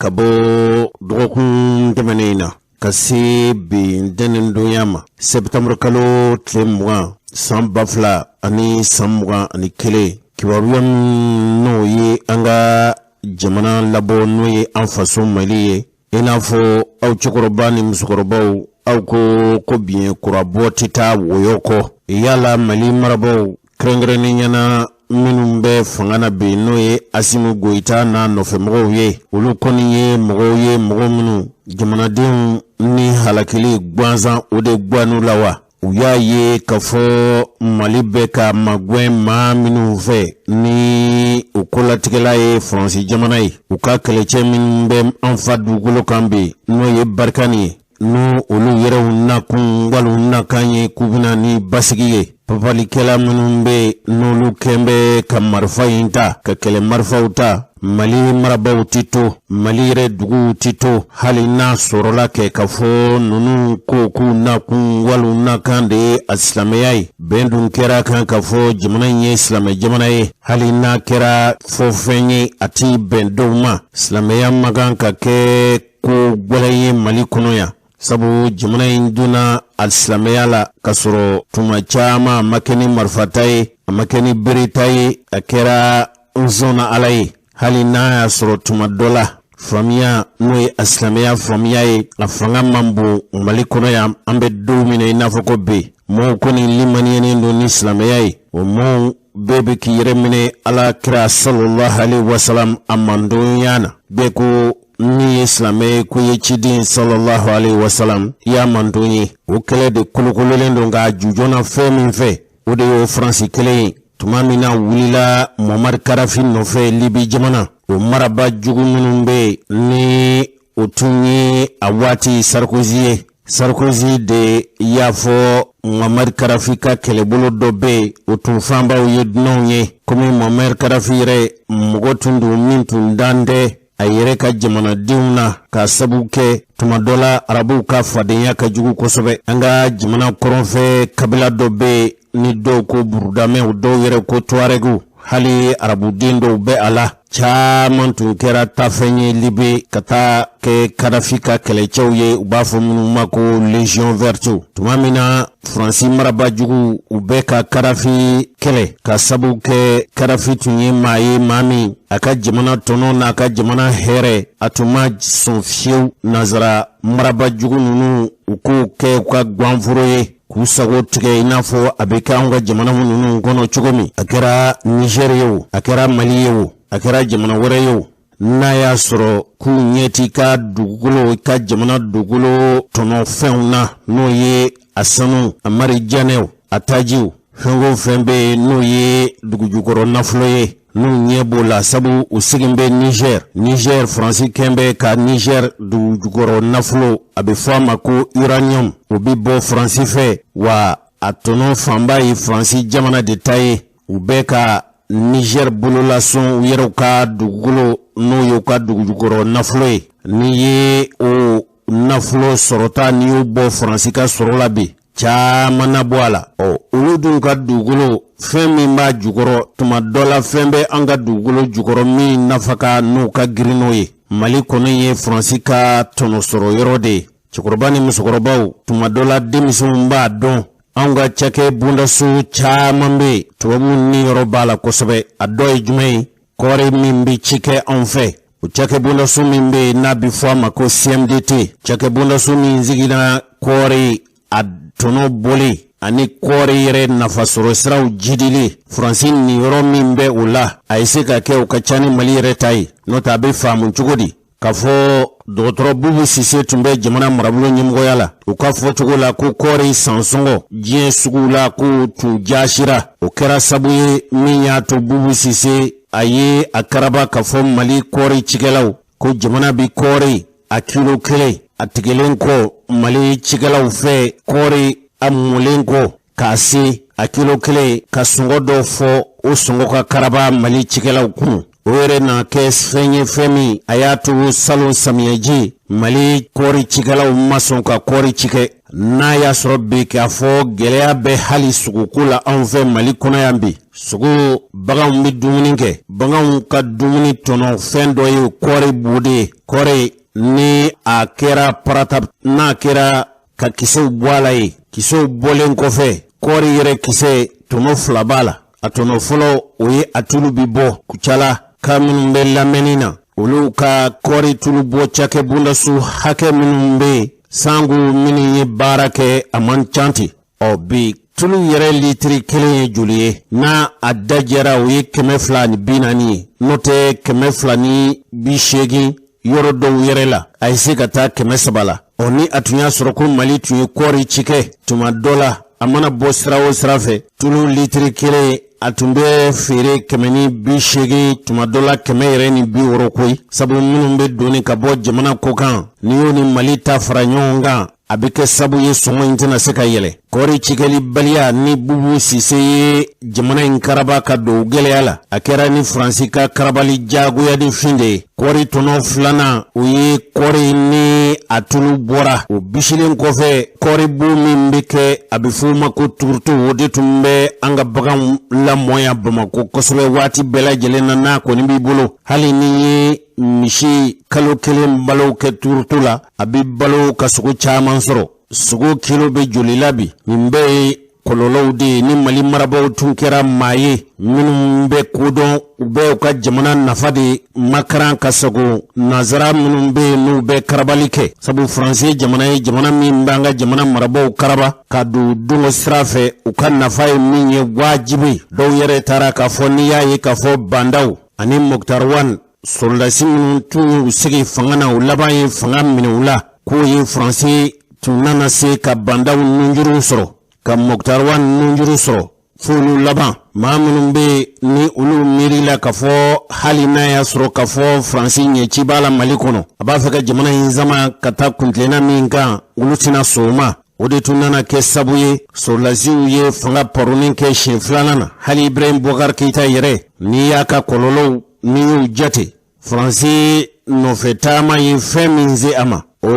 Ka bɔ dɔgɔkun tɛmɛnen in na ka se bi ntɛnɛndonya ma, sɛtanburu kalo tile 20 san 2021, kibaruya min n'o ye an ka jamana labɔ, n'o ye an faso Mali ye, i n'a fɔ aw cɛkɔrɔba ni musokɔrɔbaw, aw ko ko biɲɛ kurabɔ tɛ taa wɔyɔ kɔ. Yala Mali marabaaw, kɛrɛnkɛrɛnnenya na minnu bɛ fanga na bi, n'o ye Asimi Goyita n'a nɔfɛmɔgɔw ye, olu kɔni ye mɔgɔw ye, mɔgɔ minnu jamanadenw ni halakili gansan o de gan'u la wa? U y'a ye k'a fɔ Mali bɛ ka magɛn maa minnu fɛ, ni o kolatigɛla ye Faransi jamana ye, u ka kɛlɛcɛ minnu bɛ an fa dugukolo kan bi, n'o ye Barikani ye, n'o olu yɛrɛw nakun wali nakan ye k'u bɛna ni basigi ye. Papalikɛla minnu bɛ, n'olu kɛn bɛ ka marifa in ta, ka kɛlɛ marifaw ta, Mali marabaaw tɛ to, Mali yɛrɛ duguw tɛ to, hali n'a sɔrɔla kɛ k'a fɔ ninnu ko k'u nakun wali nakan de ye a silamɛya ye. Bɛn dun kɛra kan k'a fɔ jamana in ye silamɛ jamana ye. Hali n'a kɛra fɔfɛn ye, a tɛ bɛn dɔw ma. Silamɛya man kan ka kɛ ko gɛlɛn ye Mali kɔnɔ yan, sabu jamana in donna a silamɛya la k'a sɔrɔ tuma caman a ma kɛ ni marifata ye, a ma kɛ ni bereta ye, a kɛra n sɔnna Ala ye. Hali n'a y'a sɔrɔ tuma dɔ la faamuya, n'o ye a silamɛya faamuya ye, a fanga man bon Mali kɔnɔ yan. An bɛ don min na i n'a fɔ ko bi, mɔgɔw kɔni limaniyalen don ni silamɛya ye. O mɔgɔw bɛɛ bɛ k'i yɛrɛ minɛ Ala kira sallallahu alaihi wasalam a mantonya na. Bɛɛ ko min ye silamɛ ye, ko ye ciden sallallahu alaihi wasalam i y'a manton ye. O kɛlɛ de kolokololen don k'a jujɔnna fɛn min fɛ, o de y'o Faransi kelen ye. Tuma min na wulila Muammar Kadafi nɔfɛ Libi jamana, o maraba jugu minnu bɛ yen, ni o tun ye a waati Sarkozy ye, Sarkozy de y'a fɔ Muammar Kadafi ka kɛlɛbolo dɔ bɛ yen, o tun fanbaw ye dunanw ye, komi Muammar Kadafi yɛrɛ mɔgɔ tun don min tun dan tɛ a yɛrɛ ka jamanadenw na, k'a sabu kɛ tuma dɔ la arabuw ka fadenya ka jugu kosɛbɛ. An ka jamana kɔrɔnfɛ kabila dɔ bɛ yen, ni dɔw ko burudamɛw, dɔw yɛrɛ ko tuarɛgiw, hali arabuden dɔw bɛ a la. Caman tun kɛra taafɛn ye Libi ka taa kɛ Kadafi ka kɛlɛcɛw ye, u b'a fɔ minnu ma ko Légion verte. Tuma min na Faransi marabajugu u bɛ ka Kadafi kɛlɛ, ka sabu kɛ Kadafi tun ye maa ye, maa min a ka jamana tɔnɔ n'a ka jamana hɛrɛ, a tun ma sɔn fiyewu nansara marabajugu ninnu u k'o kɛ u ka gwanforo ye k'u sago tigɛ, i n'a fɔ a bɛ kɛ anw ka jamana ninnu kɔnɔ cogo min. A kɛra Nizɛri ye o, a kɛra Mali ye o, a kɛra jamana wɛrɛ ye o, n'a y'a sɔrɔ k'u ɲɛ t'i ka dugukolo, i ka jamana dugukolo tɔnɔ fɛnw na, n'o ye a sanu, a marijanɛw, a tajiw, fɛn o fɛn bɛ yen n'o ye dugujukɔrɔ nafolo ye, n'u ɲɛ b'o la, sabu u sigin bɛ Nizɛri. Nizɛri, Faransi kɛn bɛ ka Nizɛri dugujukɔrɔ nafolo, a bɛ fɔ a ma ko uranium, o bɛ bɔ Faransi fɛ, wa a tɔnɔ fanba ye Faransi jamana de ta ye. U bɛ ka Nizɛri bololasɔn u yɛrɛw ka dugukolo, n'o y'u ka dugujukɔrɔ nafolo ye. N'i ye o nafolo sɔrɔta, n'i y'o bɔ Faransi ka sɔrɔ la bi, caman na bɔ a la. Ɔ, olu dun ka dugukolo, fɛn min b'a jukɔrɔ, tuma dɔ la fɛn bɛ an ka dugukolo jukɔrɔ min nafa ka n'u ka girin n'o ye. Mali kɔni ye Faransi ka tɔnɔ sɔrɔ yɔrɔ de ye. Cɛkɔrɔba ni musokɔrɔbaw, tuma dɔ la denmisɛnw b'a dɔn, anw ka cakɛ bondaso caman bɛ yen, tubabuw niyɔrɔ b'a la kosɛbɛ. A dɔ ye jumɛn ye? Kɔɔri min bɛ ci kɛ anw fɛ, o cakɛ bondaso min bɛ yen n'a bɛ fɔ a ma ko CMDT, cakɛ bondaso min sigira kɔɔri a tɔnɔ bɔli ani kɔɔri yɛrɛ nafasɔrɔ siraw jidili, Faransi niyɔrɔ min bɛ o la, a ye se ka kɛ o ka ca ni Mali yɛrɛ ta ye. N'o tɛ, a bɛ faamu cogo di k'a fɔ dɔgɔtɔrɔ Bubu Sise tun bɛ jamana marabolo ɲɛmɔgɔya la, u ka fɔcogo la ko kɔɔri sansɔngɔ diɲɛ sugu la k'o tun jaasira? O kɛra sabu ye min y'a to Bubu Sise a ye a karaba k'a fɔ Mali kɔɔri cikɛlaw ko jamana bɛ kɔɔri a kilo kelen a tigɛlen kɔ Mali cikɛlaw fɛ, kɔɔri a mɔlen kɔ k'a se a kilo kelen, ka sɔngɔ dɔ fɔ, o sɔngɔ ka karaba Mali cikɛlaw kun. O O yɛrɛ na kɛ fɛn ye, fɛn min a y'a to salon samiyɛji, Mali kɔɔri cikɛlaw ma sɔn ka kɔɔri cikɛ. N'a y'a sɔrɔ bi k'a fɔ gɛlɛya bɛ hali sogoko la anw fɛ Mali kɔnɔ yan bi, sogo baganw bɛ dumuni kɛ, baganw ka dumuni tɔnɔ fɛn dɔ ye kɔɔri bu de ye. Kɔɔri ni a kɛra parata, n'a kɛra ka kisɛw bɔ a la ye, kisɛw bɔlen kɔfɛ, kɔɔri yɛrɛ kisɛ tɔnɔ fila b'a la. A tɔnɔ fɔlɔ, o ye a tulu bi bɔ. Kucala ka minnu bɛ lamɛnni na, olu ka kɔɔri tulu bɔ cakɛ bondaso hakɛ minnu bɛ yen, sango minnu ye baara kɛ, a man ca ten. Ɔ bi tulu yɛrɛ litiri kelen ye joli ye? N'a a dajɛra, o ye 240 ye, n'o tɛ 280 yɔrɔ dɔw yɛrɛ la, a ye se ka taa 300 la. Ɔ ni a tun y'a sɔrɔ ko Mali tun ye kɔɔri cikɛ tuma dɔ la, a mana bɔ sira o sira fɛ, tulu litiri kelen a tun bɛ feere 180, tuma dɔ la 160 koyi. Sabu minnu bɛ doni ka bɔ jamana kɔkan, n'i y'o ni Mali ta fara ɲɔgɔn kan, a bɛ kɛ sabu ye sɔngɔ in tɛna se ka yɛlɛ. Kɔɔri cikɛlibaliya ni Bubu Sise ye jamana in karaba ka don gɛlɛya la, a kɛra ni Faransi ka karabali jagoya de fin de ye. Kɔɔri tɔnɔ filanan, o ye kɔɔri ni a tulu bɔra, o bisilen kɔfɛ, kɔɔri bu min bɛ kɛ, a bɛ f'o ma ko turuto. O de tun bɛ an ka baganw lamɔ yan Bamakɔ kosɛbɛ waati bɛɛ lajɛlen na. N'a kɔni b'i bolo, hali ni ye misi kalo kelen balo kɛ turuto la, a bɛ balo ka sogo caman sɔrɔ. Sogo kilo bɛ joli la bi? Nin bɛɛ ye kɔlɔlɔw de ye. Ni Mali marabaaw tun kɛra maa ye minnu bɛ kodɔn, u bɛ u ka jamana nafa de makaran ka sago nanzara minnu bɛ yen, n'u bɛ karabali kɛ. Sabu Faransi ye jamana ye, jamana min b'an ka jamana marabaaw karaba ka don dongo sira fɛ, u ka nafa ye min ye wajibi. Dɔw yɛrɛ taara k'a fɔ, n'i y'a ye k'a fɔ Bah N'Daw ani Moctar Ouane, sɔrɔdasi minnu tun y'u sigi fanga na, u laban ye fanga minɛ u la, k'o ye Faransi tun nana se ka Bah N'Daw nunjuru sɔrɔ, ka Moctar Ouane nunjuru sɔrɔ, f'olu laban maa minnu bɛ ni olu miiri la k'a fɔ hali n'a y'a sɔrɔ k'a fɔ Faransi ɲɛci b'a la Mali kɔnɔ, a b'a fɛ ka jamana in sama ka taa kuntilenna min kan, olu tɛna sɔn o ma. O de tun nana kɛ sabu ye sɔrɔdasiw ye fanga paroni kɛ siɲɛ filanan na. Hali Ibrahim Boubacar Keïta yɛrɛ, n'i y'a ka kɔlɔlɔw, n'i y'u jate, Faransi nɔfɛ taama ye fɛn min se a ma, o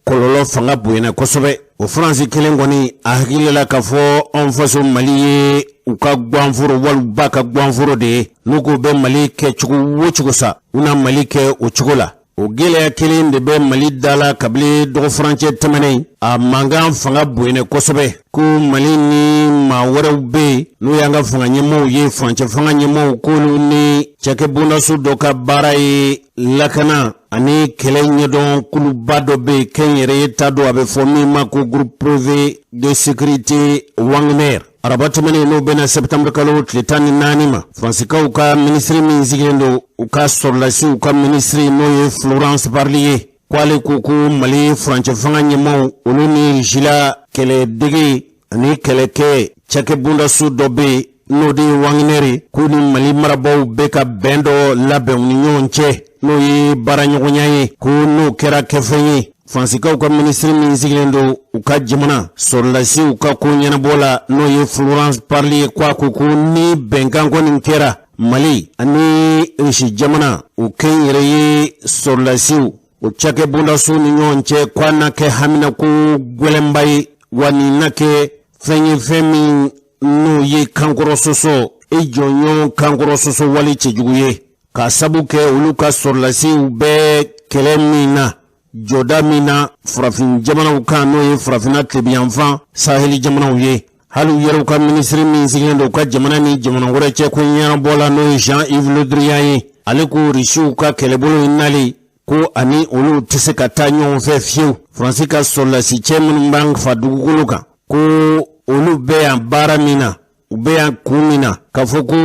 kɔlɔlɔ fanga bonyana kosɛbɛ. O Faransi kelen kɔni, a hakili la k'a fɔ anw faso Mali ye u ka ganforo wali ba ka ganforo de ye. N'u ko bɛ Mali kɛ cogo o cogo sa, u na Mali kɛ o cogo la. O gɛlɛya kelen de bɛ Mali da la kabini dɔgɔfurancɛ tɛmɛnen. A mankan fanga bonyana kosɛbɛ ko Mali ni maa wɛrɛw bɛ yen, n'o y'an ka fanga ɲɛmɔgɔw ye, furancɛ fanga ɲɛmɔgɔw, k'olu ni cakɛbondaso dɔ ka baara ye lakana ani kɛlɛ ɲɛdɔn kuluba dɔ bɛ yen, kɛnyɛrɛye ta don, a bɛ fɔ min ma ko Groupe privé de sécurité Wagner. Araba tɛmɛnen, n'o bɛna sɛptanburu kalo tile 14 ma, Faransikaw ka minisiri min sigilen don u ka sɔrɔdasiw ka minisiri, n'o ye Florence Parly ye, ko ale ko ko Mali furancɛ fanga ɲɛmaaw, olu ni Rusila kɛlɛdege ani kɛlɛkɛ cakɛbondaso dɔ bɛ yen, n'o de ye Wagner ye, k'u ni Mali marabaaw bɛ ka bɛn dɔ labɛn u ni ɲɔgɔn cɛ, n'o ye baaraɲɔgɔnya ye, ko n'o kɛra kɛfɛn ye. Faransikaw ka minisiri min sigilen don u ka jamana sɔrɔdasiw ka ko ɲɛnabɔ la, n'o ye Florence Parly ye, ko a ko ko ni bɛnkan kɔni kɛra Mali ani Rusi jamana, u kɛnyɛrɛ ye sɔrɔdasiw o cakɛbondaso ni ɲɔgɔn cɛ, ko a na kɛ haminako gwɛlɛnba ye, wa nin na kɛ fɛn ye, fɛn min n'o ye kankɔrɔ sɔsɔ, e jɔnɲɔgɔn kankɔrɔ sɔsɔ wale cɛjugu ye, k'a sabu kɛ olu ka sɔrɔdasiw bɛ kɛlɛ min na, jɔda min na farafin jamanaw kan, n'o ye farafinna tilebiyanfan saheli jamanaw ye. Hali u yɛrɛw ka minisiri min sigilen don u ka jamana ni jamana wɛrɛ cɛ ko ɲɛnabɔ la, n'o ye Jean-Yves Le Drian ye, ale ko Rusiw ka kɛlɛbolo in nali, ko ani olu tɛ se ka taa ɲɔgɔn fɛ fiyewu. Faransi ka sɔrɔdasi cɛ minnu b'an fa dugukolo kan, ko olu bɛ yan baara min na, u bɛ yan kun min na, k'a fɔ ko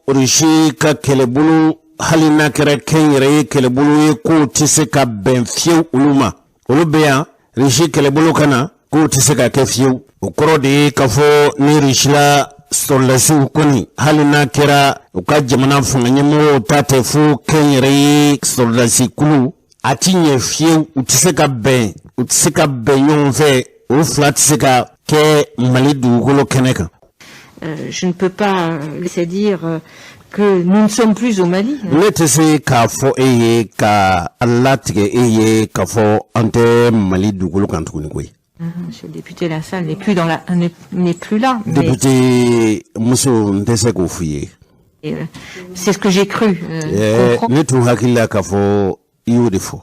Rusi ka kɛlɛbolo, hali n'a kɛra kɛnyɛrɛye kɛlɛbolo ye, k'o tɛ se ka bɛn fiyewu olu ma. Olu bɛ yan, Rusi kɛlɛbolo ka na, k'o tɛ se ka kɛ fiyewu. O kɔrɔ de ye k'a fɔ ni Rusila sɔrɔdasiw kɔni, hali n'a kɛra u ka jamana fanga ɲɛmɔgɔw ta tɛ, fo kɛnyɛrɛye sɔrɔdasi kulu, a ti ɲɛ fiyewu. U tɛ se ka bɛn, u tɛ se ka bɛn ɲɔgɔn fɛ. O fila tɛ se ka kɛ Mali dugukolo kɛnɛ kan. Je ne peux pas laisser dire que nous ne sommes plus au Mali. Ne tɛ se k'a fɔ e ye, ka latigɛ e ye k'a fɔ an tɛ Mali dugukolo kan tuguni koyi. Monsieur le député Lassalle n'est plus dans la n'est plus là. Mais Député muso, n tɛ se k'o f'i ye. C'est ce que j'ai cru comprendre Ne tun hakili la k'a fɔ i y'o de fɔ.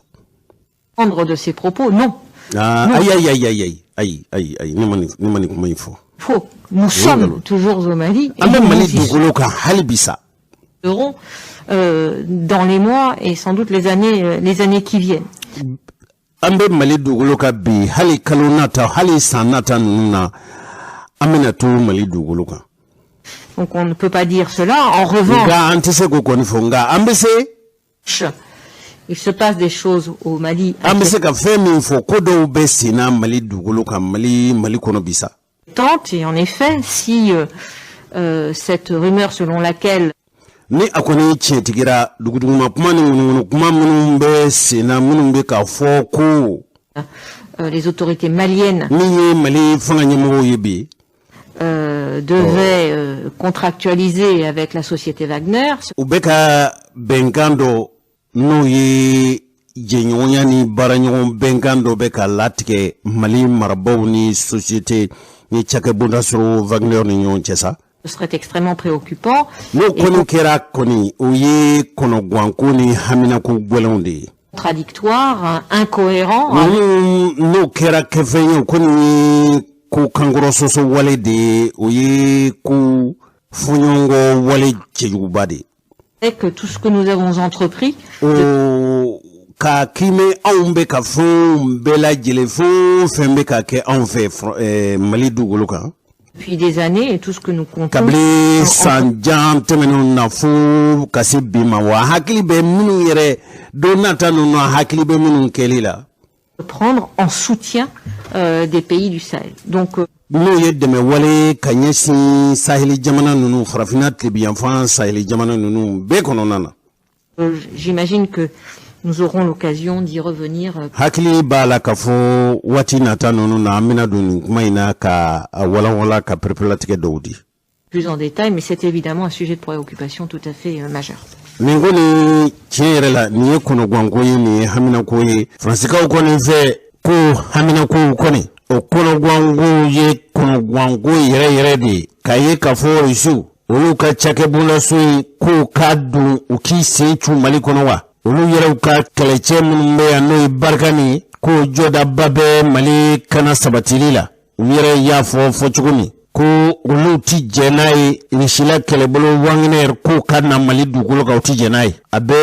de ses propos. Non. Ah, ayi, ayi, ayi, ayi, ayi, ayi, ayi, ayi, ne ma nin kuma in fɔ. Faux. Nous sommes toujours au Mali. An bɛ Mali dugukolo kan hali bi sa. Serons dans les mois et sans doute les années qui viennent. An bɛ Mali dugukolo kan bi, hali kalo nata, hali san nata ninnu na, an bɛna to Mali dugukolo kan. Donc on ne peut pas dire cela. En revanche, Nka an tɛ se k'o kɔni fɔ, nka an bɛ se il se passe des choses au Mali an bɛ se ka fɛn min fɔ, ko dɔw bɛ sen na Mali dugukolo kan, Mali kɔnɔ bi sa. inquiétantes. Et en effet, si cette rumeur selon laquelle Ni a kɔni tiɲɛtigira, duguduguma kuma ni ŋunuŋunu kuma minnu bɛ sen na, minnu bɛ k'a fɔ ko les autorités maliennes min ye Mali fanga ɲɛmɔgɔw ye bi devaient contractualiser avec la société Wagner, u bɛ ka bɛnkan dɔ, n'o ye jɛɲɔgɔnya ni baaraɲɔgɔn bɛnkan dɔ bɛ ka latigɛ Mali marabaaw ni société ni cakɛbonda sɔrɔ Wagner ni ɲɔgɔn cɛ sa, ce serait extrêmement préoccupant n'o kɔni kɛra kɔni, o ye kɔnɔguwanko ni haminako gwɛlɛnw de ye. contradictoire, incohérent. Ninnu, n'o kɛra kɛfɛn ye, o kɔni ye ko kankɔrɔ sɔsɔ wale de ye, o ye ko fɔɲɔgɔnkɔ wale cɛjuguba de ye. Avec tout ce que nous avons entrepris O k'a kiimɛ anw bɛ ka fɛnw bɛɛ lajɛlen, fɛn o fɛn bɛ ka kɛ anw fɛ Mali dugukolo kan depuis des années et tout ce que nous comptons kabini san jan tɛmɛnenw na fo ka se bi ma, wa hakili bɛ minnu yɛrɛ don nata ninnu, hakili bɛ minnu kɛli la prendre en soutien des pays du Sahel. Donc n'o ye dɛmɛ wale ka ɲɛsin Saheli jamana ninnu, Farafinna tilebiyanfan Saheli jamana ninnu bɛɛ kɔnɔna na. J'imagine que nous aurons l'occasion d'y revenir. Hakili b'a la k'a fɔ waati nata ninnu na, an bɛna don nin kuma in na ka a walanwalan, ka pereperelatigɛ dɔw di plus en détail, mais c'est évidemment un sujet de préoccupation tout à fait majeur. Nin ko nin, tiɲɛ yɛrɛ la, nin ye kɔnɔguwanko ye, nin ye haminako ye Faransikaw kɔni fɛ, ko haminako kɔni, o kɔnɔguwanko ye kɔnɔguwanko yɛrɛ yɛrɛ de ye, k'a ye k'a fɔ Rusiw olu ka cakɛbondaso in k'o ka don, u k'i sen cu Mali kɔnɔ wa, olu yɛrɛw ka kɛlɛcɛ minnu bɛ yan, n'o ye Barkhane ye, k'o jɔdaba bɛ Mali kana sabatili la. U yɛrɛ y'a fɔ fɔ cogo min ko olu ti jɛ n'a ye, Rusila kɛlɛbolo Wagner k'o ka na Mali dugukolo kan, u ti jɛ n'a ye. A bɛ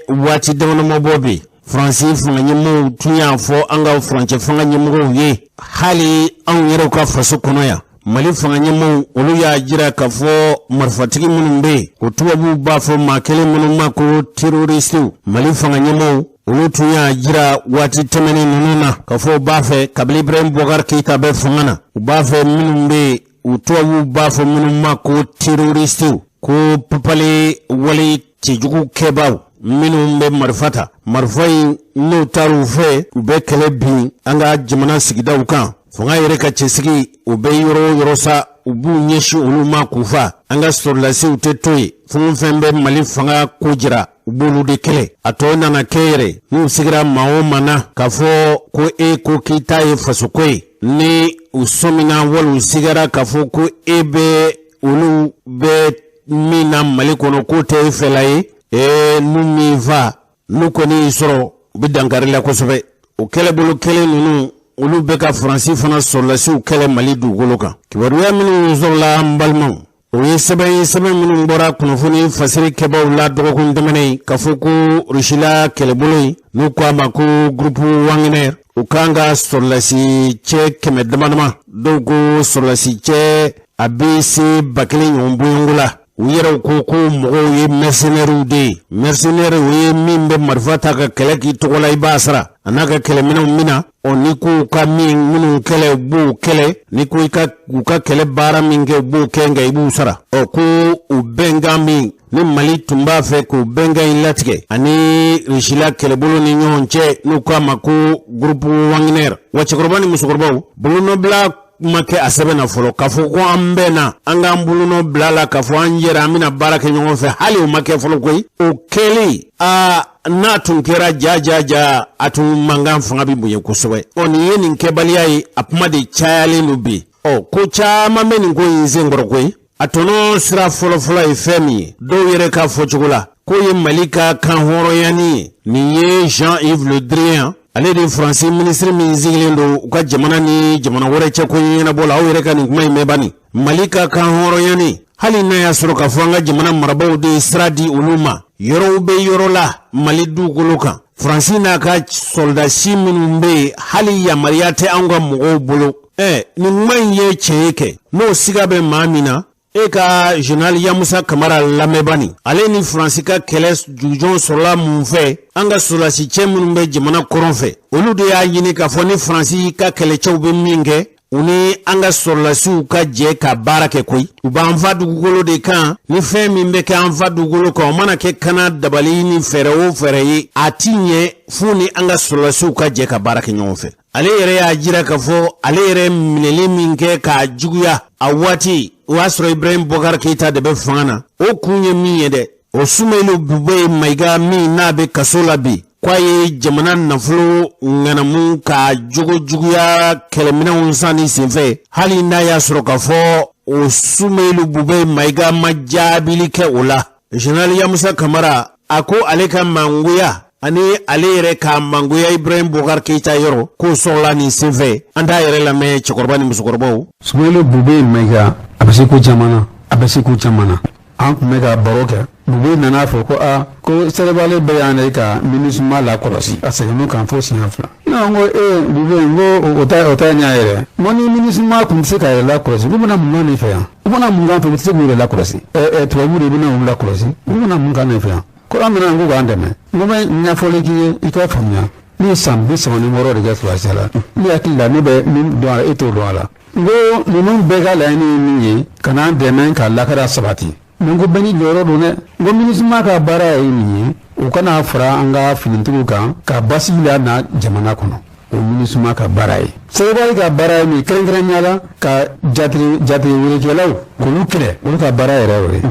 waati damadama bɔ bi, Faransi fanga ɲɛmɔgɔw tun y'a fɔ an ka furancɛ fanga ɲɛmɔgɔw ye, hali anw yɛrɛw ka faso kɔnɔ yan, Mali fanga ɲɛmɔgɔw, olu y'a jira k'a fɔ marifatigi minnu bɛ yen, o tubabuw b'a fɔ maa kelen minnu ma ko terroristew, Mali fanga ɲɛmɔgɔw olu tun y'a jira waati tɛmɛnen ninnu na k'a fɔ u b'a fɛ, kabini Ibrahim Boubacar Keïta bɛ fanga na, u b'a fɛ minnu bɛ yen, u tubabuw b'a fɔ minnu ma ko terroristew, ko papale wale cɛjugu kɛbaaw minnu bɛ marifa ta, marifa in n'u taar'u fɛ, u bɛ kɛlɛ bin an ka jamana sigidaw kan, fanga yɛrɛ ka cɛsigi u bɛ yɔrɔ o yɔrɔ sa, u b'u ɲɛsin olu ma k'u fa. An ka sɔrɔdasiw tɛ to yen, fɛn o fɛn bɛ Mali fanga ko jira, u b'olu de kɛlɛ. A tɔ nana kɛ yɛrɛ, n'u sigira maa o maa na k'a fɔ ko e ko k'i ta ye fasoko ye, ni u sɔmina wali u sigara k'a fɔ ko e bɛ olu bɛ min na Mali kɔnɔ, k'o tɛ e fɛla ye, ee, n'u min fa, n'u kɔni y'i sɔrɔ, u bɛ dankari la kosɛbɛ. O kɛlɛbolo kelen ninnu, olu bɛ ka Faransi fana sɔrɔdasiw kɛlɛ Mali dugukolo kan. Kibaruya minnu sɔrɔla, an balimaw, o ye sɛbɛn ye, sɛbɛn minnu bɔra kunnafoni fasiri kɛbaw la dɔgɔkun tɛmɛnen, k'a fɔ ko Rusila kɛlɛbolo in, n'u ko a ma ko Groupe Wagner, u kan ka sɔrɔdasi cɛ 100 dama dama, dɔw ko sɔrɔdasi cɛ a bɛ se 1000 ɲɔgɔn bɔɲɔgɔnko la. U yɛrɛw ko ko mɔgɔw ye mercenaires de ye. Mercenaire, o ye min bɛ marifa ta ka kɛlɛ k'i tɔgɔ la, i b'a sara, a n'a ka kɛlɛminɛnw mina. Ɔ, ni ko ka min minnu kɛlɛ, u b'o kɛlɛ, ni ko i ka u ka kɛlɛ baara min kɛ, u b'o kɛ, nka i b'u sara. Ɔ, ko u bɛnkan min ni Mali tun b'a fɛ k'o bɛnkan in latigɛ ani Rusila kɛlɛbolo ni ɲɔgɔn cɛ, n'u k'a ma ko Groupe Wagner, wa cɛkɔrɔba ni musokɔrɔbaw, bolonɔbila ma kɛ a sɛbɛn na fɔlɔ k'a fɔ ko an bɛnna an k'an bolonɔ bila a la k'a fɔ an yɛrɛ an bɛna baara kɛ ɲɔgɔn fɛ, hali o ma kɛ fɔlɔ koyi. O kɛlen, aa, n'a tun kɛra, ja ja ja, a tun mankan fanga bɛ bonya kosɛbɛ. Ɔ, nin ye nin kɛbaliya ye, a kuma de cayalen don bi. Ɔ, ko caman bɛ nin ko in senkɔrɔ koyi. A tɔnɔ sira fɔlɔfɔlɔ ye fɛn min ye, dɔw yɛrɛ ka fɔcogo la, k'o ye Mali ka kan hɔrɔnyani ye. Nin ye Jean-Yves Le Drian, ale de ye Faransi minisiri min sigilen don u ka jamana ni jamana wɛrɛ cɛ ko ɲɛnabɔ la. Aw yɛrɛ ka nin kuma in mɛn bani, Mali ka kan hɔrɔnyani, hali n'a y'a sɔrɔ k'a fɔ an ka jamana marabaaw de ye sira di olu ma. Yɔrɔw bɛ yɔrɔ la Mali dugukolo kan, Faransi n'a ka sɔrɔdasi minnu bɛ yen, hali yamaruya tɛ anw ka mɔgɔw bolo. Ɛ, nin kuma in ye tiɲɛ ye kɛ, n'o siga bɛ maa min na, e ka général Yamusa Kamara lamɛnbani. Ale ni Faransi ka kɛlɛ jujɔn sɔrɔla mun fɛ? An ka sɔrɔdasi cɛ minnu bɛ jamana kɔrɔn fɛ, olu de y'a ɲini k'a fɔ ni Faransi ka kɛlɛcɛw bɛ min kɛ, u ni an ka sɔrɔdasiw ka jɛ ka baara kɛ koyi. U b'an fa dugukolo de kan. Ni fɛn min bɛ kɛ an fa dugukolo kan, o mana kɛ kana dabali ni fɛɛrɛ o fɛɛrɛ ye, a ti ɲɛ f'u ni an ka sɔrɔdasiw ka jɛ ka baara kɛ ɲɔgɔn fɛ. Ale yɛrɛ y'a jira k'a fɔ ale yɛrɛ minɛli min kɛ k'a juguya a waati, o y'a sɔrɔ Ibrahim Bɔkari Keyita de bɛ fanga na. O kun ye min ye dɛ, o Sumeyilu Bubɛyi Mayiga min n'a bɛ kaso la bi, k'a ye jamana nafolo ŋanamu ka jogo juguya kɛlɛminɛnw sanni senfɛ, hali n'a y'a sɔrɔ k'a fɔ o Sumeyilu Bubɛyi Mayiga ma jaabili kɛ o la. Général Yamusa Kamara a ko ale ka mangoya ani ale yɛrɛ ka mangoya Ibrahim Bɔkari Keyita yɔrɔ, k'o sɔrɔla nin senfɛ. An t'a yɛrɛ lamɛn, cɛkɔrɔba ni musokɔrɔbaw. Sumeyilu Bubɛyi Mayiga, a bɛ se ko caman na, a bɛ se ko caman na. An tun bɛ ka baro kɛ, Bube nana fɔ ko aa, ko Sɛnɛgali bɛ yan de ka MINUSMA lakɔlɔsi. A seginna kan fo siɲɛ 2. Ne ko ee Bube, n ko o ta ɲɛ yɛrɛ. N ko ni MINUSMA tun tɛ se ka yɛrɛ lakɔlɔsi, u bɛna mun k'an fɛ yan? U bɛna mun k'an fɛ? U tɛ se k'u yɛrɛ lakɔlɔsi. Ɛ, tubabu de bɛna u lakɔlɔsi. U bɛna mun k'an fɛ yan? Ko an bɛna ko k'an dɛmɛ. N ko bɛ ɲɛfɔli k'i ye, i k'a faamuya. Ne ye san 36 de kɛ sɔrɔdasiya la. Ne hakili la, ne bɛ min dɔn a la, e t'o dɔn a la. N ko ninnu bɛɛ ka laɲini ye min ye, ka n'an dɛmɛ ka lakana sabati. N ko bɛɛ ni jɔyɔrɔ don dɛ. N ko MINUSMA ka baara ye nin ye, u kana fara an ka finitigiw kan ka basigi la na jamana kɔnɔ. O MINUSMA ka baara ye. Sɛnɛgali ka baara ye min kɛrɛnkɛrɛnnenya la, ka jatigi weelekɛlaw k'olu kɛlɛ, olu ka baara yɛrɛ y'o ye.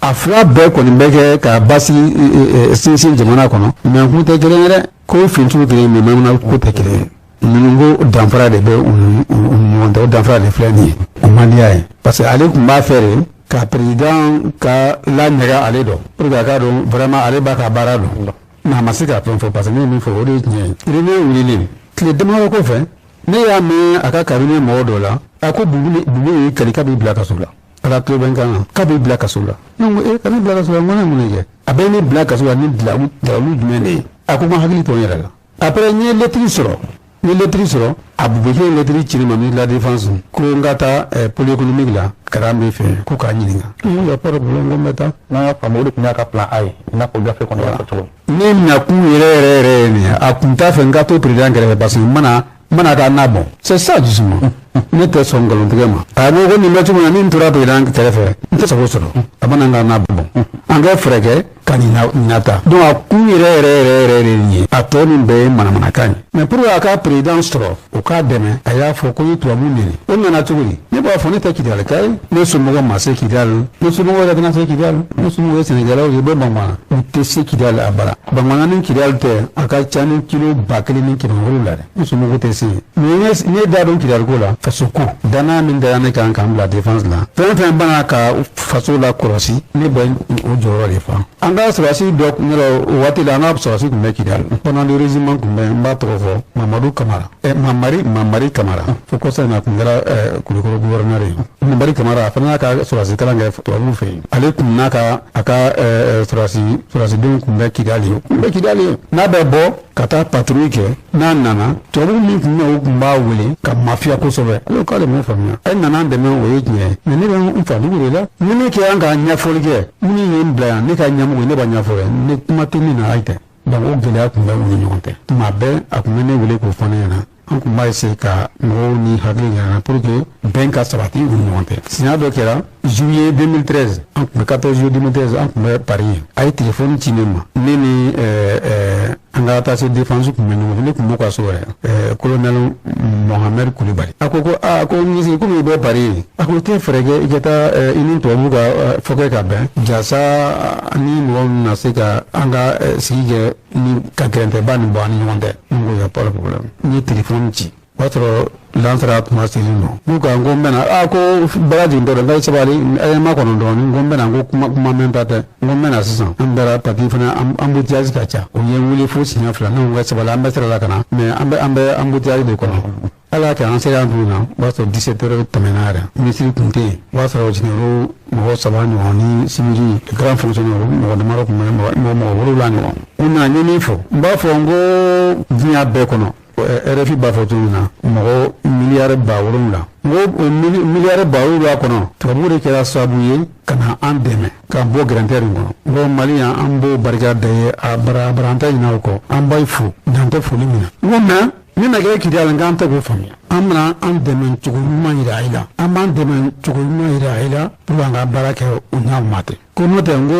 A fila bɛɛ kɔni bɛ kɛ ka basigi sinsin jamana kɔnɔ, mais kun tɛ kelen ye dɛ. Ko finitigiw kelen mais manamana ko tɛ kelen ye. Ninnu ko danfara de bɛ u ni ɲɔgɔn cɛ, o danfara de filɛ nin ye, o man di a ye, parce que ale tun b'a fɛ de ka président ka laɲaga ale dɔn, pour que a k'a dɔn vraiment ale b'a ka baara dɔn. Mais a ma se ka fɛn fɔ, parce que ne ye min fɔ, o de ye tiɲɛ ye. Réunion wulilen, tile damadɔ kɔfɛ, ne y'a mɛn a ka cabinet mɔgɔ dɔ la, a ko Bube y'i kali k'a b'i bila kaso la. Ala tulo bɛ n kan na, k'a b'i bila kaso la. Ne ko ee, ka ne bila kaso la? N ko ne mun de kɛ? A bɛ ne bila kaso la ni dalalu jumɛn de ye? A ko n ka hakili to n yɛrɛ la. Après, n ye lettre sɔrɔ, n ye lettre sɔrɔ. A Bube ye lettre ci ne ma, ministre de la Défense, ko n ka taa pôle économique la, Kara bɛ fɛ ko k'a ɲininka. N ko y a pas de problème, n ko n bɛ taa. N'an y'a faamu, o de tun y'a ka plan A ye, i n'a fɔ gafe kɔnɔ y'a fɔ cogo min. Ne nakun yɛrɛ yɛrɛ yɛrɛ ye nin ye. A kun t'a fɛ n ka to président kɛrɛfɛ, parce que n mana taa na bɔn, c'est ça justement. Ne tɛ sɔn nkalontigɛ ma. A ko nin bɛ cogo min na, ni n tora président kɛrɛfɛ, n tɛ sago sɔrɔ, a mana n ka na bɔn, an kɛ fɛɛrɛ kɛ ka nin na ta. Donc a kun yɛrɛ yɛrɛ yɛrɛ yɛrɛ de ye nin ye. A tɔ nin bɛɛ ye manamanakan ye. Mais pour que a ka président sɔrɔ, o k'a dɛmɛ, a y'a fɔ ko ye tubabu neni. O nana cogo di? Ne b'a fɔ ne tɛ Kidalika ye, ne somɔgɔw ma se Kidali, ne somɔgɔw yɛrɛ tɛna se Kidali. Ne somɔgɔw ye Sɛnɛgalɛw ye, u bɛ Banguana, u tɛ se Kidali a bara. Banguana ni Kidali tɛ, a ka ca ni kilo 1700 dɛ. Ne somɔgɔw tɛ se yen. Mais ne da don Kidali ko la, faso ko danaya min dara ne kan k'an bila défense la, fɛn fɛn bana ka faso la kɔlɔsi, ne bɛ o jɔyɔrɔ de fa. An ka sɔrɔdasi dɔ yɔrɔ, o waati la an ka sɔrɔdasi tun bɛ Kidali, commandant de régiment tun bɛ, n b'a tɔgɔ fɔ, Mamadu Kamara, Mamari, Mamari Kamara. Fo kɔsa in na, a tun kɛra Kulukɔrɔ gouverneur ye. Mamari Kamara, a fana y'a ka sɔrɔdasi kalan kɛ tubabuw fɛ yen. Ale tun n'a ka a ka sɔrɔdasidenw tun bɛ Kidali, tun bɛ Kidali. N'a bɛ bɔ ka taa patrouille kɛ, n'a nana, tubabu min tun bɛ yen, o tun b'a wele ka mafiya kosɛbɛ. Ale ko k'ale m'o faamuya. A nana an dɛmɛ, o ye tiɲɛ ye, mais ne bɛ n fa dugu de la. Ni ne kɛ an ka ɲɛfɔli kɛ, minnu ye n bila yan, ne ka ɲɛmɔgɔ, ne b'a ɲɛfɔ ye, ne kuma tɛ min na, ayi tɛ. Donc o gɛlɛya tun bɛ u ni ɲɔgɔn cɛ. Tuma bɛɛ a tun bɛ ne wele k'o fɔ ne ɲɛna. An tun b'a essayer ka mɔgɔw ni hakili yira pour que bɛn ka sabati u ni ɲɔgɔn cɛ. Siɲɛ dɔ kɛra juillet 2013, an tun bɛ 14 juillet 2013, an tun bɛ Paris. A ye téléphone ci ne ma, ne ni an ka attaché défense tun bɛ ɲɔgɔn fɛ, ne tun b'u ka so yɛrɛ, colonel Mohamed Kulibali. A ko ko aa, ko minisiri, komi i bɛ Paris, a ko i tɛ fɛɛrɛ kɛ i ka taa i ni tubabu ka fɔkɛ ka bɛn, jasa ni mɔgɔ min na se ka an ka sigi kɛ ni ka gɛrɛntɛba nin bɔ an ni ɲɔgɔn cɛ. N ko y a pas de problème. N ye téléphone ci, o y'a sɔrɔ lansara tuma selen nɔ. N'u ka n ko n bɛna, a ko bɛɛ lajɛlen tɔ dɛ, n ka sabali, a ye ma kɔnɔ dɔɔnin. N ko n bɛna, n ko kuma kuma mɛn ta tɛ, n ko n bɛna sisan. An bɛra papiye fana, embouteillage ka ca. O ye n wele fo siɲɛ 2. Ne ko n ka sabali, an bɛ sira la ka na, mais an bɛ embouteillage de kɔnɔ. Ala y'a kɛ an sera yan dugu na, o y'a sɔrɔ 17 heures tɛmɛna yɛrɛ. Minisiri tun tɛ yen, o y'a sɔrɔ généraux mɔgɔ saba ɲɔgɔn ni civil grand fonctionnaire mɔgɔ damadɔ tun bɛ, mɔgɔ 7 ɲɔgɔn. U nana, n ye min fɔ, n b'a fɔ n ko diɲɛ bɛɛ kɔnɔ, RFI b'a fɔ cogo min na, mɔgɔ miliyari 7000, n ko o miliyari 7000 kɔnɔ, tubabuw de kɛra sababu ye ka na an dɛmɛ k'an bɔ gɛrɛntɛ nin kɔnɔ. N ko Mali yan, an b'o barika da ye, a bara bara, an tɛ ɲinɛ o kɔ, an b'a fo dan tɛ foli min na. N ko mais min na kɛ Kidali, n k'an tɛ k'o faamuya. An bɛna an dɛmɛ cogo ɲuman yira i la, an b'an dɛmɛ cogo ɲuman yira i la pour an ka baara kɛ o ɲa ma ten. Ko n'o tɛ, n ko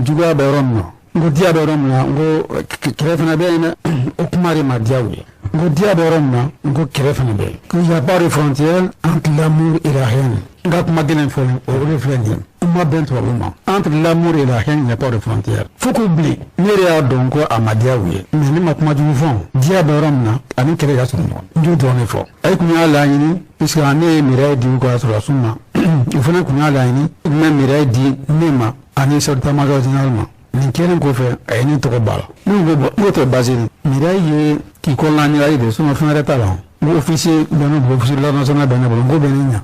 juguya bɛ yɔrɔ min na, n ko diya bɛ yɔrɔ min na, n ko kɛlɛ fana bɛ yen dɛ. O kuma de ma diya u ye. N ko diya bɛ yɔrɔ min na, n ko kɛlɛ fana bɛ yen. Ko y a pas de frontière entre l'amour et la haine. N ka kuma gɛlɛn fɔlɔ, o de filɛ nin ye. Kuma bɛn tubabu ma, entre l'amour et la haine, il n'y a pas de frontière. Fo k'u bilen, ne yɛrɛ y'a dɔn ko a ma diya u ye, mais ne ma kuma jugu fɔ. Diya bɛ yɔrɔ min na, ani kɛlɛ ka surun ɲɔgɔn, n y'o dɔrɔn de fɔ. A kun y'a laɲini, puisque ne ye médaille di u ka sɔrɔdasiw ma, u fana kun y'a laɲini, u bɛ médaille di ne ma ani chef d'état-major général ma. Nin kɛlen kɔfɛ, a ye ne tɔgɔ b'a la. Ne ko bon, n'o tɛ baasi ye, médaille ye k'i kɔnɔna ɲagali de, sinon fɛn wɛrɛ t'a la. N ko officier bɛ ne bolo, officier de la nationale bɛ ne bolo, n ko bɛ ne ɲa.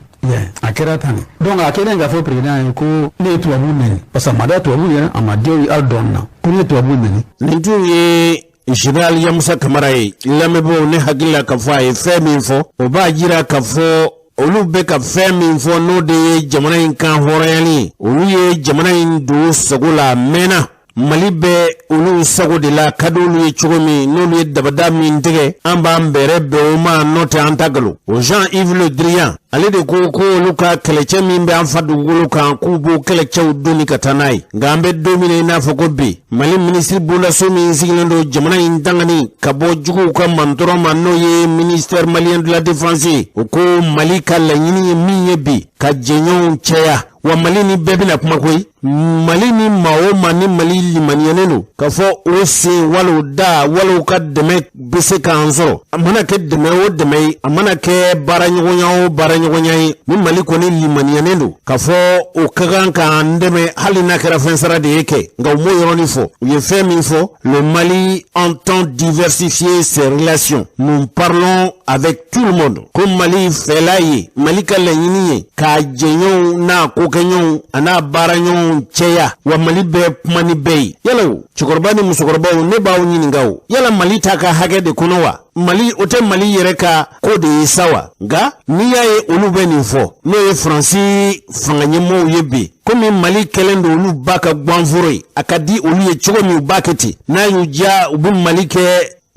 A kɛra tan de. Donc a kɛlen k'a fɔ président ye ko ne ye tubabu nɛni, parce que a ma da tubabu ye, a ma diya u ye hali dɔɔni na, ko ne ye tubabu nɛni. Nin tun ye général Yamusa Kamara ye. Lamɛnbaaw, ne hakili la k'a fɔ a ye fɛn min fɔ, o b'a jira k'a fɔ olu bɛ ka fɛn min fɔ, n'o de ye jamana in kan hɔrɔnyali ye. Olu ye jamana in don sago la, a mɛnna. Mali bɛ olu sago de la, ka di olu ye cogo min, n'olu ye dabada min tigɛ, an b'an bɛrɛ bɛn o ma, n'o tɛ an ta galo. O Jean-Yves Le Drian, ale de ko ko olu ka kɛlɛcɛ min bɛ an fa dugukolo kan, k'u b'o kɛlɛcɛw doni ka taa n'a ye. Nka an bɛ don min na i n'a fɔ ko bi, Mali minisiri bondaso min sigilen don jamana in tangani ka bɔ juguw ka mantɔrɔ ma, n'o ye ministère malien de la défense ye, o ko Mali ka laɲini ye min ye bi, ka jɛɲɔgɔnw caya. Wa Mali ni bɛɛ bɛna kuma koyi. Mali ni maa o maa ni Mali limaniyalen don k'a fɔ o sen wali o da wali o ka dɛmɛ bɛ se k'an sɔrɔ, a mana kɛ dɛmɛ o dɛmɛ ye, a mana kɛ baaraɲɔgɔnya o baaraɲɔgɔnya ye, ni Mali kɔni limaniyalen don k'a fɔ o ka kan k'an dɛmɛ, hali n'a kɛra fɛn sara de ye kɛ. Nka u m'o yɔrɔnin fɔ. U ye fɛn min fɔ: le Mali entend diversifier ses relations, nous parlons avec tout le monde. Ko Mali fɛla ye, Mali ka laɲini ye k'a jɛɲɔgɔnw n'a kokɛɲɔgɔnw a n'a baaraɲɔgɔnw cɛya, wa Mali bɛ kuma ni bɛɛ ye. Yala o cɛkɔrɔba ni musokɔrɔbaw, ne b'aw ɲininka, o yala Mali t'a ka hakɛ de kɔnɔ wa? Mali o tɛ Mali yɛrɛ ka ko de ye sa wa? Nka n'i y'a ye olu bɛ nin fɔ, n'o ye Faransi fanga ɲɛmɔgɔw ye bi, komi Mali kɛlen don olu ba ka ganforo ye, a ka di olu ye cogo min, u b'a kɛ ten. N'a y'u diya, u bɛ Mali kɛ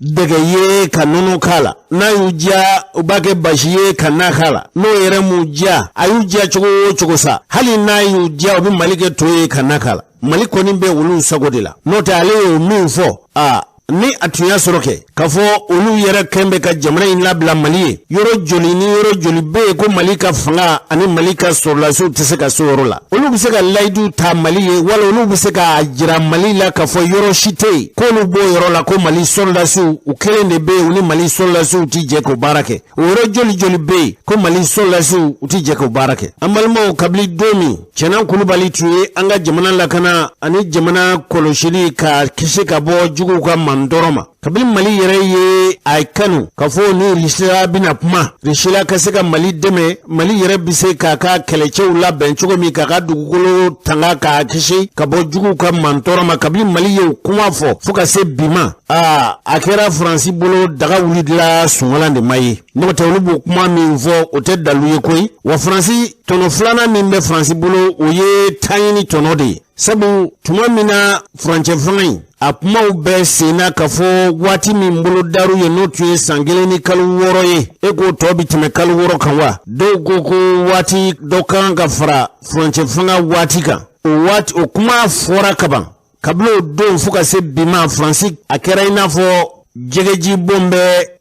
dɛgɛ ye ka nɔnɔ k'a la, n'a y'u diya, u b'a kɛ basi ye ka na k'a la. N'o yɛrɛ m'u diya, a y'u diya cogo o cogo sa, hali n'a y'u diya, u bɛ Mali kɛ to ye ka na k'a la. Mali kɔni bɛ olu sago de la. N'o tɛ, ale y'o min fɔ, aa, ni a tun y'a sɔrɔ kɛ k'a fɔ olu yɛrɛ kɛn bɛ ka jamana in labila Mali ye, yɔrɔ joli ni yɔrɔ joli bɛ yen ko Mali ka fanga ani Mali ka sɔrɔlasiw tɛ se ka se o yɔrɔ la? Olu bɛ se ka layidu ta Mali ye, wala olu bɛ se k'a jira Mali la k'a fɔ yɔrɔ si tɛ yen k'olu b'o yɔrɔ la, ko Mali sɔrɔlasiw u kelen de bɛ yen, u ni Mali sɔrɔlasiw ti jɛ k'o baara kɛ? O yɔrɔ joli joli bɛ yen ko Mali sɔrɔlasiw u ti jɛ k'o baara kɛ? An balimaw, kabini don min Cɛnan Kulubali tun ye an ka jamana lakana ani jamana kɔlɔsili ka kisi ka bɔ juguw ka mantɔrɔ ma, kabini Mali yɛrɛ ye a kanu k'a fɔ ni Risila bɛna kuma, Risila ka se ka Mali dɛmɛ, Mali yɛrɛ bɛ se k'a ka kɛlɛcɛw labɛn cogo min k'a ka dugukolo tanga k'a kisi ka bɔ juguw ka mantɔrɔ ma, kabini Mali ye o kuma fɔ fo ka se bi ma, aa, a kɛra Faransi bolo daga wulila sunkalan de ma ye. N'o tɛ, olu b'o kuma min fɔ, o tɛ dalu ye koyi. Wa Faransi tɔnɔ filanan min bɛ Faransi bolo, o ye taɲini tɔnɔ de ye, sabu tuma min na furancɛ fanga in A kumaw bɛ sen na k'a fɔ waati min bolo dar'u ye, n'o tun ye san 1 ni kalo 6 ye, e k'o tɔ bɛ tɛmɛ kalo 6 kan wa? Dɔw ko ko waati dɔ kan ka fara furancɛ fanga waati kan. O waati o kuma fɔra kaban. Kabini o don fo ka se bi ma, Faransi a kɛra i n'a fɔ jɛgɛji bɔn bɛ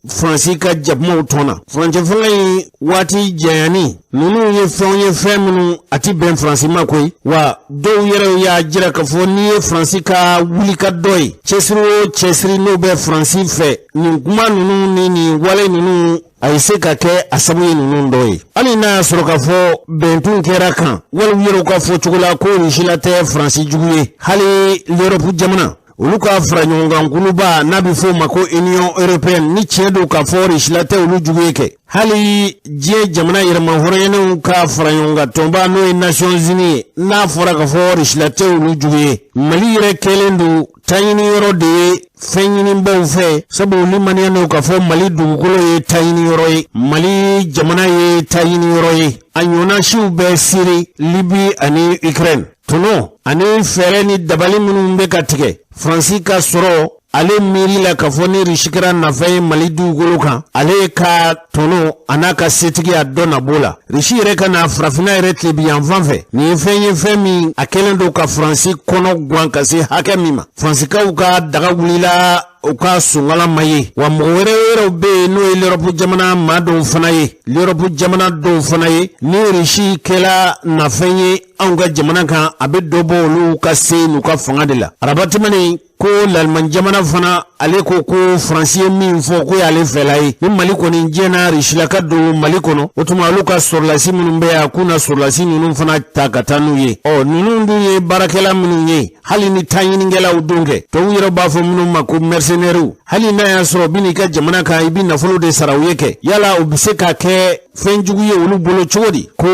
Faransi ka jakumaw tɔn na. Furancɛ fanga in waati janyani ninnu ye fɛnw ye, fɛn minnu a ti bɛn Faransi ma koyi. Wa dɔw yɛrɛ y'a jira k'a fɔ n'i ye Faransi ka wulikajɔ ye, cɛsiri o cɛsiri n'o bɛ Faransi fɛ, nin kuma ninnu ni nin wale ninnu a ye se ka kɛ a sabu ye ninnu dɔ ye. Hali n'a y'a sɔrɔ k'a fɔ bɛn tun kɛra kan, wali u yɛrɛw ka fɔ cogo la ko Rusila tɛ Faransi jugu ye, hali l'Europe jamana olu ka fara ɲɔgɔnkan kuluba n'a bɛ f'o ma ko Union européenne, ni tiɲɛ don k'a fɔ Rusila tɛ olu jugu ye kɛ, hali diɲɛ jamana yɛrɛmahɔrɔnyanenw ka fara ɲɔgɔnkan tɔnba, n'o ye Nations Unies ye, n'a fɔra k'a fɔ Rusila tɛ olu jugu ye, Mali yɛrɛ kɛlen don taɲini yɔrɔ de ye fɛn ɲinibaw fɛ, sabu limaniya n'o k'a fɔ Mali dugukolo ye taɲini yɔrɔ ye, Mali jamana ye taɲini yɔrɔ ye. A ɲɔgɔnna siw bɛ Siri, Libi ani Ukraine. Tɔnɔ ani fɛɛrɛ ni dabali minnu bɛ ka tigɛ Faransi ka sɔrɔ, ale miiri la k'a fɔ ni Risi kɛra nafa ye Mali dugukolo kan, ale ka tɔnɔ a n'a ka setigiya dɔ na b'o la. Risi yɛrɛ ka na farafinna yɛrɛ tilebi yanfan fɛ, nin ye fɛn ye, fɛn min a kɛlen don ka Faransi kɔnɔ gan ka se hakɛ min ma. Faransikaw ka daga wulila, u ka sonkala ma ye. Wa mɔgɔ wɛrɛ wɛrɛw bɛ yen, n'o ye l'Europe jamana maa dɔw fana ye, l'Europe jamana dɔw fana ye, ni Risi kɛla nafɛn ye anw ka jamana kan, a bɛ dɔ bɔ olu ka se n'u ka fanga de la. Araba tɛmɛnen ko l'Allemagne jamana fana, ale ko ko Faransi ye min fɔ ko y'ale fɛla ye. Ni Mali kɔni jɛnna Risila ka don Mali kɔnɔ, o tuma olu ka sɔrɔlasi minnu bɛ yan, k'u na sɔrɔlasi ninnu fana ta ka taa n'u ye. Ɔ ninnu dun ye baarakɛla minnu ye, hali ni taɲinikɛlaw don kɛ, tɔw yɛrɛ b'a fɔ minnu ma ko mercenaires, hali n'a y'a sɔrɔ bi n'i ka jamana kan, i bɛ nafolo de sara u ye kɛ, yala u bɛ se ka kɛ fɛn jugu ye olu bolo cogo di? Ko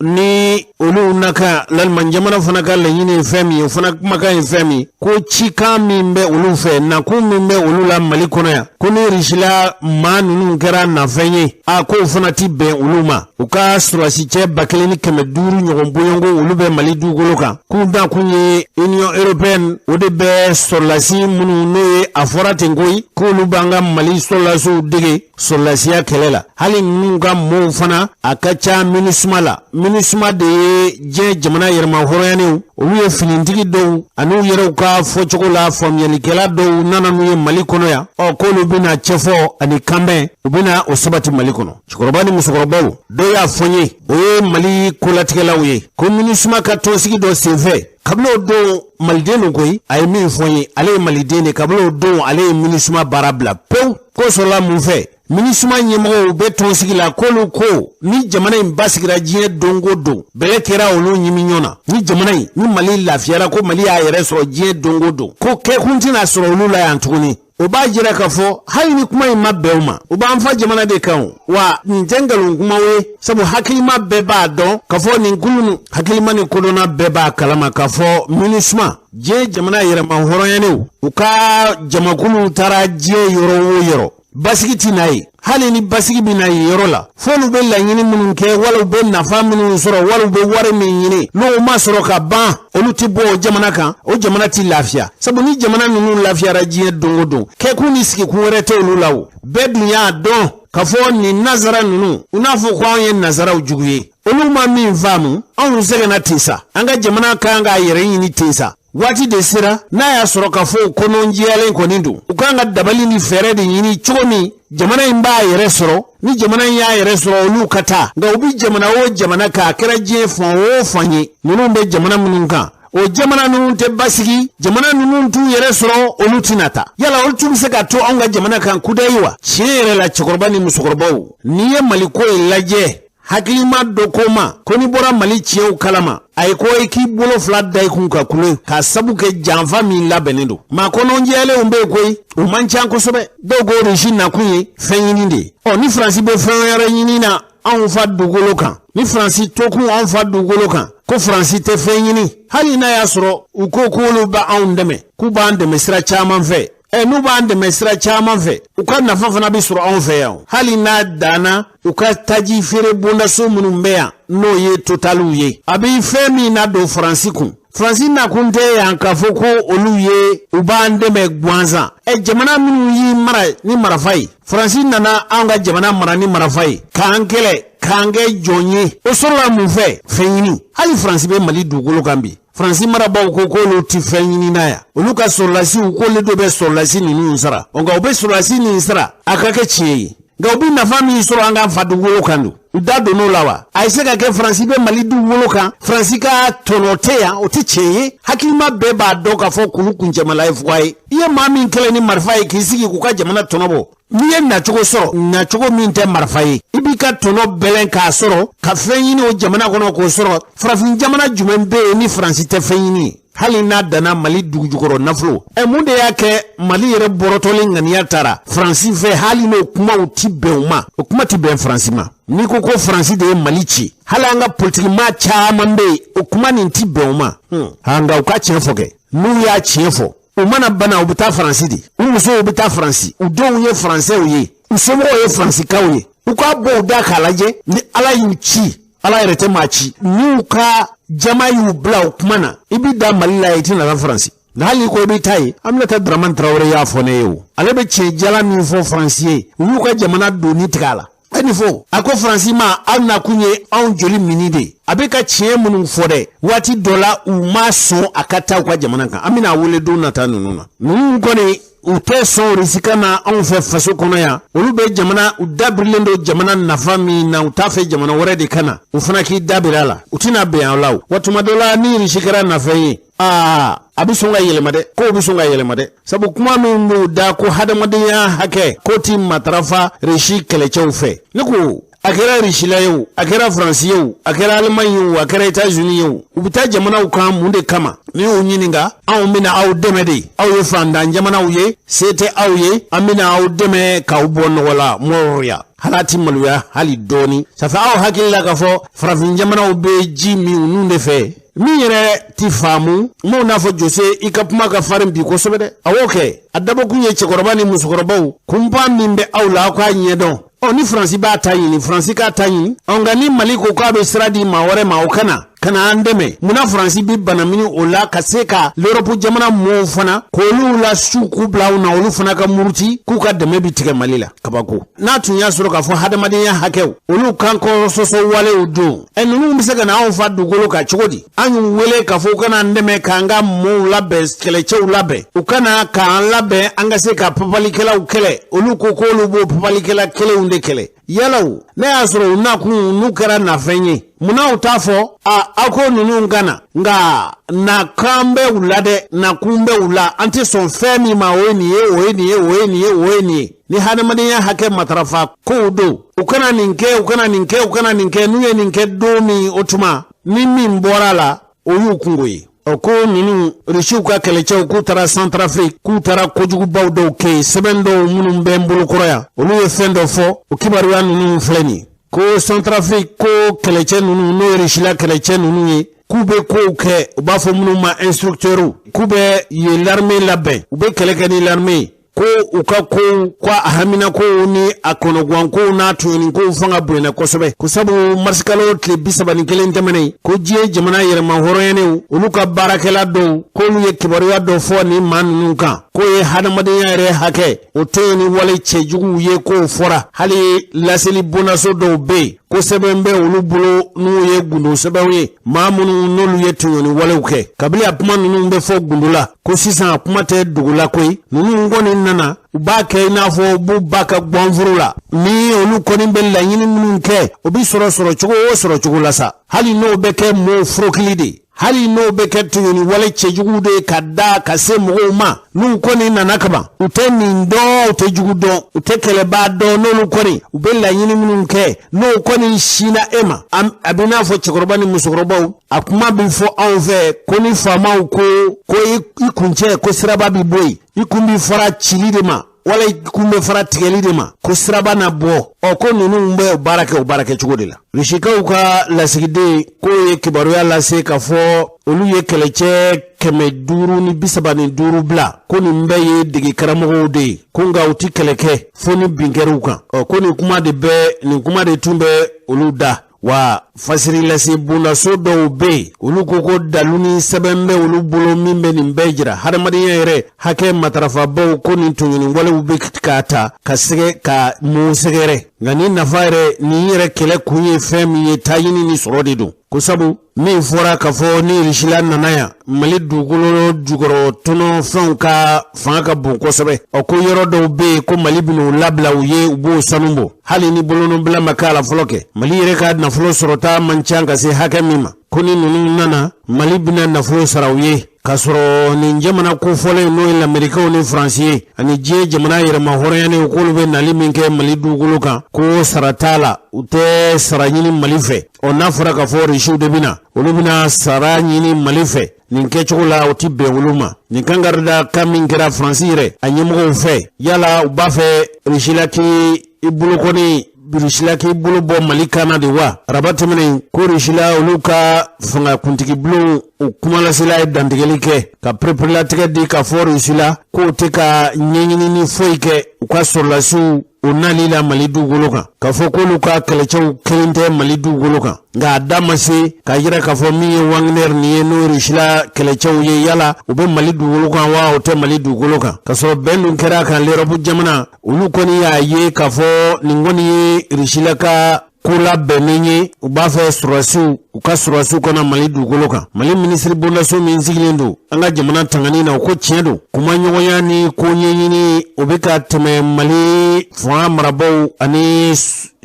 ni olu na ka l'Allemagne jamana fana ka laɲini ye fɛn min ye, o fana kumakan ye fɛn min, ko cikan min bɛ olu fɛ, nakun min bɛ olu la Mali kɔnɔ yan, ko ni Risila maa ninnu kɛra nafɛn ye, a k'o fana ti bɛn olu ma. U ka sɔrɔdasi cɛ 1500 ɲɔgɔn bɔɲɔgɔnko, olu bɛ Mali dugukolo kan, k'u nakun ye Union européenne o de bɛ sɔrɔdasi minnu, n'o ye a fɔra ten koyi, k'olu b'an ka Mali sɔrɔdasiw dege sɔrɔdasiya kɛlɛ la. Hali ninnu ka mɔɔw fana a ka ca MINUSMA la. MINUSMA de ye diɲɛ jamana yɛrɛmahɔrɔnyanenw, olu ye finitigi dɔw an'u yɛrɛw ka fɔcogo la faamuyalikɛla dɔw nana n'u ye Mali kɔnɔ yan. Ɔ k'olu bɛna cɛfɔ ani kanbɛn, u bɛna o sabati Mali kɔnɔ. Cɛkɔrɔba ni musokɔrɔbaw, dɔw y'a fɔ n ye, o ye Mali kolatigɛlaw ye, ko MINUSMA ka tɔnsigi dɔ senfɛ, kabini o don, maliden don koyi, a ye min fɔ n ye, ale ye maliden de, kabini o don ale ye MINUSMA baara bila pewu. K'o sɔrɔla mun fɛ? MINUSMA ɲɛmɔgɔw bɛ tɔnsigi la, k'olu ko ni jamana in basigira diɲɛ don o don, bɛlɛ kɛra olu ɲimi ɲɔgɔn na. Ni jamana in, ni Mali lafiyara, ko Mali y'a yɛrɛ sɔrɔ diɲɛ don o don, ko kɛkun tɛna sɔrɔ olu la yan tuguni. O b'a jira k'a fɔ hali ni kuma in ma bɛn u ma, u b'an fa jamana de kan o. Wa nin tɛ nkalon kumaw ye, sabu hakilima bɛɛ b'a dɔn k'a fɔ nin kulu, hakilima ni kodɔnna bɛɛ b'a kalama k'a fɔ MINUSMA, diɲɛ jamana yɛrɛmahɔrɔnyanenw, u ka jamakuluw taara diɲɛ yɔrɔ o yɔrɔ, basigi ti na ye. Hali ni basigi bɛ na yen yɔrɔ la, f'olu bɛ laɲini minnu kɛ, wala u bɛ nafa minnu sɔrɔ, wala u bɛ wari min ɲini, n'o ma sɔrɔ ka ban, olu tɛ bɔ o jamana kan, o jamana tɛ lafiya. Sabu ni jamana ninnu lafiyara diɲɛ don o don, kɛkun ni sigikun wɛrɛ tɛ olu la. O bɛɛ dun y'a dɔn k'a fɔ nin nazara ninnu, u n'a fɔ ko anw ye nazaraw jugu ye, olu ma min faamu, anw sɛgɛnna ten sa, an ka jamana kan k'a yɛrɛ ɲini ten sa. Waati de sera, n'a y'a sɔrɔ k'a fɔ kɔnɔjɛyalen kɔni don, u kan ka dabali ni fɛɛrɛ de ɲini cogo min jamana in b'a yɛrɛ sɔrɔ. Ni jamana in y'a yɛrɛ sɔrɔ, olu ka taa. Nka u bɛ jamana o jamana kan, a kɛra diɲɛ fan o fan ye, ninnu bɛ jamana minnu kan, o jamana ninnu tɛ basigi, jamana ninnu t'u yɛrɛ sɔrɔ, olu tɛna taa. Yala olu tun bɛ se ka to anw ka jamana kan kudayi wa? Tiɲɛ yɛrɛ la, cɛkɔrɔba ni musokɔrɔbaw, n'i ye Mali ko in lajɛ, hakilima dɔ ko ma ko n'i bɔra Mali tiɲɛw kalama, a ye ko i k'i bolo fila da i kun ka kule, k'a sabu kɛ janfa min labɛnnen don. Maa kɔnɔjɛlenw bɛ yen koyi, u man ca kosɛbɛ. Dɔw ko Risi nakun ye fɛn ɲini de ye. Ɔ ni Faransi bɛ fɛn wɛrɛ ɲini na anw fa dugukolo kan, ni Faransi tokun anw fa dugukolo kan, ko Faransi tɛ fɛn ɲini, hali n'a y'a sɔrɔ u ko k'olu bɛ anw dɛmɛ, k'u b'an dɛmɛ sira caman fɛ. Ɛ n'u b'an dɛmɛ sira caman fɛ, u ka nafa fana bɛ sɔrɔ anw fɛ yan, hali n'a danna u ka taji feere bondaso minnu bɛ yan, n'o ye Totaliw ye, a bɛ fɛn min na don Faransi kun. Faransi nakun tɛ yan k'a fɔ ko olu ye u b'an dɛmɛ gansan. Ɛ, jamana minnu y'i mara ni marifa ye, Faransi nana an ka jamana mara ni marifa ye, k'an kɛlɛ, k'an kɛ jɔn ye, o sɔrɔla mun fɛ? Fɛn ɲini. Hali Faransi bɛ Mali dugukolo kan bi, Faransi marabaaw ko k'olu ti fɛn ɲini na yan. Olu ka sɔrɔlasiw, k'olu de bɛ sɔrɔlasi ninnu sara. Nka u bɛ sɔrɔlasi nin sara, a ka kɛ tiɲɛ ye, nka u bɛ nafa min sɔrɔ an ka fa dugukolo kan don, u da donn'o la wa? A ye se ka kɛ Faransi bɛ Mali dugukolo kan, Faransi ka tɔnɔ tɛ yan, o tɛ tiɲɛ ye. Hakilima bɛɛ b'a dɔn k'a fɔ kulu kuncɛmala ye fuga ye. I ye maa min kɛlɛ ni marifa ye k'i sigi k'u ka jamana tɔnɔ bɔ, n'i ye nacogo sɔrɔ, nacogo min tɛ marifa ye, i b'i ka tɔnɔ bɛlɛn k'a sɔrɔ ka fɛn ɲini o jamana kɔnɔ k'o sɔrɔ. Farafin jamana jumɛn bɛ yen ni Faransi tɛ fɛn ɲini ye, hali n'a danna Mali dugujukɔrɔ nafolo? Ɛ, mun de y'a kɛ Mali yɛrɛ bɔrɔtɔlen ŋaniya taara Faransi fɛ, hali n'o kumaw ti bɛn u ma? O kuma ti bɛn Faransi ma. N'i ko ko Faransi de ye Mali ci, hali an ka politikimaa caman bɛ yen, o kuma nin ti bɛn u ma. Nka u ka tiɲɛ fɔ kɛ. N'u y'a tiɲɛ fɔ, u mana bana, u bɛ taa Faransi de. U musow bɛ taa Faransi, u denw ye Faransɛw ye, u somɔgɔw ye Faransikaw ye. U k'a bɔ u da k'a lajɛ ni Ala y'u ci. Ala yɛrɛ tɛ maa ci. N'u ka jama y'u bila o kuma na, i b'i da Mali la, i tɛna taa Faransi. Nka hali ko i bɛ taa yen, Aminata Dramane Tarawele y'a fɔ ne ye, o ale bɛ tiɲɛ jala min fɔ Faransi ye, u y'u ka jamana doni tigɛ a la. E nin fɔ, a ko Faransi ma, aw nakun ye anw joli mini de. A bɛ ka tiɲɛ minnu fɔ dɛ, waati dɔ la u ma sɔn a ka taa u ka jamana kan. An bɛna wele don nata ninnu na. Ninnu kɔni, u tɛ sɔn Risi ka na anw fɛ faso kɔnɔ yan. Olu bɛ jamana, u dabirilen don jamana nafa min na, u t'a fɛ jamana wɛrɛ de ka na u fana k'i dabiri a la. U tɛna bɛn aw la. O wa, tuma dɔ la, ni Risi kɛra nafɛn ye, aa, a bɛ sɔn ka yɛlɛma dɛ, kow bɛ sɔn ka yɛlɛma dɛ, sabu kuma min b'u da ko hadamadenya hakɛ k'o ti matarafa Risi kɛlɛcɛw fɛ. Ne ko a kɛra Risila ye o, a kɛra Faransi ye o, a kɛra Alimaɲi ye o, a kɛra États-Unis ye o, u bɛ taa jamanaw kan mun de kama? N'i y'u ɲininka, anw bɛna aw dɛmɛ de, aw ye fantan jamanaw ye, se tɛ aw ye, an bɛna aw dɛmɛ k'aw bɔ nɔgɔ la. Mɔrɔya hali a ti maloya hali dɔɔni. Ça fait aw hakili la k'a fɔ farafin jamanaw bɛ ji min u nun de fɛ. Min yɛrɛ ti faamu m'o n'a fɔ. Jose, i ka kuma ka farin bi kosɛbɛ dɛ. Awɔ kɛ, a dabɔkun ye cɛkɔrɔba ni musokɔrɔbaw kunpan min bɛ aw la, aw k'a ɲɛdɔn. Ɔ, ni Faransi b'a ta ɲini, Faransi k'a ta ɲini. Ɔ, nka ni Mali ko k'a bɛ sira di maa wɛrɛ ma, o kana ka na an dɛmɛ, munna Faransi bɛ banamini o la ka se ka l'Europe jamana mɔɔw fana k'olu la su k'u bila aw na, olu fana ka muruti k'u ka dɛmɛ bi tigɛ Mali la? Kabako. N'a tun y'a sɔrɔ k'a fɔ hadamadenya hakɛw, olu kan kɔrɔ sɔsɔ walew don, ɛ, ninnu bɛ se ka na anw fa dugukolo kan cogo di? An y'u wele k'a fɔ u kana an dɛmɛ k'an ka mɔɔw labɛn, kɛlɛcɛw labɛn, u kana k'an labɛn an ka se ka papalikɛlaw kɛlɛ. Olu ko k'olu b'o papalikɛla kelenw de kɛlɛ. Yala o, ne y'a sɔrɔ u nakun n'u kɛra nafɛn ye, munna u t'a fɔ a aw ko ninnu ka na? Nka nakan bɛ u la dɛ, nakun bɛ u la. An tɛ sɔn fɛn min ma, o ye nin ye, o ye nin ye, o ye nin ye, o ye nin ye. Ni hadamadenya hakɛ matarafa kow don, u kana nin kɛ, u kana nin kɛ, u kana nin kɛ. N'u ye nin kɛ don min, o tuma ni min bɔra a la, o y'u kungo ye. Ɔ, ko ninnu Rusiw ka kɛlɛcɛw k'u taara Centrafrique, k'u taara kojugubaw dɔw kɛ yen. Sɛbɛn dɔw minnu bɛ n bolokɔrɔ yan, olu ye fɛn dɔ fɔ. O kibaruya ninnu filɛ nin ye, ko Centrafrique ko kɛlɛcɛ ninnu, n'o ye Rusila kɛlɛcɛ ninnu ye, k'u bɛ kow kɛ, u b'a fɔ minnu ma instructeurs, k'u bɛ yen l'armée labɛn, u bɛ kɛlɛ kɛ ni l'armée ye, ko u ka kow, ko a haminakow ni a kɔnɔguwankow n'a tɔɲɔnikow fanga bonyana kosɛbɛ, ko sabu marisikalo tile 31 tɛmɛnen, ko diɲɛ jamana yɛrɛma hɔrɔnyanenw, olu ka baarakɛla dɔw, k'olu ye kibaruya dɔ fɔ nin maa ninnu kan, k'o ye hadamadenya yɛrɛ hakɛ o tɔɲɔni wale cɛjuguw ye. K'o fɔra hali laseli bonnaso dɔw bɛ yen, ko sɛbɛn bɛ olu bolo n'u ye gundo sɛbɛnw ye, maa minnu n'olu ye tɔɲɔni walew kɛ. Kabini a kuma ninnu bɛ fɔ gundo la, ko sisan a kuma tɛ dugu la koyi. Ninnu kɔni nana, u b'a kɛ i n'a fɔ u b'u ba ka gwanforo la. Ni olu kɔni bɛ laɲini minnu kɛ, o bɛ sɔrɔ sɔrɔ cogo o sɔrɔ cogo la sa, hali n'o bɛ kɛ mɔɔw furokili de ye, hali n'o bɛ kɛ tɔɲɔni wale cɛjuguw de ye ka da ka se mɔgɔw ma. N'u kɔni nana kaban, u tɛ nin dɔn, u tɛ jugu dɔn, u tɛ kɛlɛbaa dɔn. N'olu kɔni u bɛ laɲini minnu kɛ, n'o kɔni sinna e ma, a bɛ n'a fɔ cɛkɔrɔba ni musokɔrɔbaw, a kuma bɛ fɔ anw fɛ ko ni faamaw ko ko i kuncɛ, ko siraba bɛ bɔ yen, i kun bɛ fara cili de ma, wala i kun bɛ fara tigɛli de ma, ko siraba na bɔ. Ɔ, ko ninnu bɛ o baara kɛ o baara kɛcogo de la. Rusikaw ka lasigiden k'o ye kibaruya lase k'a fɔ olu ye kɛlɛcɛ 535 bila, ko nin bɛɛ ye dege karamɔgɔw de ye, ko nka u ti kɛlɛ kɛ fo ni bin kɛr'u kan. Ɔ, ko nin kuma de bɛ, nin kuma de tun bɛ olu da. Wa fasirilase bondaso dɔw bɛ yen, olu ko ko dalu ni sɛbɛn bɛ olu bolo min bɛ nin bɛɛ jira. Hadamadenya yɛrɛ hakɛ matarafabaw ko nin tɔɲɔni walew bɛ k'a ta ka sɛgɛ ka mun sɛgɛrɛ. Nka nin nafa yɛrɛ, nin yɛrɛ kɛlɛ kun ye fɛn min ye, taɲini ni sɔrɔ de don, ko sabu min fɔra k'a fɔ ni Irisila nana yan, Mali dugukolo jukɔrɔ tɔnɔ fɛnw ka fanga ka bon kosɛbɛ. Ɔ, ko yɔrɔ dɔw bɛ yen ko Mali bɛn'o labila u ye, u b'o sanu bɔ, hali ni bolonɔbila ma k'a la fɔlɔ kɛ. Mali yɛrɛ ka nafolo sɔrɔta man ca ka se hakɛ min ma, ko ni ninnu nana, Mali bɛna nafolo sara u ye, k'a sɔrɔ nin jamana kofɔlen, n'o ye Lamerikaw ni Faransi ye ani diɲɛ jamana yɛrɛma hɔrɔnyanen, k'olu bɛ nali min kɛ Mali dugukolo kan, ko sara t'a la, u tɛ sara ɲini Mali fɛ. Ɔ, n'a fɔra k'a fɔ Risiw de bɛna, olu bɛna sara ɲini Mali fɛ nin kɛcogo la, o tɛ bɛn olu ma. Nin kankarida kan min kɛra Faransi yɛrɛ a ɲɛmɔgɔw fɛ, yala u b'a fɛ Risila k'i bolo kɔni, Risila k'i bolo bɔ Mali kan na de wa? Araba tɛmɛnen ko Risila, olu ka fanga kuntigibulon, o kumalasela ye dantigɛli kɛ ka pereperelatigɛ di k'a fɔ Risila k'o tɛ ka ɲɛɲinini foyi kɛ u ka sɔrɔlasiw o nali la Mali dugukolo kan, k'a fɔ k'olu ka kɛlɛcɛw kelen tɛ Mali dugukolo kan. Nka a da ma se k'a jira k'a fɔ min ye Wagner nin ye, n'o Risila kɛlɛcɛw ye, yala u bɛ Mali dugukolo kan wa, o tɛ Mali dugukolo kan, k'a sɔrɔ bɛn dun kɛra a kan. L'Europe jamana, olu kɔni y'a ye k'a fɔ nin kɔni ye Risila ka ko labɛnnen ye. U b'a fɛ sɔrɔdasiw, u ka sɔrɔdasiw ka na Mali dugukolo kan. Mali minisiri bondaso min sigilen don an ka jamana tangani na, o ko tiɲɛ don, kumaɲɔgɔnya ni ko ɲɛɲini, o bɛ ka tɛmɛ Mali fanga marabaaw ani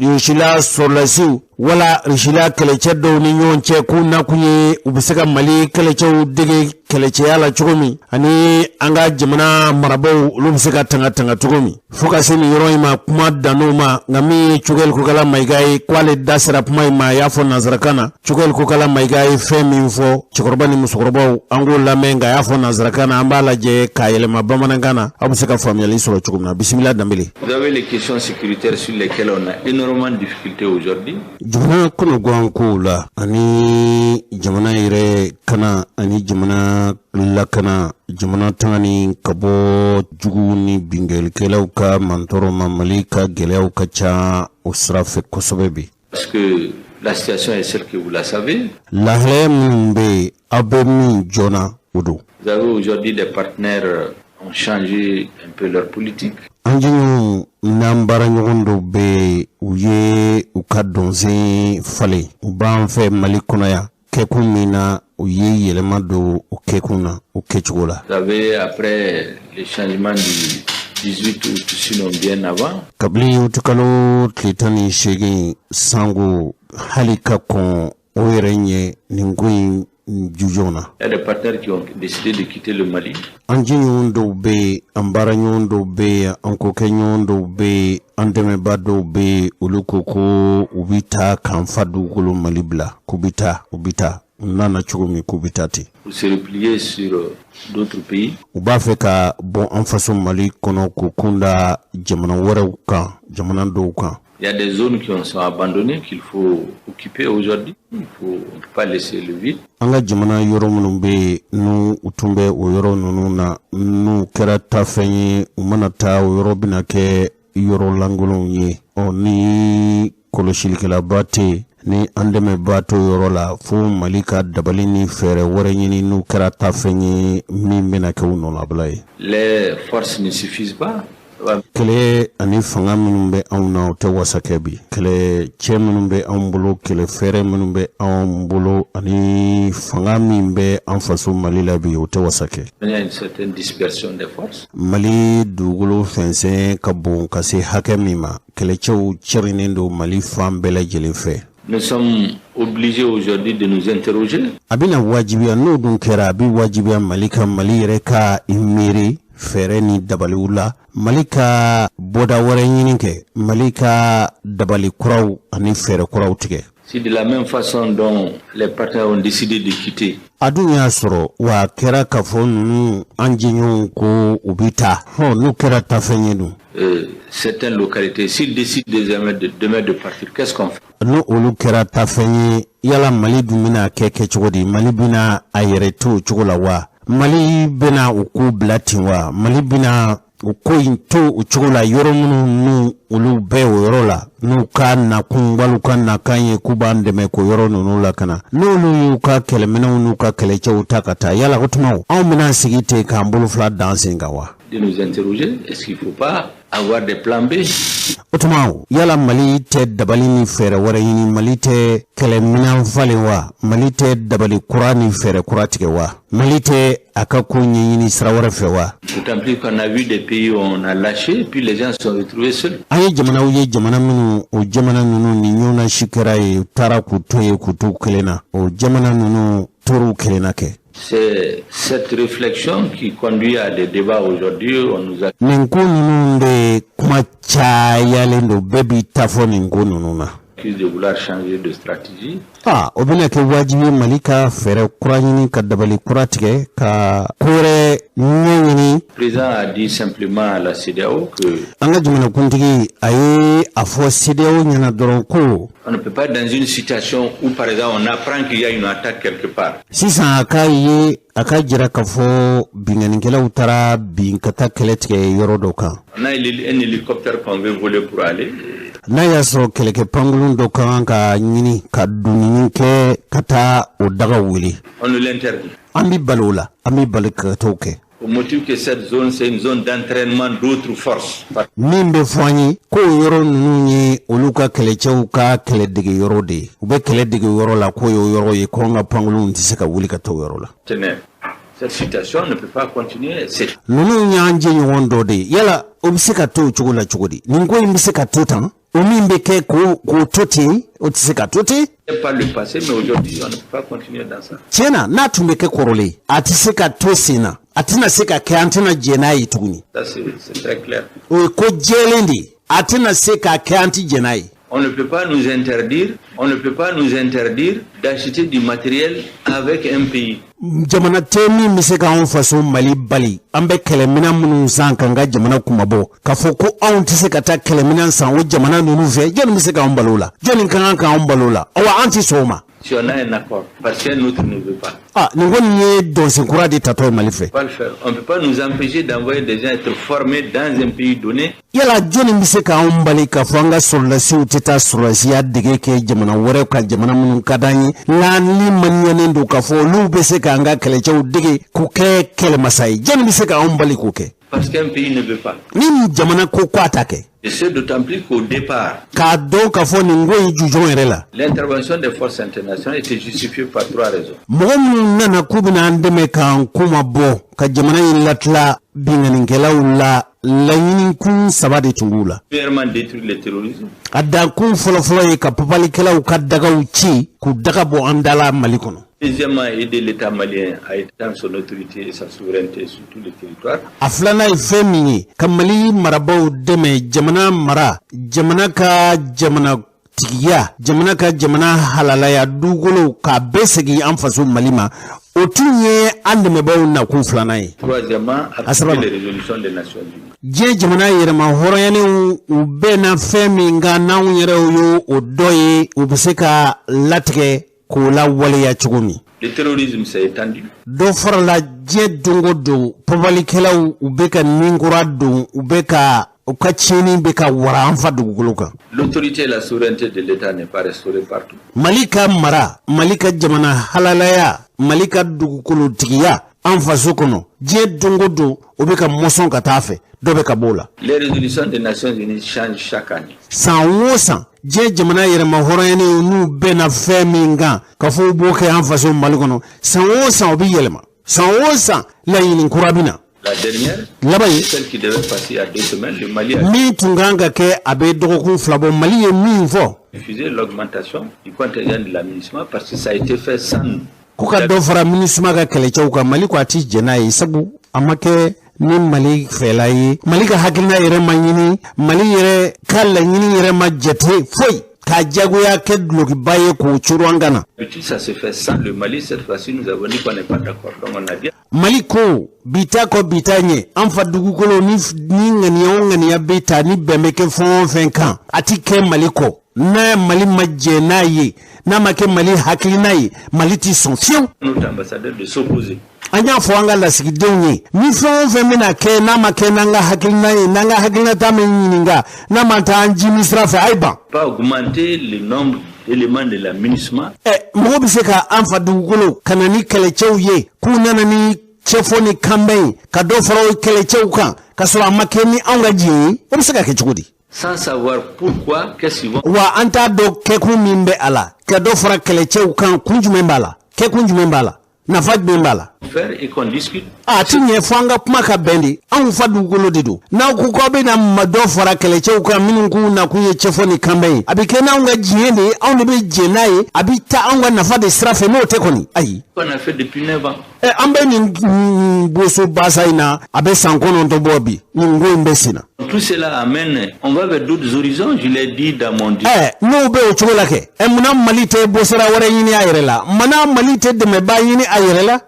Risila sɔrɔdasiw wala Risila kɛlɛcɛ dɔw ni ɲɔgɔn cɛ, k'u nakun ye u bɛ se ka Mali kɛlɛcɛw dege kɛlɛcɛya la cogo min, ani an ka jamana marabaaw, olu bɛ se ka tanga tanga cogo min. Fo ka se nin yɔrɔ in ma, kuma dan'o ma. Nka min ye Choguel Kokala Mayiga ye, k'ale da sera kuma in ma, a y'a fɔ nansarakan na. Choguel Kokala Mayiga ye fɛn min fɔ, cɛkɔrɔba ni musokɔrɔbaw, an k'o lamɛn. Nka a y'a fɔ nansarakan na, an b'a lajɛ k'a yɛlɛma bamanankan na, aw bɛ se ka faamuyali sɔrɔ cogo min na. Bisimila, Danbele. Vous avez les questions sécuritaires sur lesquelles on a énormément de difficultés aujourd'hui. Jamana kɔnɔgan kow la, ani jamana yɛrɛ kana, ani jamana lakana, jamana tangani ka bɔ jugu ni binkannikɛlaw ka mantɔrɔ ma, Mali ka gɛlɛyaw ka ca o sira fɛ kosɛbɛ bi. Parce que la situation est celle que vous la savez. Lahalaya minnu bɛ yen, aw bɛ min joona, o don. Vous avez aujourd'hui des partenaires ont changé un peu leur politique. An jɛɲɔgɔnw n'an baaraɲɔgɔn dɔw bɛ yen, u ye u ka dɔnsen falen. U b'an fɛ Mali kɔnɔ yan kɛkun min na, u ye yɛlɛma don o kɛkun na, o kɛcogo la. Vous avez, après le changement du 18 août, sinon bien avant, Kabini utikalo tile 18 sango, hali ka kɔn o yɛrɛ ɲɛ, nin ko in jujɔn na, il y a des partenaires qui ont décidé de quitter le Mali. An jɛɲɔgɔn dɔw bɛ yen, an baaraɲɔgɔn dɔw bɛ yen, an kokɛɲɔgɔn dɔw bɛ yen, an dɛmɛba dɔw bɛ yen, olu ko ko u bɛ taa k'an fa dugukolo Mali bila, k'u bɛ taa, u bɛ taa, u nana cogo min, k'u bɛ taa ten. Pour se replier sur d'autres pays. U b'a fɛ ka bɔ an faso Mali kɔnɔ k'u kunda jamana wɛrɛw kan, jamana dɔw kan. Il y a des zones qui sont abandonnées qu'il faut occuper aujourd'hui. On ne peut pas laisser le vide. An ka jamana yɔrɔ minnu bɛ yen, n'u u tun bɛ o yɔrɔ ninnu na, n'u kɛra taafɛn ye, u mana taa, o yɔrɔ bɛna kɛ yɔrɔ lankolonw ye. Ɔ, ni kɔlɔsilikɛlaba tɛ yen, ni an dɛmɛba t'o yɔrɔ la, fo Mali ka dabali ni fɛɛrɛ wɛrɛ ɲini, n'u kɛra taafɛn ye, min bɛna kɛ u nɔnabila ye. Les forces ne suffisent pas. Kɛlɛ ani fanga minnu bɛ anw na, o tɛ wasa kɛ bi. Kɛlɛ cɛ minnu bɛ anw bolo, kɛlɛ fɛɛrɛ minnu bɛ anw bolo, ani fanga min bɛ an faso Mali la bi, o tɛ wasa kɛ. Il y a une certaine dispersion des forces. Mali dugukolo fɛnsɛn ka bon ka se hakɛ min ma, kɛlɛcɛw cɛrinnen don Mali fan bɛɛ lajɛlen fɛ. Nous sommes obligés aujourd'hui de nous interroger. A bɛna wajibiya, n'o dun kɛra, a bɛ wajibiya Mali ka, Mali yɛrɛ ka i miiri fɛɛrɛ ni dabaliw la, Mali ka bɔda wɛrɛ ɲini kɛ, Mali ka dabali kuraw ani fɛɛrɛ kuraw tigɛ. Si de la même façon dont les partenaires ont décidé de quitter, A dun y'a sɔrɔ wa, a kɛra k'a fɔ ninnu, an jɛɲɔgɔnw, ko u bɛ taa, hɔn, n'u kɛra taafɛn ye dun, certaines localités, s'ils décident désormais de, demain de partir, qu'est-ce qu'on fait? N'o olu kɛra taafɛn ye, yala Mali dun bɛna kɛ kɛ cogo di? Mali bɛna a yɛrɛ to o cogo la wa? Mali bɛna u k'u bila ten wa? Mali bɛna O ko in to o cogo la, yɔrɔ minnu n'u olu bɛɛ o yɔrɔ la, n'u ka nakun wali u ka nakan ye k'u b'an dɛmɛ k'o yɔrɔ ninnu lakana, n'olu y'u ka kɛlɛminɛw n'u ka kɛlɛcɛw ta ka taa, yala o tuma anw bɛna sigi ten k'an bolo fila dan sen kan wa? De nous interroger, est-ce qu'il ne faut pas avoir des plans B? O tuma, yala Mali tɛ dabali ni fɛɛrɛ wɛrɛ ɲini? Mali tɛ kɛlɛminɛn falen wa? Mali tɛ dabali kura ni fɛɛrɛ kura tigɛ wa? Mali tɛ a ka ko ɲɛɲini sira wɛrɛ fɛ wa? D'autant plus qu'on a vu des pays où on a lâché, puis les gens se sont retrouvés seuls. An ye jamanaw ye, jamana minnu, o jamana ninnu ni ɲɔgɔnna si kɛra ye, u taara k'u to ye, k'u to kelen na, o jamana ninnu tor'u kelen na kɛ. C'est cette réflexion qui conduit à des débats aujourd'hui. On nous a Nin ko ninnu de kuma cayalen don, bɛɛ b'i ta fɔ nin ko ninnu na. accuse de vouloir changer de stratégie. A o bɛna kɛ wajibi ye Mali ka fɛɛrɛ kura ɲini, ka dabali kura tigɛ, ka ko wɛrɛ ɲɛɲini. Le président a dit simplement à la CEDEAO que An ka jamanakuntigi a ye a fɔ CEDEAO ɲɛna dɔrɔn ko on ne peut pas être dans une situation où, par exemple, on apprend qu'il y a une attaque quelque part. Sisan a k'a ye, a ka jira k'a fɔ binkannikɛlaw taara bin ka taa kɛlɛ tigɛ yɔrɔ dɔ kan. On a un hélicoptère qu'on veut voler pour aller. N'a y'a sɔrɔ kɛlɛkɛ pankurun dɔ ka kan ka ɲini ka donni kɛ ka taa o daga wuli, On nous l'interdit. an bɛ bali o la, an bɛ bali ka t'o kɛ. Au motif que cette zone, c'est une zone d'entraînement d'autres forces. Min bɛ fɔ an ye k'o yɔrɔ ninnu ye olu ka kɛlɛcɛw ka kɛlɛdege yɔrɔ de ye, u bɛ kɛlɛ dege yɔrɔ la, k'o ye o yɔrɔ ye, ko an ka pankurunw tɛ se ka wuli ka taa o yɔrɔ la. Partenaires. Cette situation ne peut pas continuer. C'est Ninnu y'an jɛɲɔgɔn dɔ de ye. Yala o bɛ se ka to o cogo la cogo di? Nin ko in bɛ se ka to tan? O min bɛ kɛ k'o to ten, o tɛ se ka to ten. pas le passé, mais aujourd'hui, on ne peut pas continuer dans ça. Tiɲɛ na, n'a tun bɛ kɛ kɔrɔlen, a tɛ se ka to sen na, a tɛna se ka kɛ, an tɛna jɛn n'a ye tuguni. Ça, c'est très clair. O ye ko jɛlen de ye, a tɛna se k'a kɛ, an tɛ jɛn n'a ye. On ne peut pas nous interdire, on ne peut pas nous interdire d'acheter du matériel avec un pays. Jamana tɛ min bɛ se k'anw faso Mali bali, an bɛ kɛlɛminɛn minnu san k'an ka jamana kumabɔ, k'a fɔ ko anw tɛ se ka taa kɛlɛminɛn san o jamana ninnu fɛ. Jɔnni bɛ se k'anw balo o la? Jɔnni ka kan k'anw balo o la? Awa, an tɛ sɔn o ma. Si on a un accord, parce qu'un autre ne veut pas. Ah, nin ko nin ye dɔnsen kura de tatɔ ye Mali fɛ. On peut pas le faire. On ne peut pas nous empêcher d'envoyer des gens être formés dans un pays donné. Yala jɔnni bɛ se k'anw bali k'a fɔ an ka sɔrɔdasiw tɛ taa sɔrɔdasiya dege kɛ jamana wɛrɛw kan, jamana minnu ka d'an ye, nka ni maniyanen don k'a fɔ olu bɛ se k'an ka kɛlɛcɛw dege k'u kɛ kɛlɛmasa ye? Jɔnni bɛ se k'anw bali k'o kɛ? Parce qu'un pays ne veut pas. Ni jamana ko k'a ta kɛ. Et c'est d'autant plus qu'au départ, K'a dɔn k'a fɔ nin ko in jujɔn yɛrɛ la, l'intervention des forces internationales était justifiée par trois raisons. mɔgɔ minnu nana k'u bɛna an dɛmɛ k'an kuma bɔ ka jamana in latila binkannikɛlaw la, laɲini kun saba de tun b'u la. Premièrement, détruire le terrorisme. A dankun fɔlɔfɔlɔ ye ka papalikɛlaw ka dagaw ci, k'u daga bɔ an dala Mali kɔnɔ. Deuxièmement, aider l'État malien à étendre son autorité et sa souveraineté sur tout le territoire. A filanan ye fɛn min ye, ka Mali marabaw dɛmɛ jamana mara, jamana ka jamana tigiya, jamana ka jamana halalaya, dugukolo k'a bɛɛ segin an faso Mali ma, o tun ye an dɛmɛbaw nakun filanan ye. Troisièmement, A sabanan. appliquer les résolutions des Nations Unies. Diɲɛ jamana yɛrɛma hɔrɔnyanenw, u bɛnna fɛn min kan, n'anw yɛrɛw y'o o dɔ ye, u bɛ se ka latigɛ k'o lawaleya cogo min. Le terrorisme s'est étendu. Dɔ farala diɲɛ don o don, papalikɛlaw u bɛ ka ninkura don, u bɛ ka u ka tiɲɛni bɛ ka wara an fa dugukolo kan. L'autorité et la souveraineté de l'État n'est pas restaurée partout. Mali ka mara, Mali ka jamana halalaya, Mali ka dugukolotigiya an faso kɔnɔ, diɲɛ don o don o bɛ ka mɔsɔn ka taa fɛ, dɔ bɛ ka b'o la. Les résolutions des Nations Unies changent chaque année. San o san, diɲɛ jamana yɛrɛma hɔrɔnyanenw n'u bɛnna fɛn min kan ka fɔ u b'o kɛ an faso Mali kɔnɔ, san o san o bɛ yɛlɛma, san o san laɲini kura bɛ na. La dernière, Laban ye, celle qui devait passer il y a 2 semaines, le Mali a min tun kan ka kɛ a bɛ dɔgɔkun 2 bɔ, Mali ye min fɔ, refusé l'augmentation du contingent de la MINUSMA parce que ça a été fait sans nous. Ko ka dɔ fara MINUSMA ka kɛlɛcɛw kan, Mali ko a ti jɛn n'a ye, sabu a ma kɛ ni Mali fɛla ye, Mali ka hakilina yɛrɛ ma ɲini, Mali yɛrɛ ka laɲini yɛrɛ ma jate foyi, k'a jagoya kɛ dulokiba ye k'o coro an kan na. D'habitude, ça se fait sans le Mali. Cette fois-ci, nous avons dit qu'on n'est pas d'accord. Donc, on a dit Mali ko bi ta kɔ bi ta ɲɛ, an fa dugukolo ni ŋaniya o ŋaniya bɛ ta, ni bɛn bɛ kɛ fɛn o fɛn kan, a ti kɛ Mali kɔ. N'a Mali ma jɛ n'a ye, n'a ma kɛ Mali hakilina ye, Mali tɛ sɔn fiyewu. Notre ambassadeur de s'opposer. An y'a fɔ an ka lasigidenw ye, ni fɛn o fɛn bɛna kɛ, n'a ma kɛ n'an ka hakilina ye, n'an ka hakilinata min ɲininka, n'a ma taa an ji min sira fɛ, a ye ban. Pas augmenter le nombre d'éléments de la MINUSMA. Ɛ, mɔgɔ bɛ se ka an fa dugukolo ka na ni kɛlɛcɛw ye, k'u nana ni cɛfɔ ni kanbɛn ye, ka dɔ fara o kɛlɛcɛw kan, ka sɔrɔ a ma kɛ ni anw ka diɲɛ ye, o bɛ se ka kɛ cogo di? Sans savoir pourquoi, qu'est-ce qu'ils vont. Wa an t'a dɔn kɛkun min bɛ a la, ka dɔ fara kɛlɛcɛw kan, kun jumɛn b'a la, kɛkun jumɛn b'a la, nafa jumɛn b'a la? Faire et qu'on discute. A ti ɲɛ fo an ka kuma ka bɛn de. Anw fa dugukolo de don. N'aw ko k'aw bɛna ma dɔ fara kɛlɛcɛw kan minnu k'u nakun ye cɛfɔ ni kanbɛn ye, a bɛ kɛ n'anw ka diɲɛ de ye, anw de bɛ jɛn n'a ye, a bɛ taa anw ka nafa de sira fɛ. N'o tɛ kɔni, ayi. Qu'on a fait depuis 9 ans. Ɛ, an bɛ nin boso basa in na, a bɛ san 9 bɔ bi, nin ko in bɛ sen na. Tout cela amène, on va vers d'autres horizons, je l'ai dit dans mon discours. Ɛ, n'o bɛ o cogo la kɛ, ɛ, munna Mali tɛ bɔsira wɛrɛ ɲini a yɛrɛ la? Munna Mali tɛ dɛmɛba ɲini a yɛrɛ la?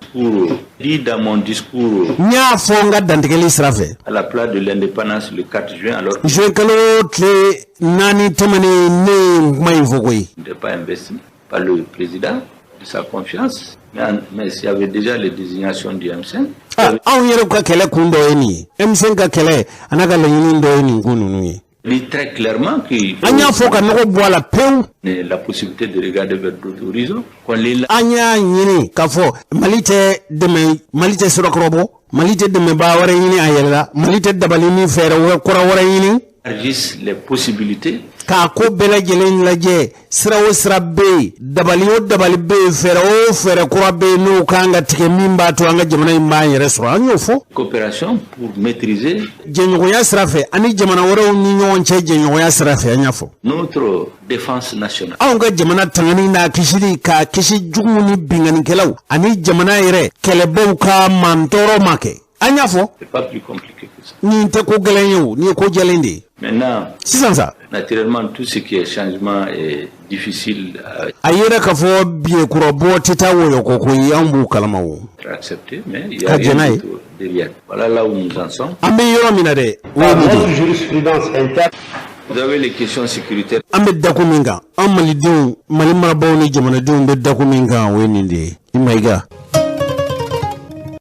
Dit dans mon discours. N y'a fɔ n ka dantigɛli sira fɛ. À la place de l'indépendance le 4 juin, alors. Juin kalo tile 4 tɛmɛnen, ne ye kuma in fɔ koyi. N'était pas investi par le président de sa confiance. Mais s'il y avait déjà les désignations du M5. Ah, anw yɛrɛ ka kɛlɛ kun dɔ ye nin ye. M5 ka kɛlɛ, a n'a ka laɲini dɔ ye nin ko ninnu ye. Dit très clairement qu'il An y'a fɔ ka nɔgɔ bɔ a la pewu. La possibilité de regarder vers d'autres horizons. Qu'on les An y'a ɲini k'a fɔ Mali tɛ dɛmɛ, Mali tɛ sira kɔrɔ bɔ, Mali tɛ dɛmɛbaa wɛrɛ ɲini a yɛrɛ la, Mali tɛ dabali ni fɛɛrɛ wɛrɛ kura wɛrɛ ɲini. Élargisse les possibilités. K'a ko bɛɛ lajɛlen lajɛ, sira o sira bɛ yen, dabali o dabali bɛ yen, fɛɛrɛ o fɛɛrɛ kura bɛ yen, n'o kan ka tigɛ min b'a to an ka jamana in b'an yɛrɛ sɔrɔ, an y'o fɔ. Coopération pour maîtriser. Jɛɲɔgɔnya sira fɛ, ani jamana wɛrɛw ni ɲɔgɔn cɛ jɛɲɔgɔnya sira fɛ, an y'a fɔ. Notre défense nationale. Anw ka jamana tangani n'a kisili, k'a kisi juguw ni binkannikɛlaw ani jamana yɛrɛ kɛlɛbaw ka mantɔɔrɔ ma kɛ, an y'a fɔ. C'est pas plus compliqué que ça. Nin tɛ ko gɛlɛn ye o, nin ye ko jɛlen de ye. Maintenant, sisan sa, naturellement, tout ce qui est changement est difficile à A yɛrɛ k'a fɔ biɲɛ kura bɔ tɛ taa wɔyɔ ko ye, anw b'u kalama o. être accepté, mais il n'y a Ka jɛn n'a rien ye. d'autre derrière. Voilà là où nous en sommes. An bɛ yɔrɔ min na dɛ, o ye nin de ye. Jurisprudence interne. Vous avez les questions sécuritaires. An bɛ dakun min kan, an malidenw, Mali marabaaw ni jamanadenw bɛ dakun min kan, o ye nin de ye. I Mayiga,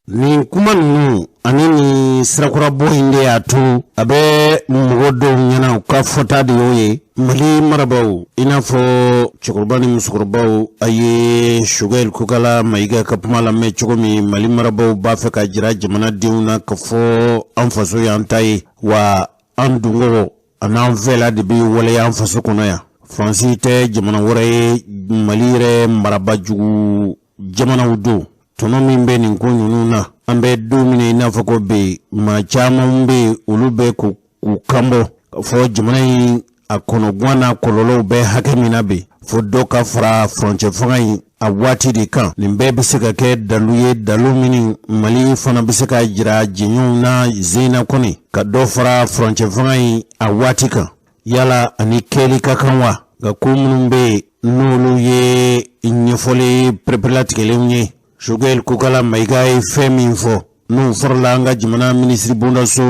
nin kuma ninnu ani nin sirakurabɔ in de y'a to a bɛ mɔgɔ dɔw ɲɛna, u ka fɔta de y'o ye. Mali marabaaw, i n'a fɔ cɛkɔrɔba ni musokɔrɔbaw, a ye Choguel Kokala Mayiga ka kuma lamɛn cogo min, Mali marabaaw b'a fɛ ka jira jamanadenw na ka fɔ an faso y'an ta ye, wa an dungɔ a n'an fɛla de bɛ waleya an faso kɔnɔ yan. Faransi tɛ jamana wɛrɛ ye, Mali yɛrɛ marabajugu jamanaw don. Tɔnɔ min bɛ nin ko ninnu na, an bɛ don min na i n'a fɔ ko bi, maa caman bɛ yen, olu bɛ k'u kanbɔ k'a fɔ jamana in a kɔnɔguwan n'a kɔlɔlɔw bɛ hakɛ min na bi, fo dɔ ka fara furancɛ fanga in a waati de kan. Nin bɛɛ bɛ se ka kɛ dalu ye, dalu minnu Mali fana bɛ se ka jira jɛɲɔgɔnw na zena kɔni, ka dɔ fara furancɛ fanga in a waati kan. Yala ani kɛli ka kan wa? Nka ko minnu bɛ yen, n'olu ye ɲɛfɔli pereperelatigɛlenw ye, Choguel Kokala Mayiga ye fɛn min fɔ, n'o farala an ka jamana minisiri bondaso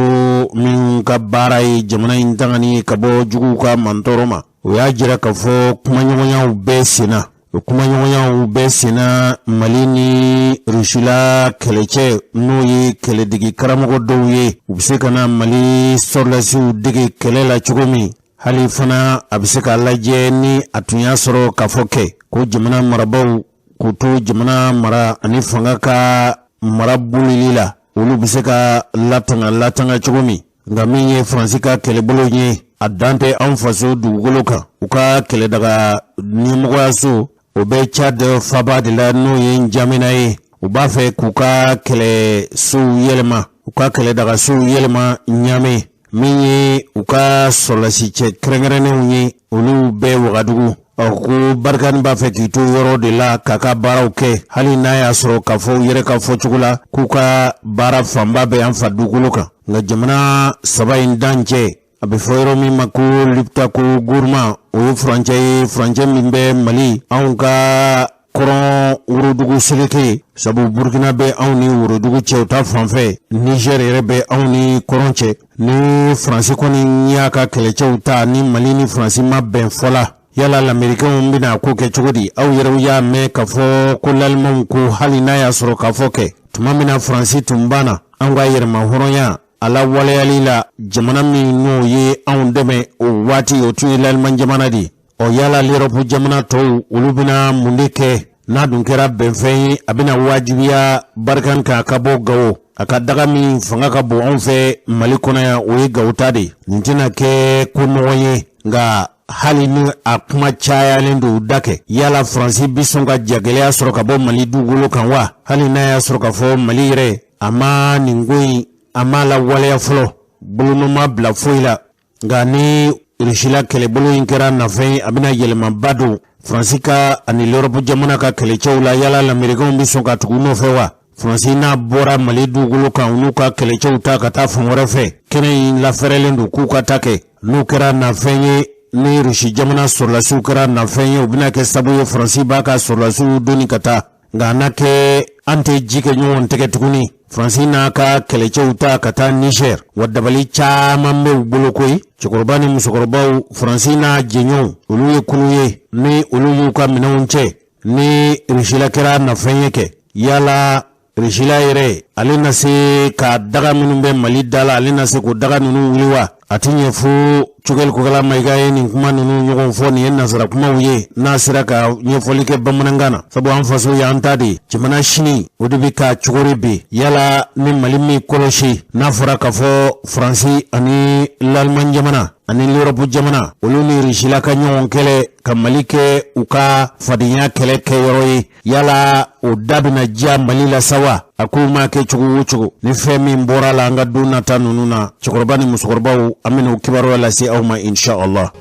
minnu ka baara ye jamana in tangani ye ka bɔ juguw ka mantɔɔrɔ ma, o y'a jira k'a fɔ kumaɲɔgɔnyaw bɛɛ senna. O kumaɲɔgɔnyaw bɛɛ senna Mali ni Rusila kɛlɛcɛ, n'o ye kɛlɛdege karamɔgɔ dɔw ye, u bɛ se ka na Mali sɔrɔdasiw dege kɛlɛ la cogo min. Hali fana a bɛ se k'a lajɛ ni a tun y'a sɔrɔ k'a fɔ kɛ ko jamana marabaaw k'u to jamana mara ani fanga ka mara bolili la, olu bɛ se ka latanga latanga cogo min. Nka min ye Faransi ka kɛlɛbolo ye, a dan tɛ an faso dugukolo kan. U ka kɛlɛdaga ɲɛmɔgɔyaso, o bɛ Tchad faba de la, n'o ye Njamena ye. U b'a fɛ k'u ka kɛlɛsow yɛlɛma, u ka kɛlɛdagasow yɛlɛma Ɲame. Min ye u ka sɔrɔlasicɛ kɛrɛnkɛrɛnnenw ye, olu bɛɛ Wagadugu. Ɔ, ko Barkhane b'a fɛ k'i to yɔrɔ de la k'a ka baaraw kɛ, hali n'a y'a sɔrɔ k'a fɔ u yɛrɛ ka fɔcogo la k'u ka baara fanba bɛ an fa dugukolo kan. Nka jamana saba in dancɛ, a bɛ fɔ yɔrɔ min ma ko Liptako Gourma, o ye furancɛ ye, furancɛ min bɛ Mali anw ka kɔrɔn worodugu seleke, sabu Burukina bɛ anw ni worodugu cɛ o ta fanfɛ, Niger yɛrɛ bɛ anw ni kɔrɔn cɛ. Ni Faransi kɔni y'a ka kɛlɛcɛw ta, ni Mali ni Faransi ma bɛn fɔ la. Yala lamerikɛnw bɛna ko kɛ cogo di? Aw yɛrɛw y'a mɛn k'a fɔ ko lalimanw ko hali n'a y'a sɔrɔ k'a fɔ kɛ tuma min na Faransi tun banna an ka yɛrɛmahɔrɔnya a lawaleyali la, jamana min n'o ye anw dɛmɛ o waati, o tun ye laliman jamana de ye. Ɔ yala l'Europe jamana tɔw, olu bɛna mun de kɛ n'a dun kɛra bɛnfɛn ye, a bɛna wajibiya Barkhane kan ka bɔ Gawo? A ka daga min fanga ka bon anw fɛ Mali kɔnɔ yan, o ye Gawo ta de ye. Nin tɛna kɛ ko nɔgɔn ye, nka hali ni a kuma cayalen don da kɛ, yala Faransi bi sɔn ka jagɛlɛya sɔrɔ ka bɔ Mali dugukolo kan wa? Hali n'a y'a sɔrɔ k'a fɔ Mali yɛrɛ a ma nin ko in, a m'a lawaleya fɔlɔ, bolonɔ ma bila foyi la, nka ni Rusila kɛlɛbolo in kɛra nafɛn ye, a bɛna yɛlɛmaba don Faransi ka ani l'Europe jamana ka kɛlɛcɛw la. Yala lamerikɛnw bɛ sɔn ka tugu nɔfɛ wa? Faransi n'a bɔra Mali dugukolo kan, u n'u ka kɛlɛcɛw ta ka taa fan wɛrɛ fɛ, kɛnɛ in lafɛrɛlen don k'u ka ta kɛ. N'u kɛra nafɛn ye, ni Rusi jamana sɔrɔlasiw kɛra nafɛn ye, u bɛna kɛ sabu ye Faransi b'a ka sɔrɔlasiw doni ka taa. Nka n'a kɛ an tɛ ji kɛ ɲɔgɔn tɛgɛ tuguni, Faransi n'a ka kɛlɛcɛw ta ka taa Niger wa, dabali caman bɛ u bolo koyi. Cɛkɔrɔba ni musokɔrɔbaw, Faransi n'a jɛɲɔgɔnw, olu ye kulu ye ni olu y'u ka minɛnw cɛ. Ni Rusila kɛra nafɛn ye kɛ, yala Rusila yɛrɛ, ale na se ka daga minnu bɛ Mali da la, ale na se k'o daga ninnu wuli wa? A tɛ ɲɛ fo Choguel Kokalla Maïga ye nin kuma ninnu ɲɔgɔn fɔ. Nin ye nansara kumaw ye, n'a sera ka ɲɛfɔli kɛ bamanankan na, sabu an faso y'an ta de ye. Jamana sini, o de bɛ ka cogori bi. Yala ni Mali min kɔlɔsi, n'a fɔra k'a fɔ Faransi ani l'Allemagne jamana ani l'Europe jamana, olu ni Rusila ka ɲɔgɔn kɛlɛ ka Mali kɛ u ka fadenya kɛlɛ kɛyɔrɔ ye, yala o da bɛna diya Mali la sa wa? A ko ma kɛ cogo o cogo, ni fɛn min bɔra la an ka don nata ninnu na, cɛkɔrɔba ni musokɔrɔbaw, an bɛna o kibaruya lase aw ma, inshallah.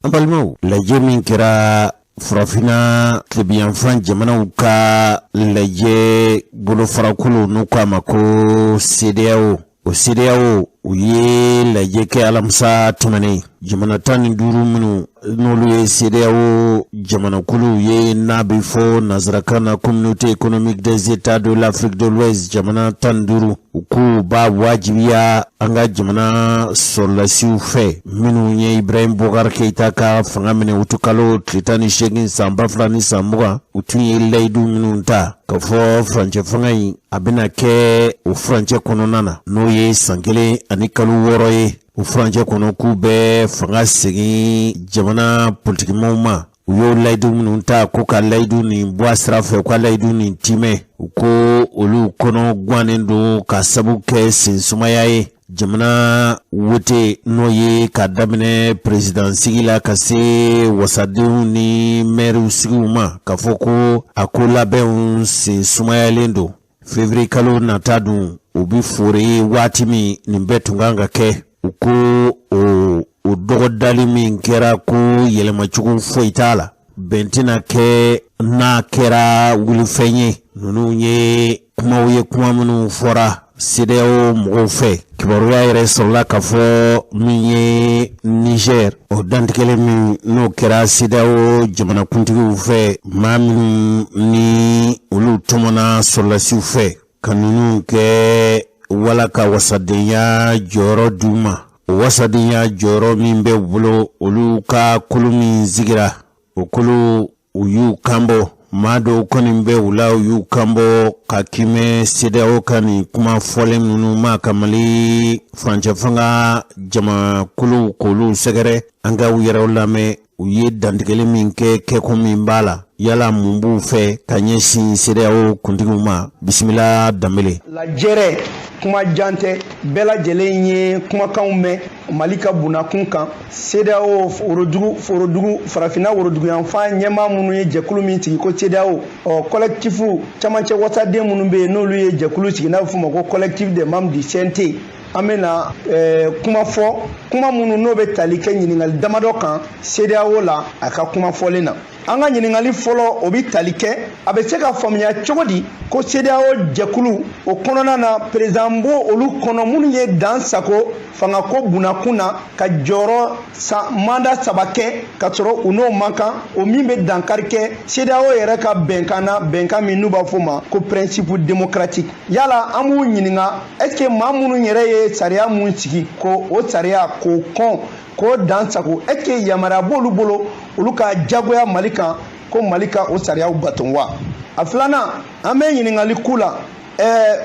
An balimaw, lajɛ min kɛra Farafinna tilebiyanfan jamanaw ka lajɛ bolofarakulu, n'u k'a ma ko CEDEAO, o CEDEAO, u ye lajɛ kɛ alamisa tɛmɛnen. Jamana 15 minnu n'olu ye CEDEAO jamanakulu ye, n'a bɛ fɔ nansarakan na Communauté économique des États de l'Afrique de l'Ouest, jamana 15, u k'u b'a wajibiya an ka jamana sɔrɔlasiw fɛ minnu ye Ibrahim Boubacar Keïta ka fanga minɛ utukalo tile 18 san 2020, u tun ye layidu minnu ta k'a fɔ furancɛ fanga in a bɛna kɛ o furancɛ kɔnɔna na, n'o ye san 1 ani kalo 6 ye, o furancɛ kɔnɔ k'u bɛ fanga segin jamana politikimaw ma, u y'o layidu minnu ta, ko ka layidu nin bɔ a sira fɛ, u ka layidu nin timɛ. U ko olu kɔnɔ gannen don ka sabu kɛ sen sumaya ye jamana wote, n'o ye ka daminɛ président sigi la ka se wasadenw ni mɛriw sigiw ma, k'a fɔ ko a ko labɛnw sen sumayalen don. Février kalo nata dun, o bɛ fore waati min nin bɛɛ tun kan ka kɛ, u ko o dɔgɔdali min kɛra, ko yɛlɛmacogo foyi t'a la, bɛn tɛna kɛ n'a kɛra wulifɛn ye. Ninnu ye kumaw ye, kuma minnu fɔra CEDEAO mɔgɔw fɛ. Kibaruya yɛrɛ sɔrɔla k'a fɔ min ye Niger, o dantigɛli min n'o kɛra CEDEAO jamanakuntigiw fɛ, maa minnu ni olu tɔmɔna sɔrɔlasiw fɛ ka ninnu kɛ wala ka wasadenya jɔyɔrɔ d'u ma, o wasadenya jɔyɔrɔ min bɛ u bolo, olu ka kulu min sigira, o kulu, u y'u kanbɔ. Maa dɔw kɔni bɛ u la, u y'u kanbɔ ka kimɛ CEDEAO ka nin kuma fɔlen ninnu ma, ka Mali furancɛ fanga jamakulu k'olu sɛgɛrɛ. An ka u yɛrɛw lamɛn, u ye dantigɛli min kɛ, kɛkun min b'a la, yala mun b'u fɛ ka ɲɛsin CEDEAO kuntigiw ma? Bisimila, Danbele. Lajɛrɛ kuma jan tɛ, bɛɛ lajɛlen ye kumakanw mɛn Mali ka bunakun kan. CEDEAO worodugu, worodugu, Farafinna woroduguyanfan ɲɛmaa minnu ye jɛkulu min sigi ko CEDEAO, ɔ collectif camancɛ wasaden minnu bɛ yen, n'olu ye jɛkulu sigi n'a bɛ f'o ma ko Collectif des membres du CNT, an bɛna kuma fɔ, kuma minnu n'o bɛ tali kɛ ɲininkali damadɔ kan CEDEAO la. A ka kuma fɔlen na, an ka ɲininkali fɔlɔ, o bɛ tali kɛ a bɛ se ka faamuya cogo di ko CEDEAO jɛkulu o kɔnɔna na, président b'o olu kɔnɔ minnu ye dan sago fangako bunakun na ka jɔyɔrɔ san mandat 3 kɛ ka sɔrɔ u n'o man kan, o min bɛ dankari kɛ CEDEAO yɛrɛ ka bɛnkan na, bɛnkan min n'u b'a fɔ o ma ko principe démocratique? Yala an b'u ɲininka, est ce que maa minnu yɛrɛ ye sariya mun sigi ko o sariya k'o kɔn K'o dan sago, est ce que yamaruya b'olu bolo olu ka jagoya Mali kan ko Mali ka o sariyaw bato wa? A filanan, an bɛ ɲininkali k'u la,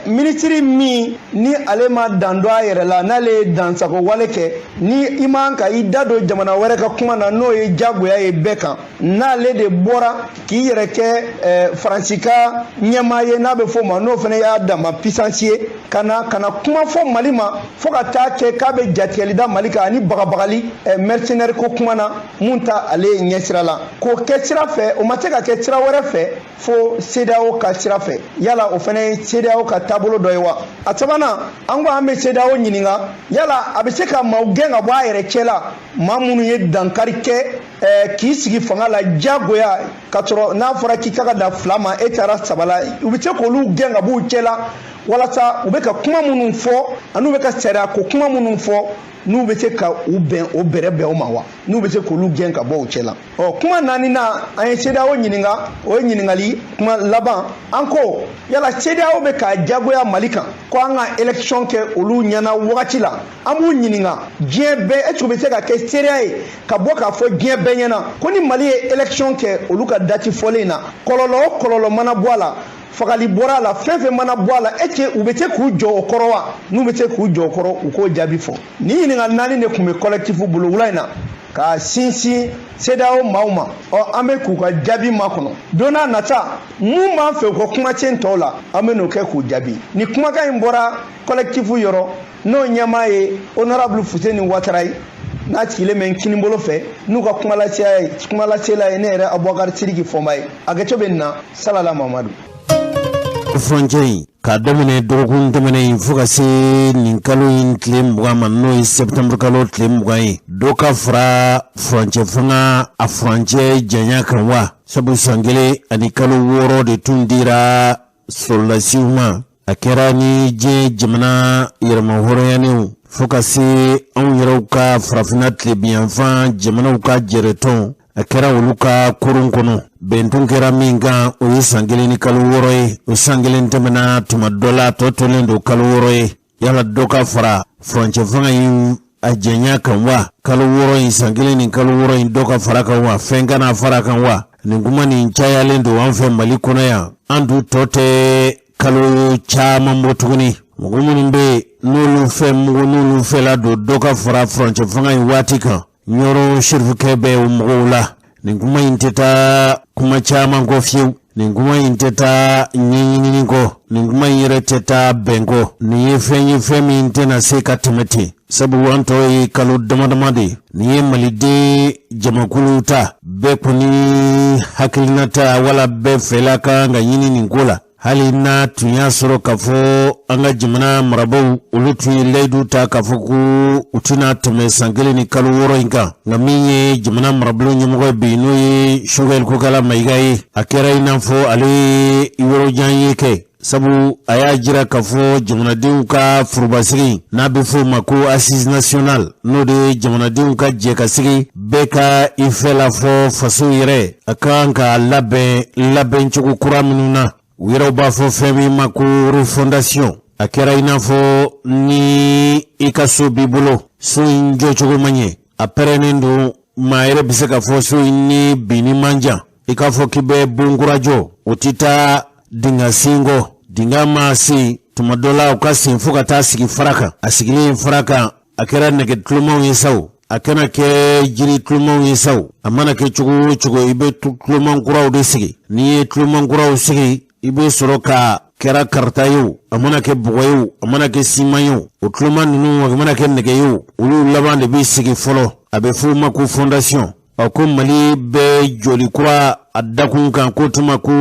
minisiri min ni ale ma dan dɔn a yɛrɛ la, n'ale ye dansago wale kɛ, ni i man ka i da don jamana wɛrɛ ka kuma na, n'o ye jagoya ye bɛɛ kan, n'ale de bɔra k'i yɛrɛ kɛ Faransi ka ɲɛmaa ye, n'a bɛ f'o ma, n'o fana y'a dama puissance ye, ka na ka na kuma fɔ Mali ma fo ka taa kɛ k'a bɛ jatigɛli da Mali kan ani bagabagali mercenaire ko kuma na, mun ta ale ɲɛsira la, k'o kɛ sira fɛ, o ma se ka kɛ sira wɛrɛ fɛ fo CEDEAO ka sira fɛ. Yala o fana ye CEDEAO ka taabolo dɔ ye wa? A sabanan, an ko an bɛ CEDEAO ɲininka, yala a bɛ se ka maaw gɛn ka bɔ a yɛrɛ cɛ la, maa minnu ye dankari kɛ k'i sigi fanga la diyagoya, ka sɔrɔ n'a fɔra k'i ka dan 2 ma, e taara 3 la, u bɛ se k'olu gɛn ka b'u cɛ la, walasa u bɛ ka kuma minnu fɔ ani u bɛ ka sariya ko kuma minnu fɔ, n'u bɛ se ka u bɛn o bɛrɛ bɛn o ma wa, n'u bɛ se k'olu gɛn ka bɔ u cɛ la? Ɔ, kuma naaninan, an ye CEDEAO ɲininka, o ye ɲininkali kuma laban. An ko yala CEDEAO bɛ ka jagoya Mali kan ko an ka élection kɛ olu ɲɛna wagati la, an b'u ɲininka, diɲɛ bɛɛ, est ce que u bɛ se ka kɛ seereya ye ka bɔ k'a fɔ diɲɛ bɛɛ ɲɛna ko ni Mali ye élection kɛ olu ka date fɔlen na, kɔlɔlɔ o kɔlɔlɔ mana bɔ a la, fagali bɔra a la, fɛn fɛn mana bɔ a la, est ce que u bɛ se k'u jɔ o kɔrɔ wa? N'u bɛ se k'u jɔ o kɔrɔ, u k'o jaabi fɔ. Nin ɲininkali naani de tun bɛ collectif bolo wula in na ka sinsin CEDEAO maaw ma. Ɔ, an bɛ k'u ka jaabi makɔnɔ. Don n'a nata, mun b'an fɛ u ka kumasen tɔw la, an bɛ n'o kɛ k'u jaabi. Ni kumakan in bɔra collectif yɔrɔ, n'o ɲɛmaa ye honorable Fuseni Watara ye, n'a sigilen bɛ n kinibolo fɛ, n'u ka kumalasela ye ne yɛrɛ Abubakar Sidiki Fɔnba ye. A kɛcogo bɛ nin na. Salala Mamadu. Furancɛ in k'a daminɛ dɔgɔkun tɛmɛnen in fo ka se nin kalo in tile 20 ma, n'o ye sɛptanburu kalo tile 20 ye, dɔ ka fara furancɛ fanga a furancɛ janya kan wa? Sabu san 1 ani kalo 6 de tun dira sɔrɔdasiw ma. A kɛra ni diɲɛ jamana yɛrɛmahɔrɔnyanenw fo ka se anw yɛrɛw ka farafinna tilebinyanfan jamanaw ka jɛrɛtɔn, a kɛra olu ka kurun kɔnɔ. Bɛn tun kɛra min kan, o ye san 1 ni kalo 6 ye. O san 1 tɛmɛna tuma dɔ la, tɔ tolen don kalo 6 ye. Yala dɔ ka fara furancɛ fanga in a janya kan wa? Kalo 6 in, san 1 ni kalo 6 in, dɔ ka fara kan wa? Fɛn kana fara kan wa? Nin kuma nin cayalen don an fɛ Mali kɔnɔ yan. An dun tɔ tɛ kalo caman bɔ tuguni. Mɔgɔ minnu bɛ yen n'olu fɛ mugu, n'olu fɛla don dɔ ka fara furancɛ fanga in waati kan, Ɲɔrɔ serifukɛ bɛ o mɔgɔw la. Nin kuma in tɛ taa kuma caman kɔ fiyewu, nin kuma in tɛ taa ɲɛɲinini kɔ, nin kuma in yɛrɛ tɛ taa bɛn kɔ. Nin ye fɛn ye, fɛn min tɛna se ka tɛmɛ ten, sabu an tɔ ye kalo dama dama de ye. Nin ye maliden jamakulu ta bɛɛ kɔni hakilinata wala bɛɛ fɛla ka kan ka ɲini nin ko la. Hali n'a tun y'a sɔrɔ k'a fɔ an ka jamana marabaaw, olu tun ye layidu ta k'a fɔ ko u tɛna tɛmɛ san 1 ni kalo 6 in kan, nka min ye jamana marabolo ɲɛmɔgɔ ye bi, n'o ye Sogɛli Kokala Mayiga ye, a kɛra i n'a fɔ ale ye yɔrɔjan ye kɛ, sabu a y'a jira k'a fɔ jamanadenw ka forobasigi, n'a bɛ f'o ma ko assise nationale, n'o de ye jamanadenw ka jɛ ka sigi, bɛɛ ka i fɛla fɔ faso yɛrɛ a ka kan ka labɛn labɛncogo kura minnu na, u yɛrɛw b'a fɔ fɛn min ma ko refondation. A kɛra i n'a fɔ ni i ka so b'i bolo, so in jɔcogo man ɲɛ, a pɛrɛnnen don, maa yɛrɛ bɛ se k'a fɔ so in ni binni man jan, i k'a fɔ k'i bɛ bon kura jɔ, o tɛ taa dingɛ sen kɔ. Dingɛ ma sen tuma dɔ la, u ka sen fo ka taa sigi fara kan. A sigilen fara kan, a kɛra nɛgɛ tulomaw ye sa o, a kana kɛ jiri tulomaw ye sa o, a mana kɛ cogo o cogo, i bɛ tuloman kuraw de sigi. N'i ye tuloman kuraw sigi, i bɛ sɔrɔ ka kɛra karata ye o, a mana kɛ bɔgɔ ye o, a mana kɛ siman ye o, o tuloman ninnu, a mana kɛ nɛgɛ ye o, olu laban de bɛ sigi fɔlɔ. A bɛ f'o ma ko fondation. Ɔ, ko Mali bɛ jɔli kura a dakun kan, ko tuma ko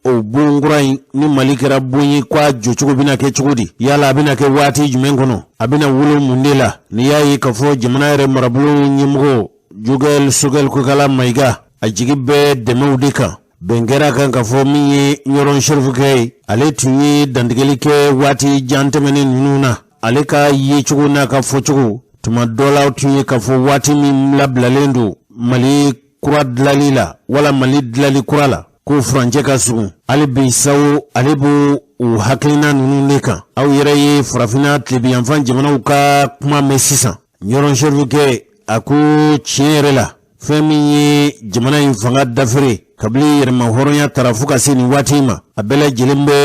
o bon kura in, ni Mali kɛra bon ye, ko a jɔcogo bɛna kɛ cogo di? Yala a bɛna kɛ waati jumɛn kɔnɔ? A bɛna wolo mun de la? N'i y'a ye k'a fɔ jamana yɛrɛ marabolo ɲɛmɔgɔ Jogɛl Sogɛl Kokala Mayiga, a jigi bɛ dɛmɛw de kan. Bɛn kɛra kan k'a fɔ min ye Ɲɔrɔn serifukɛ ye, ale tun ye dantigɛli kɛ waati jan tɛmɛnen ninnu na. Ale ka yecogo n'a ka fɔcogo tuma dɔ la tun ye k'a fɔ waati min labilalen don Mali kura dilali la, wala Mali dilali kura la, ko furancɛ ka surun hali bi sawo, ale b'o o hakilina ninnu de kan. Aw yɛrɛ ye farafinna tilebinyanfan jamanaw ka kuma mɛn sisan. Ɲɔrɔn serifukɛ. A ko tiɲɛ yɛrɛ la, fɛn min ye jamana in fanga dafiri kabini yɛrɛma hɔrɔnya tara fo ka se nin waati ma, a bɛɛ lajɛlen bɛ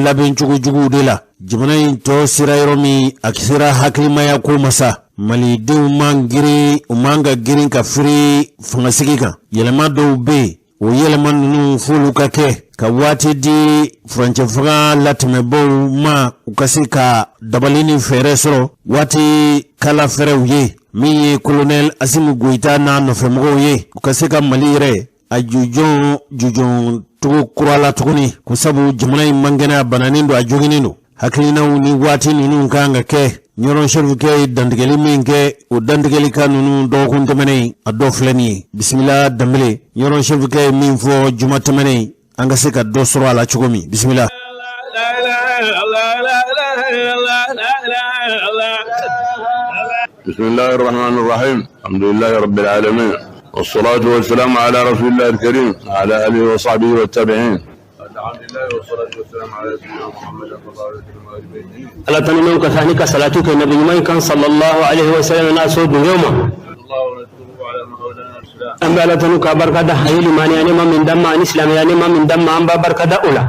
labɛn cogo juguw de la. Jamana in tɔ sera yɔrɔ min, a sera hakilimaya ko ma sa. Malidenw man girin, u man ka girin ka firi fangasigi kan. Yɛlɛma dɔw bɛ yen, o yɛlɛma ninnu f'olu ka kɛ ka waati di furancɛ fanga latɛmɛbaw ma, u ka se ka dabali ni fɛɛrɛ sɔrɔ waati kala fɛrɛw ye. Min ye kolonɛli Asimi Goyita n'a nɔfɛmɔgɔw ye, u ka se ka Mali yɛrɛ a jujɔn jujɔn cogo kura la tuguni, ko sabu jamana in man kɛnɛ, a bananen don, a joginnen don. Hakilinaw ni waati ninnu kan ka kɛ. Ɲɔrɔn serifukɛ ye dantigɛli min kɛ, o dantigɛli kan ninnu dɔgɔkun tɛmɛnen, a dɔ filɛ nin ye. Bisimila Danbele, Ɲɔrɔn serifukɛ ye min fɔ juma tɛmɛnen, an ka se ka dɔ sɔrɔ a la cogo min. Bisimila. بسم الله الرحمن الرحيم، الحمد لله رب العالمين، والصلاة والسلام على رسول الله الكريم وعلى آله وصحبه والتابعين. الحمد لله والصلاة والسلام على سيدنا محمد صلى الله عليه وسلم وآل بيته. Ala tanu ka sani ka salatu kɛ nabi ɲuman kan sallallahu alaihi wa sallam n'a so dungew ma. الله ونشكره على ما هدانا الإسلام. An bɛ Ala tanu ka barika da a ye limaniya ne ma min d'an ma ani silamɛya ne ma min d'an ma, an b'a barika da o la.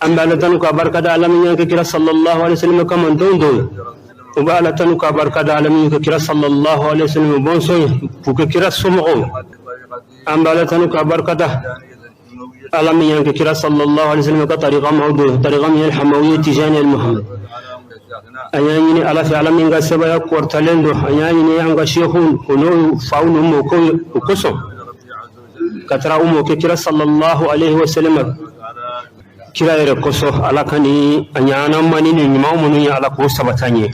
An bɛ Ala tanu ka barika da Ala min y'an kɛ kira sallallahu alaihi wa sallam ka mantonw dɔw ye. U bɛ Ala tanu ka barika da Ala min y'u kɛ kira sallallahu alaihi wa sallam bɔnsɔn ye, k'u kɛ kira somɔgɔw. An bɛ Ala tanu ka barika da Ala min y'an kɛ kira sallallahu alaihi wa sallam ka tariqa maaw dɔ ye, tariqa min ye alhamawiye tijani al muhammad. An y'a ɲini Ala fɛ, Ala min ka sebaya kɔrɔtalen don, an y'a ɲini an ka sehuw o n'o faw n'u mɔkɛw ye, o kosɔn ka taara u mɔkɛ kira sallallahu alaihi wa sallam kira yɛrɛ kosɔn, Ala ka ni a ɲana mani ni ɲuman minnu ye, Ala k'o sabata an ye.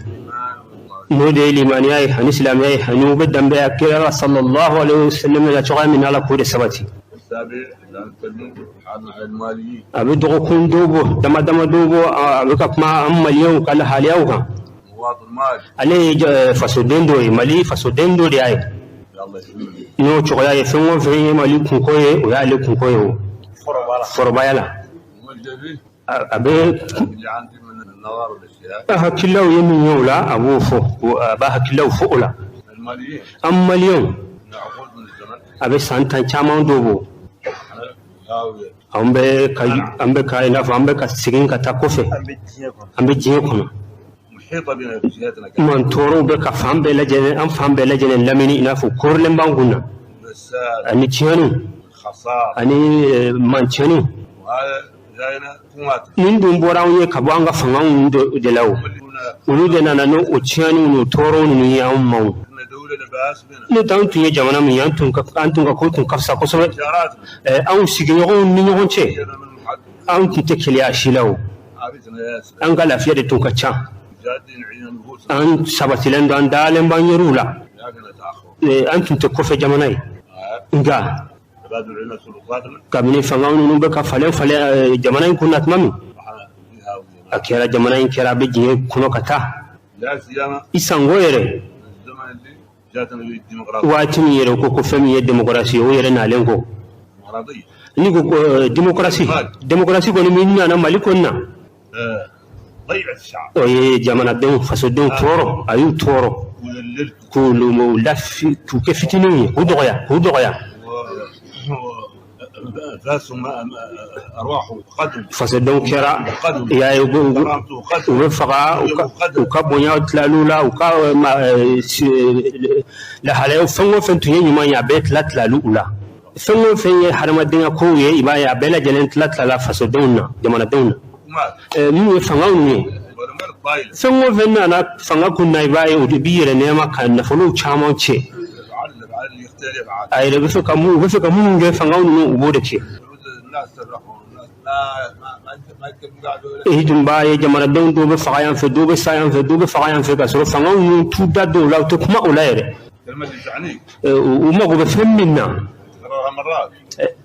N'o de ye limaniya ye ani silamɛya ye, ani u bɛ danbeya kira la sallallahu alaihi wa sallam la cogoya min na, Ala k'o de sabati. السابع لا نتكلم عن الماليين. A bɛ dɔgɔkun dɔw bɔ, dama dama dɔw bɔ, a bɛ ka kuma an maliyɛnw ka lahaliyaw kan. مواطن مالي. Ale ye fasoden dɔ ye, Mali fasoden dɔ de y'a ye. الله يسلمك. N'o cogoya ye, fɛn o fɛn ye Mali kunko ye, o y'ale kunko ye o forobaya la. والجميل A bɛ اللي عندي من النظر والاجتهاد. hakililaw ye min ye o la, a b'o fɔ, a b'a hakililaw fɔ o la. الماليين An maliyɛnw من عقود من الزمن a bɛ san 10 caman dɔw bɔ, هاوية. an bɛ ka i n'a fɔ an bɛ ka segin ka taa kɔfɛ, an bɛ diɲɛ kɔnɔ. محيطة بنا في جهتنا كانت Mantɔɔrɔw bɛ ka fan bɛɛ lajɛlen, an fan bɛɛ lajɛlen lamini, i n'a fɔ kɔrilen b'an kun na, بالساد ani tiɲɛniw والخسارة. ani mancɛniw. وهذا جاينا قوات Nin dun bɔra anw ye ka bɔ an ka fangaw de la o. اللي قلنا Olu de nana n'o o tiɲɛniw n'o tɔɔrɔw ninnu ye anw ma o. احنا دولة لاباس بنا. Ne t'anw tun ye jamana min ye, an tun ka ko tun ka fisa kosɛbɛ. جاراتنا Anw sigiɲɔgɔnw ni ɲɔgɔn cɛ, من المحدد anw tun tɛ keleya si la o. عافيتنا يا سلام. An ka lafiya de tun ka ca. جادين عين نفوسنا. An sabatilen don, an dalen b'an yɛrɛw la. لكن تأخر. An tun tɛ kɔfɛ jamana ye, nka تبادل عنا سلطاتنا. kabini fangaw ninnu bɛ ka falen falen jamana in kunna tuma min, وحنا فيها a kɛra jamana in kɛra a bɛ diɲɛ kɔnɔ ka taa. لا سيما I sango yɛrɛ الزمن اللي جاتنا فيه الديمقراطية. waati min yɛrɛ ko fɛn min ye démocratie ye, o yɛrɛ nalen kɔ. الديمقراطية. Ni ko démocratie kɔni min nana Mali kɔni na, آه، ضيعت الشعب. o ye jamanadenw, fasodenw tɔɔrɔ, a y'u tɔɔrɔ وذللته. k'u lafi, k'u kɛ fitininw ye, k'u dɔgɔya, k'u dɔgɔya. وفاسهم ارواحه قدم. Fasodenw kɛra i y'a ye, كرامته u قدم. bɛ faga, u ka bonya tilal'u la, u ka lahalayaw, fɛn o fɛn tun ye ɲuman ye, a bɛɛ tila tilal'u la. Fɛn o fɛn ye hadamadenya kow ye, i b'a ye a bɛɛ lajɛlen tila tilala fasodenw na, jamanadenw na. حكومات. Minnu ye fangaw ninnu ye, والاموال الطايله. fɛn o fɛn nana fanga kun na, i b'a ye o de b'i yɛrɛ nɛɛma ka nafolow caman cɛ. يفعل يفعل اللي يختار يفعل. A yɛrɛ bɛ fɛ ka mun, u bɛ fɛ ka minnu kɛ, fangaw ninnu, u b'o de kɛ. الناس تفرحوا الناس ما ما ما ما قاعدوا. I tun b'a ye jamanadenw dɔw bɛ faga yan fɛ, dɔw bɛ sa yan fɛ, dɔw bɛ faga yan fɛ, ka sɔrɔ fangaw ninnu t'u da dɔw la, u tɛ kuma o la yɛrɛ. الكلمه اللي تعنيك. U mago bɛ fɛn min na, تكررها مرات.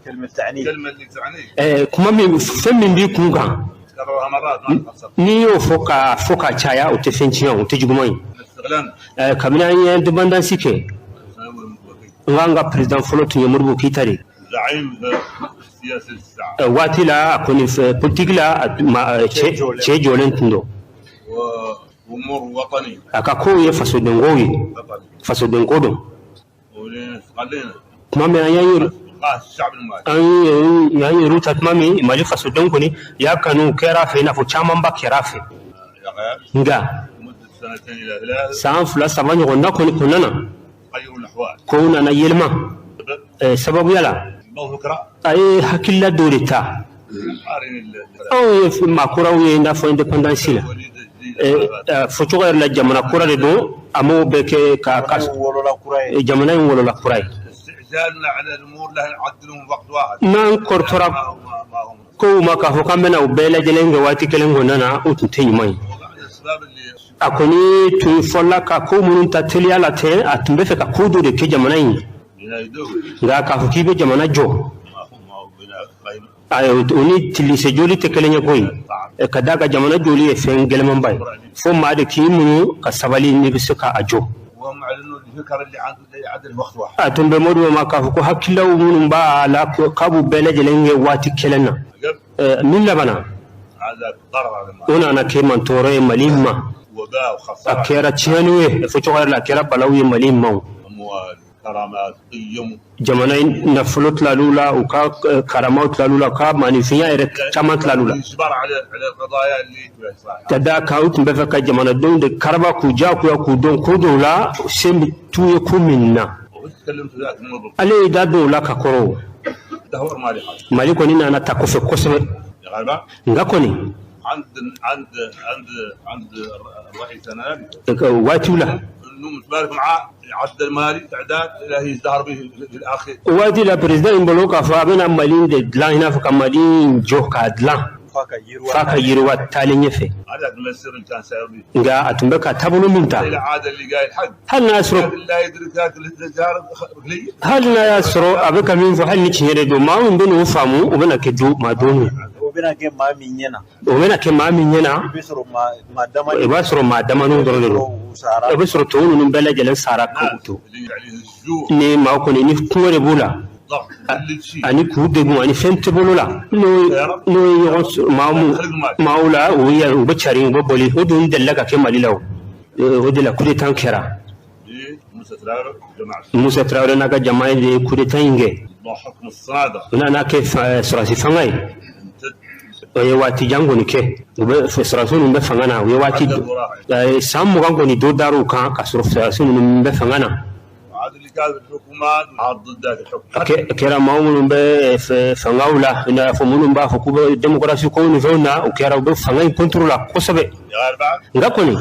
كلمة تعنيك. الكلمه اللي تعنيك. Kuma min, fɛn min b'i kun kan, تكررها مرات ما تخسر. n'i y'o fɔ ka fɔ ka caya, o tɛ fɛn tiɲɛ, o tɛ juguman ye. استغلال. Kabini an ye indépendance kɛ, n k'an ka président fɔlɔ tun ye Modibo Keyita de ye. زعيم سياسه الساعه. Waati la a kɔni fɛ politique la, a cɛ jɔlen tun don. وامور وطنيه. A ka kow ye fasodenko ye. وطني. Fasodenko don. Tuma min an y'an yɛrɛ ta, tuma min Mali fasodenw kɔni y'a kanu kɛra fɛ, i n'a fɔ camanba kɛra fɛ, nka san 2, 3 ɲɔgɔnna kɔni kɔnɔna na, kow nana yɛlɛma sababuya la. A ye hakilila dɔ de ta. Anw ye maa kuraw ye, i n'a fɔ indépendance la fɔcogo yɛrɛ la, jamana kura de don. A m'o bɛɛ kɛ ka jamana in wolola kura ye. N'an kɔrɔtɔra kow ma k'a fɔ k'an bɛna u bɛɛ lajɛlen kɛ waati kelen kɔnɔna na, o tun tɛ ɲuman ye. A kɔni tun fɔla ka ko minnu ta teliya la ten, a tun bɛ fɛ ka ko dɔ de kɛ jamana in ye. Nka k'a fɔ k'i bɛ jamana jɔ, o ni tilise joli tɛ kelen ye koyi. Ka d'a kan jamana joli ye fɛn gɛlɛmanba ye, fo maa de k'i muɲu ka sabali n'i bɛ se k'a jɔ. A tun bɛ Modibo ma k'a fɔ ko hakililaw minnu b'a la, k'a b'u bɛɛ lajɛlen kɛ waati kelen na. Min labanna, o nana kɛ mantɔɔrɔ ye Mali ma. A kɛra tiɲɛni ye fɔ cogo yɛrɛ la, a kɛra balawu ye Mali ma. Jamana nafolo tilal'u la, u ka karamaw tilal'u la, u ka maninfinya yɛrɛ caman tilal'u la. Ka d'a kan u tun bɛ fɛ ka jamanadenw de karaba k'u diyagoya k'u dɔn ko dɔw la, se t'u ye ko min na. Ale ye da dɔw la ka kɔrɔ. Mali kɔni nana ta kɔfɛ kosɛbɛ. Nka kɔni waatiw la, waati la, président in bolo k'a fɔ a bɛna Mali de dilan, i n'a fɔ ka Mali jɔ k'a dilan f'a ka yiriwa taalen ɲɛfɛ. Nka a tun bɛ ka taabolo min ta, hali n'a y'a sɔrɔ a bɛ ka min fɔ, hali ni tiɲɛ de don, maa min bɛ n'o faamu, o bɛna kɛ maa don ye. O bɛna kɛ maa min ɲɛna. O bɛna kɛ maa min ɲɛna. I b'a sɔrɔ maa damadɔ dɔrɔn de don. I bɛ sɔrɔ tɔw ninnu bɛɛ lajɛlen sara k'u to. Ni maa kɔni ni kungo de b'u la ani k'u degun ani fɛn tɛ bolo la, n'o ye ɲɔgɔn maaw la, u bɛ cari, u bɛ boli. O dun delila ka kɛ Mali la. O de la coup d'état kɛra. Musa Tarawele n'a ka jama de ye coup d'état in kɛ. U nana kɛ sɔrɔdasi fanga ye. O ye waati jan kɔni kɛ, u bɛ sɔrɔdasi ninnu bɛ fanga na. U ye waati san 20 kɔni dɔ dar'u kan ka sɔrɔ sɔrɔdasi ninnu bɛ fanga na. A kɛra maa minnu bɛ fangaw la, i n'a fɔ minnu b'a fɔ k'u bɛ démocratie ko ni fɛnw na, o kɛra u bɛ fanga in contre la kosɛbɛ. Nka kɔni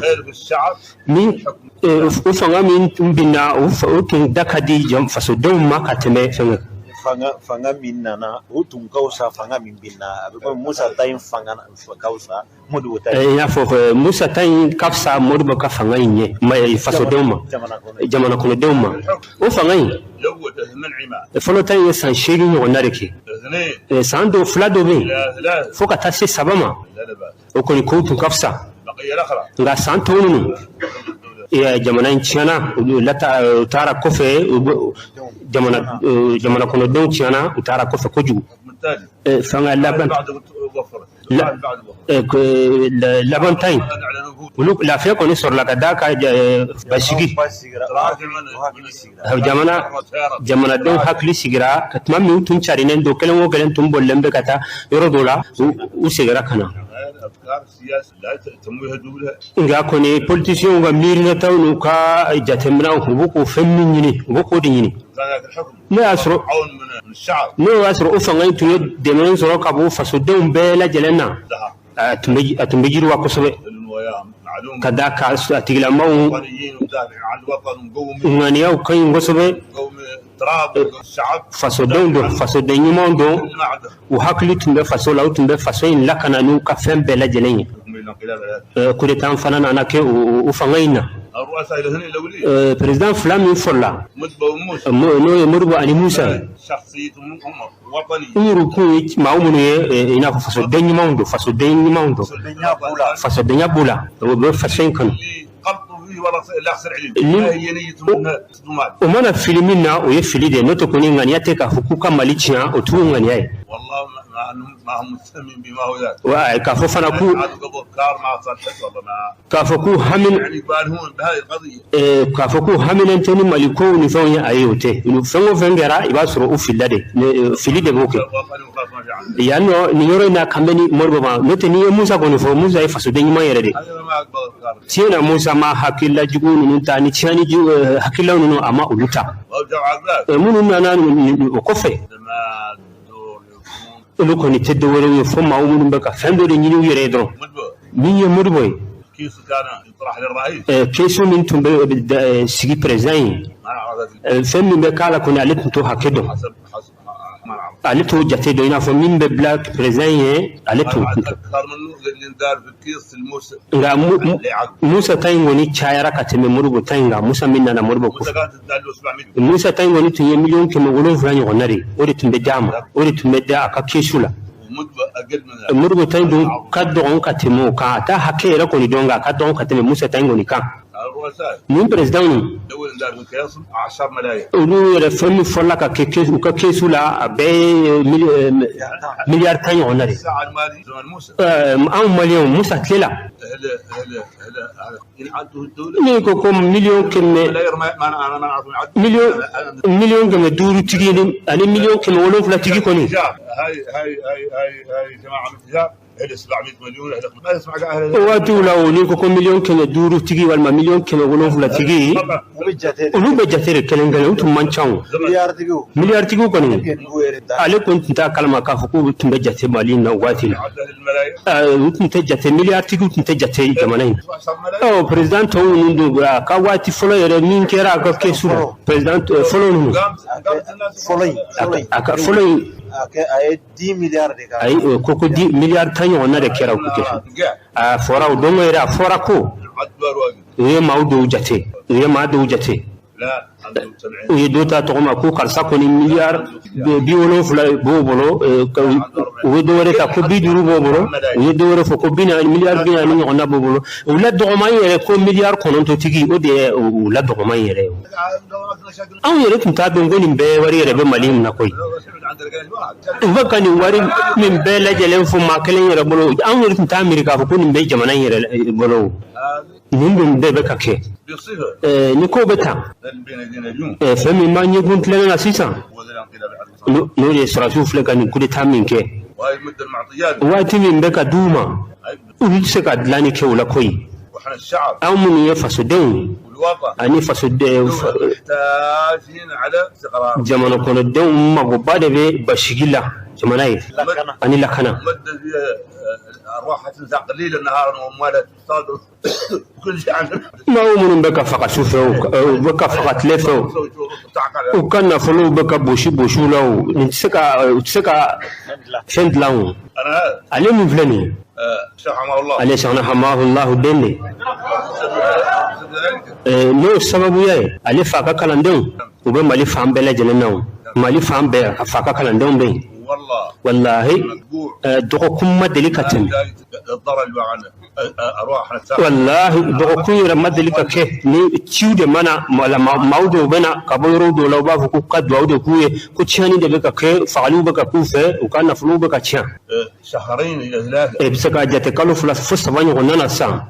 min o fanga min tun binna, o tun da ka di fasodenw ma ka tɛmɛ fɛngɛ. Fanga min nana, o tun ka fisa fanga min binna. A bɛ komi Musa ta in fanga ka fisa Modibo ta. I n'a fɔ Musa ta in ka fisa Modibo ka fanga in ɲɛ fasodenw ma, jamana kɔnɔdenw ma. O fanga in fɔlɔ ta in ye san 8 ɲɔgɔnna de kɛ. San dɔ, fila dɔ bɛ yen fo ka taa se 3 ma, o kɔni kow tun ka fisa. Nka san tɔw ninnu, jamana in tiɲɛna, u taara kɔfɛ. Jamana kɔnɔdenw tiɲɛna, u taara kɔfɛ kojugu. Fanga laban ta in, olu lafiya kɔni sɔrɔla ka d'a ka basigi. Jamanadenw hakili sigira ka tuma min u tun carinen don, kelen o kelen tun bolilen bɛ ka taa yɔrɔ dɔ la, u seginna ka na. Nka kɔni politiciens ka miirinataw n'u ka jateminɛw, u bɛ k'o fɛn min ɲini, u bɛ k'o de ɲini. N'o y'a sɔrɔ o fanga in tun ye dɛmɛ sɔrɔ ka bɔ fasodenw bɛɛ lajɛlen na, a tun bɛ yiriwa kosɛbɛ. Ka da ka a tigilamaw ŋaniyaw ka ɲi kosɛbɛ, fasodenw don, fasoden ɲumanw don, u hakili tun bɛ faso la, u tun bɛ faso in lakana n'u ka fɛn bɛɛ lajɛlen ye. Coup d'état fana nana kɛ o fanga in na. Président fila min fɔlɔla, n'o ye Modibo ani Musa ye, u yɛrɛ kun ye maa minnu ye, i n'a fɔ fasoden ɲumanw don, fasoden ɲumanw don, fasodenya b'u la, u bɛ faso in kanu. O mana fili min na, o ye fili de ye. N'o tɛ kɔni, ŋaniya tɛ k'a fɔ k'u ka Mali tiɲɛ, o t'u ŋaniya ye. Wa k'a fɔ fana k'u k'a fɔ k'u hami k'a fɔ k'u haminen tɛ ni Mali kow ni fɛnw ye, ayi, o tɛ. Fɛn o fɛn kɛra, i b'a sɔrɔ u filila de, fili de b'o kɛ yan nɔ. Nin yɔrɔ in na kan bɛ ni Modibo ma, n'o tɛ n'i ye Musa kɔni fɔ, Musa ye fasoden ɲuman yɛrɛ de. Tiɲɛ na, Musa ma hakilila jugu ninnu ta ni tiɲɛni hakililaw ninnu, a ma olu ta. Minnu nana o kɔfɛ, olu kɔni tɛ dɔwɛrɛw ye fo maa minnu bɛ ka fɛn dɔ de ɲini u yɛrɛ ye dɔrɔn. Min ye Modibo ye, question min tun bɛ sigi président ye, fɛn min bɛ k'a la kɔni, ale tun t'o hakɛ dɔn, ale t'o jate dɔn, i n'a fɔ min bɛ bila président ye, ale t'o. Nka Musa ta in kɔni cayara ka tɛmɛ Modibo ta in kan. Musa min nana Modibo kɔfɛ, Musa ta in kɔni tun ye 700,000 ɲɔgɔnna de, o de tun bɛ d'a ma, o de tun bɛ da a ka kesu la. Modibo ta in dun ka dɔgɔn ka tɛmɛ o kan, a t'a hakɛ yɛrɛ kɔni dɔn, nka a ka dɔgɔn ka tɛmɛ Musa ta in kɔni kan. Nin président olu yɛrɛ, fɛn min fɔla ka kɛ u ka kesu la, a bɛɛ ye 10 miliyari ɲɔgɔnna de. Anw Maliyɛnw, Musa tile la, min ko ko 100,000, 500,000 tigi ani 700,000 tigi kɔni, o waatiw la, o n'i ko ko 500,000 tigi walima 700,000 tigi, olu bɛ jate de kelen kelen, u tun man ca. O miliyaritigiw kɔni, ale kun tun t'a kalama k'a fɔ k'u tun bɛ jate Mali in na o waati la. U tun tɛ jate, miliyaritigiw tun tɛ jate jamana in na. Ɔ, président tɔw ninnu dun, a ka waati fɔlɔ yɛrɛ min kɛra a ka kɛsu la, président fɔlɔ ninnu, a ka fɔlɔ in, a ye 10 milliards de. Ayi, ko di 10 miliyari ɲɔgɔnna de kɛra o kɛ. A fɔra o don yɛrɛ, a fɔra ko u ye maaw dɔw jate, u ye maa dɔw jate, u ye dɔ ta tɔgɔ ma ko karisa kɔni 70 miliyari b'o bolo, u ye dɔ wɛrɛ ta ko 50 b'o bolo, u ye dɔ wɛrɛ fɔ ko 40, 40 miliyari ɲɔgɔnna b'o bolo. U la dɔgɔman yɛrɛ ko 9 miliyari tigi, o de ye u la dɔgɔman yɛrɛ ye. Anw yɛrɛ tun t'a dɔn ko nin bɛɛ wari yɛrɛ bɛ Mali in na koyi. U bɛ ka nin wari min bɛɛ lajɛlen fɔ maa kelen yɛrɛ bolo, anw yɛrɛ tun t'a miiri k'a fɔ ko nin bɛ jamana in yɛrɛ bolo. Nin dun bɛɛ bɛ ka kɛ ni ko bɛ tan. Fɛn min b'an ɲɛkun tilennen na sisan, n'o de ye sɔrɔdasiw filɛ ka nin coup d'état min kɛ, waati min bɛ ka d'u ma, olu tɛ se ka dilanni kɛ o la koyi. Anw minnu ye fasodenw ani fasoden jamana kɔnɔdenw, magoba de bɛ basigi la jamana ye ani lakana. Maaw minnu bɛ ka faga su fɛ, u bɛ ka faga tile fɛ, u ka nafolow bɛ ka bosi bosiw la, o nin tɛ se ka, u tɛ se ka fɛn dilan. O ale min filɛ nin ye, ale Sɛkina Hamahullahu den de, n'o sababuya ye, ale fa ka kalandenw, u bɛ Mali fan bɛɛ lajɛlen na, o Mali fan bɛɛ, a fa ka kalandenw bɛ yen. Walahi, dɔgɔkun ma deli ka tɛmɛ, walahi, dɔgɔkun yɛrɛ ma deli ka kɛ ni ciw de mana maaw dɔw bɛ na ka bɔ yɔrɔ dɔw la, u b'a fɔ ko ka duwawu de k'u ye, ko tiɲɛni de bɛ ka kɛ, fagaliw bɛ ka k'u fɛ, u ka nafolow bɛ ka tiɲɛ. E bɛ se k'a jate kalo 2 fo 3 ɲɔgɔnna na sisan,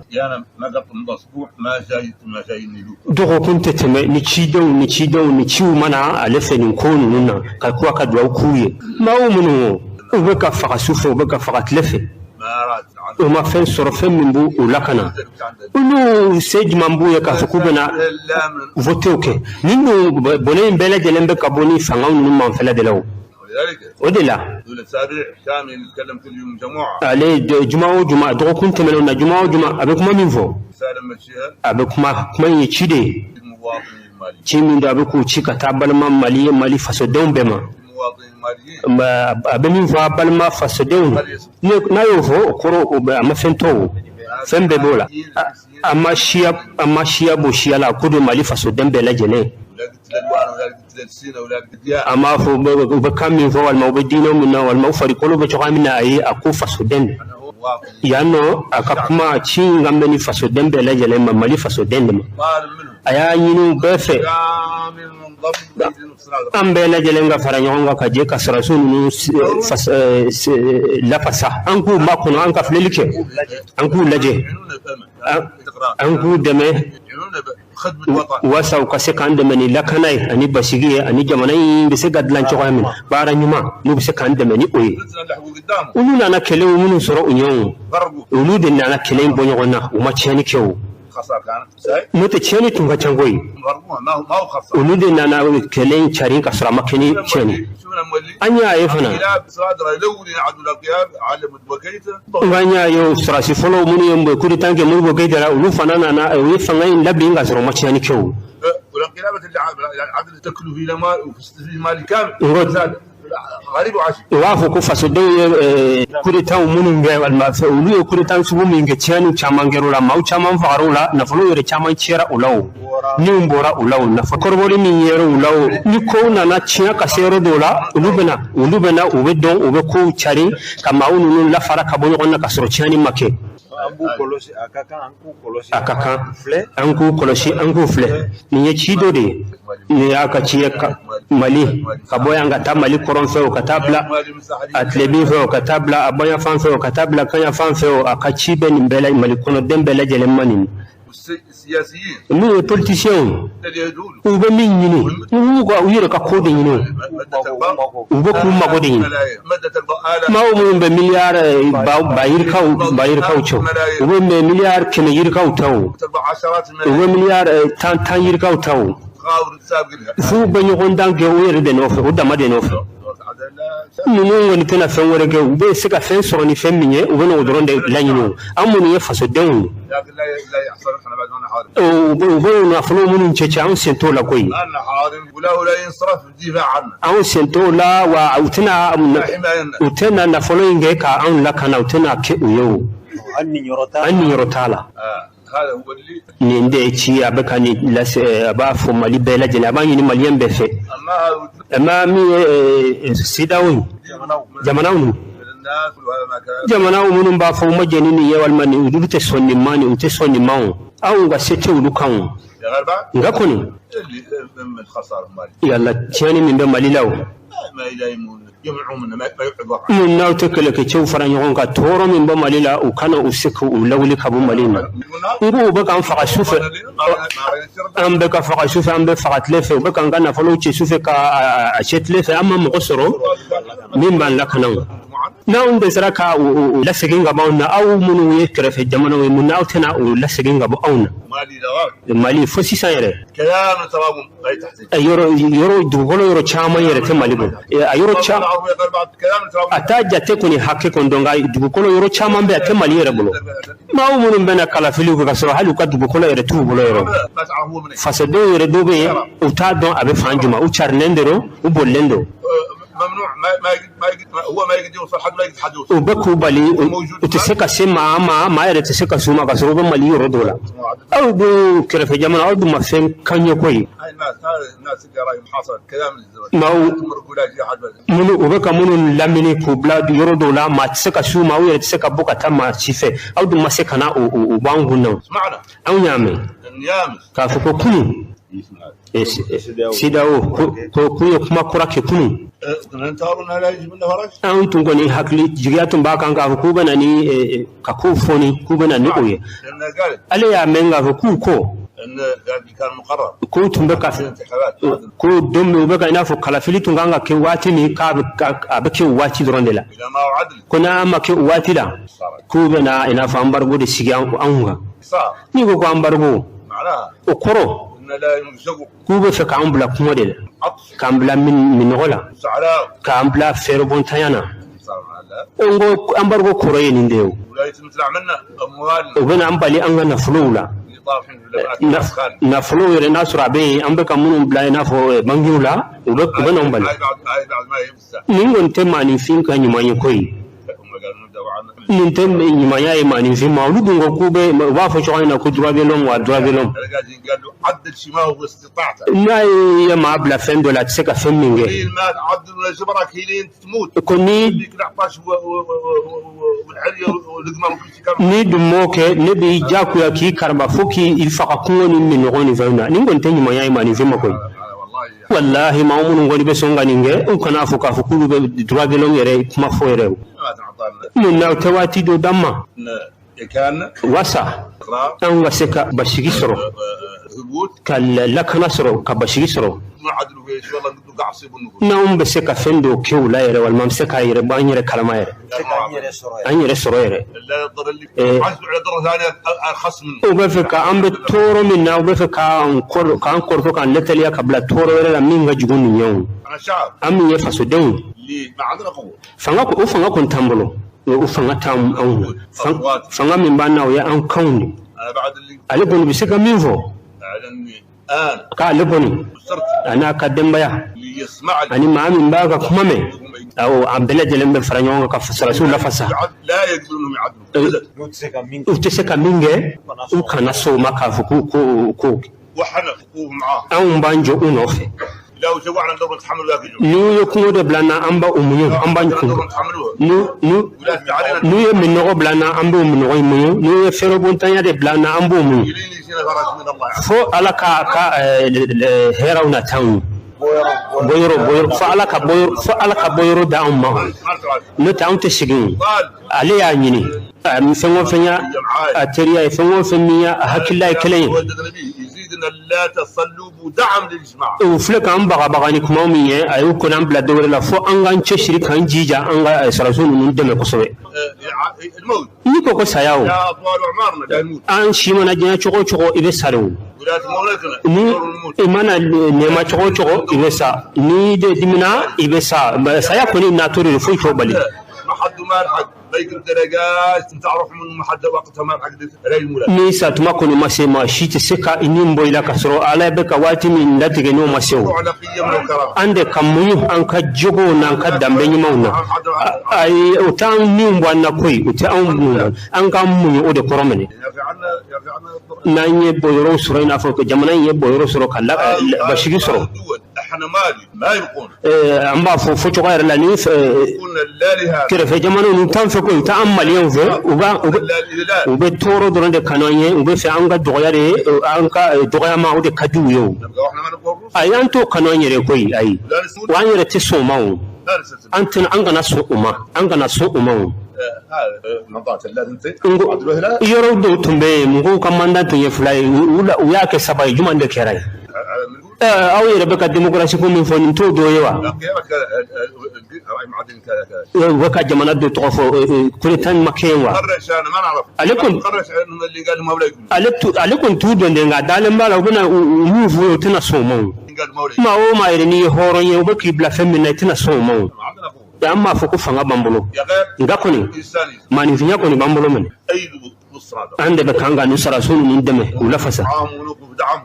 dɔgɔkun tɛ tɛmɛ ni cidenw ni cidenw ni ciw mana ale fɛ nin ko ninnu na, ka ko a ka duwawu k'u ye. Maaw minnu u bɛ ka faga su fɛ, u bɛ ka faga tile fɛ, u ma fɛn sɔrɔ, fɛn min b'u u lakana, olu se jumɛn b'u ye k'a fɔ k'u bɛna votew kɛ? Nin dun bɔnɛ in bɛɛ lajɛlen bɛ ka bɔ ni fangaw ninnu manfɛla de la. O o de la, ale juma o juma, dɔgɔkun tɛmɛnenw na, juma o juma, a bɛ kuma min fɔ, a bɛ kuma, kuma in ye ci de ye, ci min don, a bɛ k'u ci ka taa balima Mali ye, Mali fasodenw bɛɛ ma. A bɛ min fɔ a balima fasodenw, n'a y'o fɔ, o kɔrɔ o bɛ a ma fɛn tɔ, o fɛn bɛɛ b'o la. A ma siya, a ma siya bɔ siya la, ko don Mali fasoden bɛɛ lajɛlen. A m'a fɔ u bɛ kan min fɔ, walima u bɛ diinɛ min na, walima u farikolo bɛ cogoya min na. Ayi, a ko fasoden don yan nɔ. A ka kuma ci in kan bɛ ni fasoden bɛɛ lajɛlen ma, Mali fasoden de ma. A y'a ɲini u bɛɛ fɛ. An bɛɛ lajɛlen ka fara ɲɔgɔn kan ka jɛ ka sɔrɔdasiw ninnu lafasa, an k'u makɔnɔ, an ka filɛli kɛ, an k'u lajɛ, an k'u dɛmɛ walasa u ka se k'an dɛmɛ ni lakana ye ani basigi ye, ani jamana in bɛ se ka dilan cogoya min na, baara ɲuman n'u bɛ se k'an dɛmɛ ni o ye. Olu nana kɛlɛw minnu sɔrɔ u ɲɛ, olu de nana kɛlɛ in bɔ ɲɔgɔn na, u ma tiɲɛni kɛ o. N'o tɛ, tiɲɛni tun ka ca koyi. Olu de nana kɛlɛ in cari ka sɔrɔ a ma kɛ ni tiɲɛni. An y'a ye fana, nka an y'a ye sɔrɔdasi fɔlɔw minnu ye coup d'état kɛ Modibo Keyita la, olu fana nana, u ye fanga in labin ka sɔrɔ u ma tiɲɛni kɛ o. U b'a fɔ ko fasodenw ye coup d'état minnu kɛ, walima olu ye coup d'état sugu min kɛ, tiɲɛni caman kɛra o la, maaw caman fagara o la, nafolo yɛrɛ caman cɛra o la, o niw bɔra o la, o nafa kɔrɔbɔli min yɛrɛ o la, o ni kow nana tiɲɛ ka se yɔrɔ dɔw la, olu bɛ na, u bɛ dɔn, u bɛ kow cari ka maaw ninnu lafara ka bɔ ɲɔgɔn na ka sɔrɔ tiɲɛni ma kɛ. A ka kan an k'u kɔlɔsi, an k'u filɛ. Nin ye ci dɔ de ye, nin y'a ka ci ye Mali ka bɔ yan ka taa Mali kɔrɔn fɛ o, ka taa bila a tilebin fɛ o, ka taa bila a bayan fan fɛ o, ka taa bila kaɲa fan fɛ o. A ka ci bɛ nin bɛɛ la, Mali kɔnɔden bɛɛ lajɛlen ma. Nin min ye politiciens, u bɛ min ɲini, u b'u ka u yɛrɛ ka ko de ɲini, u bɛ k'u mago de ɲini. Maaw minnu bɛ miliyari ba yirikaw, ba yirikaw cɛ, u bɛ miliyari 100 yirikaw ta o, u bɛ miliyari tan tan yirikaw ta o, f'u bɛ ɲɔgɔn dan kɛ u yɛrɛ de nɔfɛ, u dama de nɔfɛ. Ninnu kɔni tɛna fɛn wɛrɛ kɛ. U bɛ se ka fɛn sɔrɔ ni fɛn min ye, u bɛ n'o dɔrɔn de laɲini. O an minnu ye fasodenw ye, u bɛ nafolo minnu cɛ cɛ, anw sen t'o la koyi, anw sen t'o la. Wa u tɛna nafolo in kɛ ka anw lakana, u tɛna kɛ u ye o, an niyɔrɔ t'a la. Nin de ye ci, a bɛ ka nin lase, a b'a fɔ Mali bɛɛ lajɛlen, a b'a ɲini Maliyɛn bɛɛ fɛ. Amma min ye CEDEAO ye, jamanaw ninnu, jamanaw minnu b'a fɔ u ma jɛn ni nin ye, walima nin, olu tɛ sɔn nin ma, nin u tɛ sɔn nin ma o, anw ka se tɛ olu kan o. Nka kɔni yala tiɲɛni min bɛ Mali la o, mun n'aw tɛ kɛlɛkɛcɛw fara ɲɔgɔn kan, tɔɔrɔ min bɛ Mali la, u kana u se k'u lawuli ka bɔ Mali ma. N ko u bɛ k'an faga su fɛ, an bɛ ka faga su fɛ, an bɛ faga tile fɛ, u bɛ k'an ka nafolow ci su fɛ ka a cɛ tile fɛ. An ma mɔgɔ sɔrɔ min b'an lakana o. N'anw dɛsɛra ka u lasegin ka bɔ anw na, aw minnu ye kɛrɛfɛ jamanaw ye, mun n'aw tɛna u lasegin ka bɔ anw na? Mali fo sisan yɛrɛ, yɔrɔ yɔrɔ dugukolo yɔrɔ caman yɛrɛ tɛ Mali bolo. A yɔrɔ caman, a t'a jate kɔni hakɛ kɔni dɔn, nka dugukolo yɔrɔ caman bɛ, a tɛ Mali yɛrɛ bolo. Maaw minnu bɛna kalafiliw kɛ ka sɔrɔ hali u ka dugukolo yɛrɛ t'u bolo yɔrɔ, fasodenw yɛrɛ dɔw bɛ yen, u t'a dɔn a bɛ fan jumɛn, u carilen de don, u bolilen don, u bɛ k'u bali, u tɛ se ka se maa ma, maa yɛrɛ tɛ se ka s'u ma ka sɔrɔ u bɛ Mali yɔrɔ dɔw la. Aw dun kɛrɛfɛ jamana, aw dun ma fɛn kan ye koyi. Maaw minnu u bɛ ka minnu lamini k'u bila yɔrɔ dɔw la, maa tɛ se ka s'u ma, aw yɛrɛ tɛ se ka bɔ ka taa maa si fɛ, aw dun ma se ka na o b'an kun na. Anw y'a mɛn k'a fɔ ko kunun CEDEAO ko k'u ye kuma kura kɛ kunun. Anw tun kɔni hakili jigiya tun b'a kan k'a fɔ k'u bɛ na ni ka kow fɔni, k'u bɛ na ni o ye. Ale y'a mɛn k'a fɔ k'u ko k'u tun bɛ ka ko don min u bɛ ka i n'a fɔ kalafili tun kan ka kɛ waati min, k'a bɛ kɛ o waati dɔrɔn de la, ko n'a ma kɛ o waati la, k'u bɛ na i n'a fɔ embargo de sigi anw kan. N'i ko ko embargo, o kɔrɔ k'u bɛ fɛ k'an bila kuma de la, k'an bila minɔgɔ la, k'an bila fɛɛrɛbɔntanya na. N ko embargo kɔrɔ ye nin de ye o. U bɛna an bali an ka nafolow la, nafolo yɛrɛ n'a sɔrɔ a bɛ yen, an bɛ ka minnu bila i n'a fɔ bankiw la, u bɛ n'anw bali. Nin kɔni tɛ maaninfin ka ɲuman ye koyi, nin tɛ ɲumanya ye maaninfin ma. Olu dun ko k'u bɛ, u b'a fɔ cogoya min na ko droit de l'homme, wa droit de l'homme, n'a ye maa bila fɛn dɔ la, a tɛ se ka fɛn min kɛ, ko ni dun m'o kɛ, ne b'i diyagoya k'i karaba fo k'i faga kungo ni minɔgɔ ni fɛnw na. Nin kɔni tɛ ɲumanya ye maaninfin ma koyi. Walahi, maa minnu kɔni bɛ sɔn ka nin kɛ, u kana fɔ k'a fɔ k'olu bɛ droit de l'homme yɛrɛ kuma fɔ yɛrɛ. Mun na u tɛ waati dɔ d'an ma wasa an ka se ka basigi sɔrɔ, ka lakana sɔrɔ, ka basigi sɔrɔ? N'anw bɛ se ka fɛn dɔw kɛ u la yɛrɛ, walima an bɛ se k'a yɛrɛ bɔ an yɛrɛ kalama yɛrɛ, an yɛrɛ sɔrɔ yɛrɛ. U bɛ fɛ ka an bɛ tɔɔrɔ min na, u bɛ fɛ k'an kɔrɔtɔ, k'an lateliya ka bila tɔɔrɔ wɛrɛ la min ka jugu nin ye. O an min ye fasodenw, fanga, o fanga kɔni t'an bolo, o fanga t'an anw na. Fanga min b'an na, o ye an kanw de. Ale kɔni bɛ se ka min fɔ, k'ale kɔni a n'a ka denbaya ani maa min b'a ka kuma mɛn, awɔ, an bɛɛ lajɛlen bɛ fara ɲɔgɔn kan ka sɔrɔdasiw lafasa. U tɛ se ka min kɛ, u kana sɔn o ma k'a fɔ k'u ko anw b'an jɔ u nɔfɛ. N'u ye kungo dɔ bila an na, an b'a o muɲu, an b'an kun. N'u ye minnɔgɔ bila an na, an b'o minnɔgɔ in muɲu. N'u ye fɛrɛbɔntanya de bila an na, an b'o muɲu fo Ala ka ka hɛrɛw na t'anw bɔyɔrɔ bɔyɔrɔ, fo Ala ka bɔyɔrɔ, fo Ala ka bɔyɔrɔ d'anw ma. N'o tɛ, anw tɛ segin. Ale y'a ɲini fɛn o fɛn y'a a teriya ye, fɛn o fɛn min y'a hakilila ye kelen ye. U filɛ k'an bagabaga ni kuma min ye, a y'u kɔni an bila dɔwɛrɛ la, fo an k'an cɛsiri, k'an jija, an ka sɔrɔdasiw ninnu dɛmɛ kosɛbɛ. N'i ko saya, o an si mana diɲɛ cogo o cogo, i bɛ sa de. O ni i mana nɛɛma cogo o cogo, i bɛ sa. N'i de dimina, i bɛ sa. Saya kɔni natɔ de, foyi t'o bali. Ni sa tuma kɔni ma se, maa si tɛ se ka i ni bɔ i la ka sɔrɔ Ala bɛ ka waati min latigɛ, n'o ma se. O an de ka muɲu an ka jogow n'an ka danbe ɲumanw na. Ayi, o t'an niw bɔ an na koyi, o tɛ anw mun. An k'an muɲu, o de kɔrɔ minɛ. N'an ye bɔyɔrɔw sɔrɔ, i n'a fɔ jamana in ye bɔyɔrɔ sɔrɔ, ka basigi sɔrɔ, an b'a fɔ fɔcogo yɛrɛ la, ni kɛrɛfɛ jamana ninnu t'an fɛ koyi, u t'an Maliyɛnw fɛ. U bɛ tɔɔrɔ dɔrɔn de kanu an ye. U bɛ fɛ an ka dɔgɔya de, an ka dɔgɔyama, o de ka di u ye. O ayi, an t'o kanu an yɛrɛ koyi. Ayi, wa an yɛrɛ tɛ sɔn o ma. O an tɛna, an kana sɔn o ma, an kana sɔn o ma. O yɔrɔ dɔw tun bɛ yen, mɔgɔw ka mandat tun ye 2 ye, u y'a kɛ 3 ye. Jumɛn de kɛra yen? Aw yɛrɛ bɛ ka démocratie ko min fɔ, nin t'o dɔ ye wa? U bɛ ka jamana dɔ tɔgɔ fɔ, coup d'état ma kɛ yen wa? Ale kɔni t'u dɔn de, nka dalen b'a la, u bɛna min f'u ye, u tɛna sɔn o ma. O maa o maa yɛrɛ, n'i ye hɔrɔn ye, u bɛ k'i bila fɛn min na, i tɛna sɔn o ma. O an b'a fɔ ko fanga b'an bolo, nka kɔni maaninfinya kɔni b'an bolo minɛ. An de bɛ kan ka nin sɔrɔdasiw ninnu dɛmɛ k'u lafasa,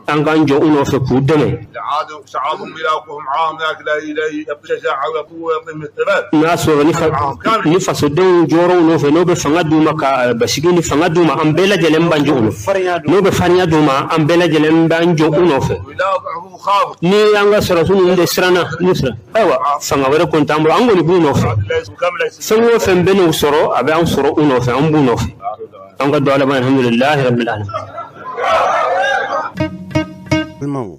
an k'an jɔ u nɔfɛ k'u dɛmɛ. N'a sɔrɔ ni fasodenw jɔrɔ u nɔfɛ, n'o bɛ fanga d'u ma, ka basigi ni fanga d'u ma, an bɛɛ lajɛlen b'an jɔ u nɔfɛ. N'o bɛ farinya d'u ma, an bɛɛ lajɛlen b'an jɔ u nɔfɛ. Ni an ka sɔrɔdasiw ninnu de siranna, n'u siran, ayiwa, fanga wɛrɛ kɔni t'an bolo, an kɔni b'u nɔfɛ. Fɛn o fɛn bɛ n'u sɔrɔ, a bɛ an sɔrɔ u nɔfɛ, an b'u nɔfɛ. An ka don Ala, alhamdulilahi rabbil alamin.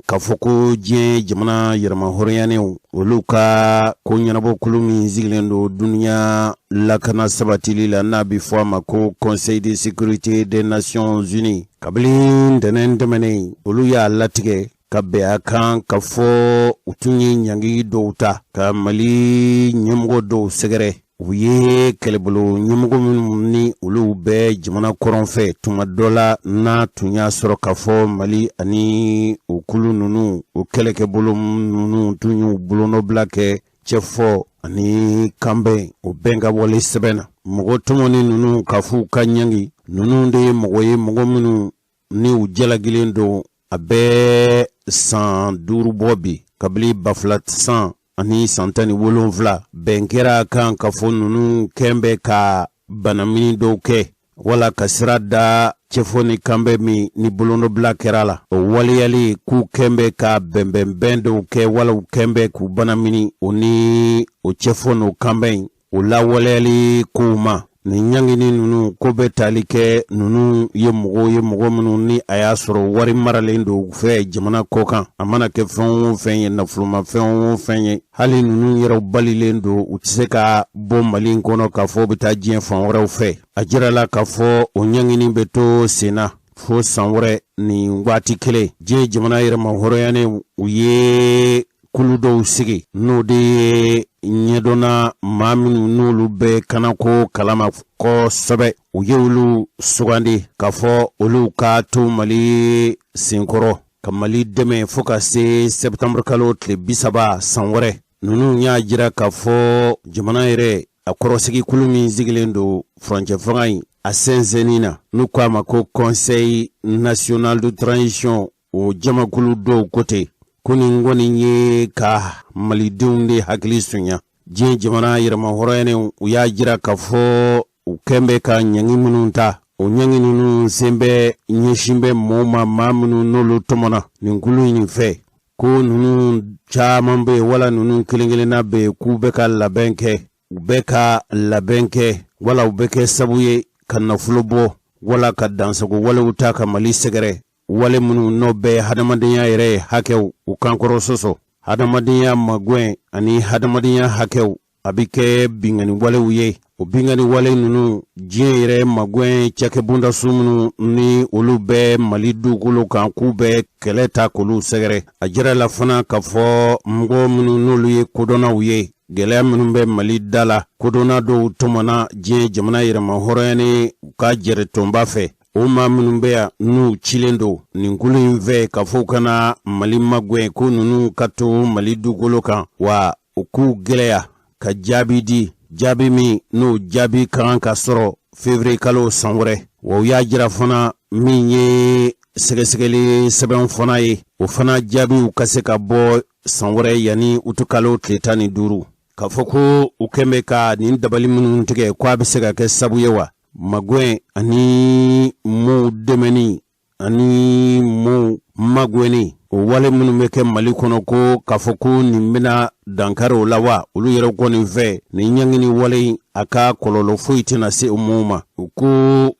K'a fɔ ko diɲɛ jamana yɛrɛmahɔrɔnyanenw, olu ka ko ɲɛnabɔkulu min sigilen don duniya lakana sabatili la, n'a bɛ fɔ a ma ko Conseil de sécurité des Nations Unies, kabini ntɛnɛn tɛmɛnen, olu y'a latigɛ ka bɛn a kan ka fɔ u tun ye ɲangi dɔw ta ka Mali ɲɛmɔgɔ dɔw sɛgɛrɛ. U ye kɛlɛbolo ɲɛmɔgɔ minnu ni olu bɛ jamana kɔrɔn fɛ, tuma dɔ la n'a tun y'a sɔrɔ k'a fɔ Mali ani o kulu ninnu, o kɛlɛkɛbolo ninnu tun y'u bolonɔbila kɛ cɛfɔ ani kanbɛn, o bɛn ka wale sɛbɛn na. Mɔgɔ tɔmɔni ninnu ka f'u ka ɲangi ninnu de ye mɔgɔ ye, mɔgɔ minnu ni u jalakilen don a bɛ san 5 bɔ bi, kabini 2000 san ani san 17, bɛn kɛra kan ka fɔ ninnu kɛn bɛ ka banamini dɔw kɛ wala ka sira da cɛfɔ ni kanbɛn min ni bolonɔbila kɛra la, o waleyali k'u kɛn bɛ ka bɛnbɛnbɛn dɔw kɛ, wala u kɛn bɛ k'u banamini o ni o cɛfɔ n'o kanbɛn o lawaleyali kow ma. Nin ɲangini ninnu ko bɛ tali kɛ ninnu ye mɔgɔw ye, mɔgɔ minnu ni a y'a sɔrɔ wari maralen don u fɛ jamana kɔkan, a mana kɛ fɛn o fɛn ye, nafolomafɛn o fɛn ye. Hali ninnu yɛrɛw balilen don, u tɛ se ka bɔ Mali in kɔnɔ k'a fɔ u bɛ taa diɲɛ fan wɛrɛw fɛ. A jirala k'a fɔ o ɲangini bɛ to senna fo san wɛrɛ nin waati kelen. Diɲɛ jamana yɛrɛmahɔrɔnyanen, u ye kulu dɔw sigi, n'o de ye ɲɛdɔnna maa minnu n'olu bɛ kanako kalama kosɛbɛ. U ye olu sugandi k'a fɔ olu ka to Mali senkɔrɔ ka Mali dɛmɛ fo ka se sɛptanburu kalo tile 30 san wɛrɛ. Ninnu y'a jira k'a fɔ jamana yɛrɛ a kɔrɔsigikulu min sigilen don furancɛ fanga in a sɛnsɛnni na, n'u ko a ma ko Conseil national de transition, o jamakulu dɔw ko ten ko nin kɔni ye ka malidenw de hakili sonya. Diɲɛ jamana yɛrɛmahɔrɔnyanen, u y'a jira k'a fɔ u kɛn bɛ ka ɲangi minnu ta, o ɲangi ninnu sen bɛ ɲɛsin bɛ mɔɔw ma, maa minnu n'olu tɔmɔna nin kulu in fɛ, ko ninnu caman bɛ yen wala ninnu kelen-kelenna bɛ yen, k'u bɛ ka labɛn kɛ, u bɛ ka labɛn kɛ wala u bɛ kɛ sabu ye ka nafolo bɔ wala ka dansago walew ta ka Mali sɛgɛrɛ, wale minnu n'o bɛ hadamadenya yɛrɛ hakɛw u kankɔrɔ sɔsɔ, hadamadenya magwɛn ani hadamadenya hakɛw. A bɛ kɛ binkanni walew ye. O binkanni wale ninnu, diɲɛ yɛrɛ magwɛn cakɛbondasu minnu ni olu bɛ Mali dugukolo kan, k'u bɛ kɛlɛ ta k'olu sɛgɛrɛ. A jirala fana k'a fɔ mɔgɔ minnu n'olu ye kodɔnnaw ye, gɛlɛya minnu bɛ Mali da la, kodɔnna dɔw tɔmɔna diɲɛ jamana yɛrɛmahɔrɔnyanen u ka jɛrɛtɔnba fɛ. O maa minnu bɛ yan n'u cilen don nin kulu in fɛ k'a fɔ u kana Mali magwɛn, ko ninnu ka to Mali dugukolo kan, wa u k'u gɛlɛya ka jaabi di, jaabi min n'o jaabi ka kan ka sɔrɔ février kalo san wɛrɛ. Wa u y'a jira fana min ye sɛgɛsɛgɛli sɛbɛn fana ye, o fana jaabiw ka se ka bɔ san wɛrɛ yanni utukalo tile 15. K'a fɔ ko u kɛn bɛ ka nin dabali minnu tigɛ, ko a bɛ se ka kɛ sabu ye wa magwɛn ani mɔɔw dɛmɛni ani mɔɔw magwɛnni, o wale minnu bɛ kɛ Mali kɔnɔ, ko k'a fɔ ko nin bɛna dankari o la wa? Olu yɛrɛ kɔni fɛ, nin ɲangini wale in, a ka kɔlɔlɔ foyi tɛna se o mɔɔw ma. U ko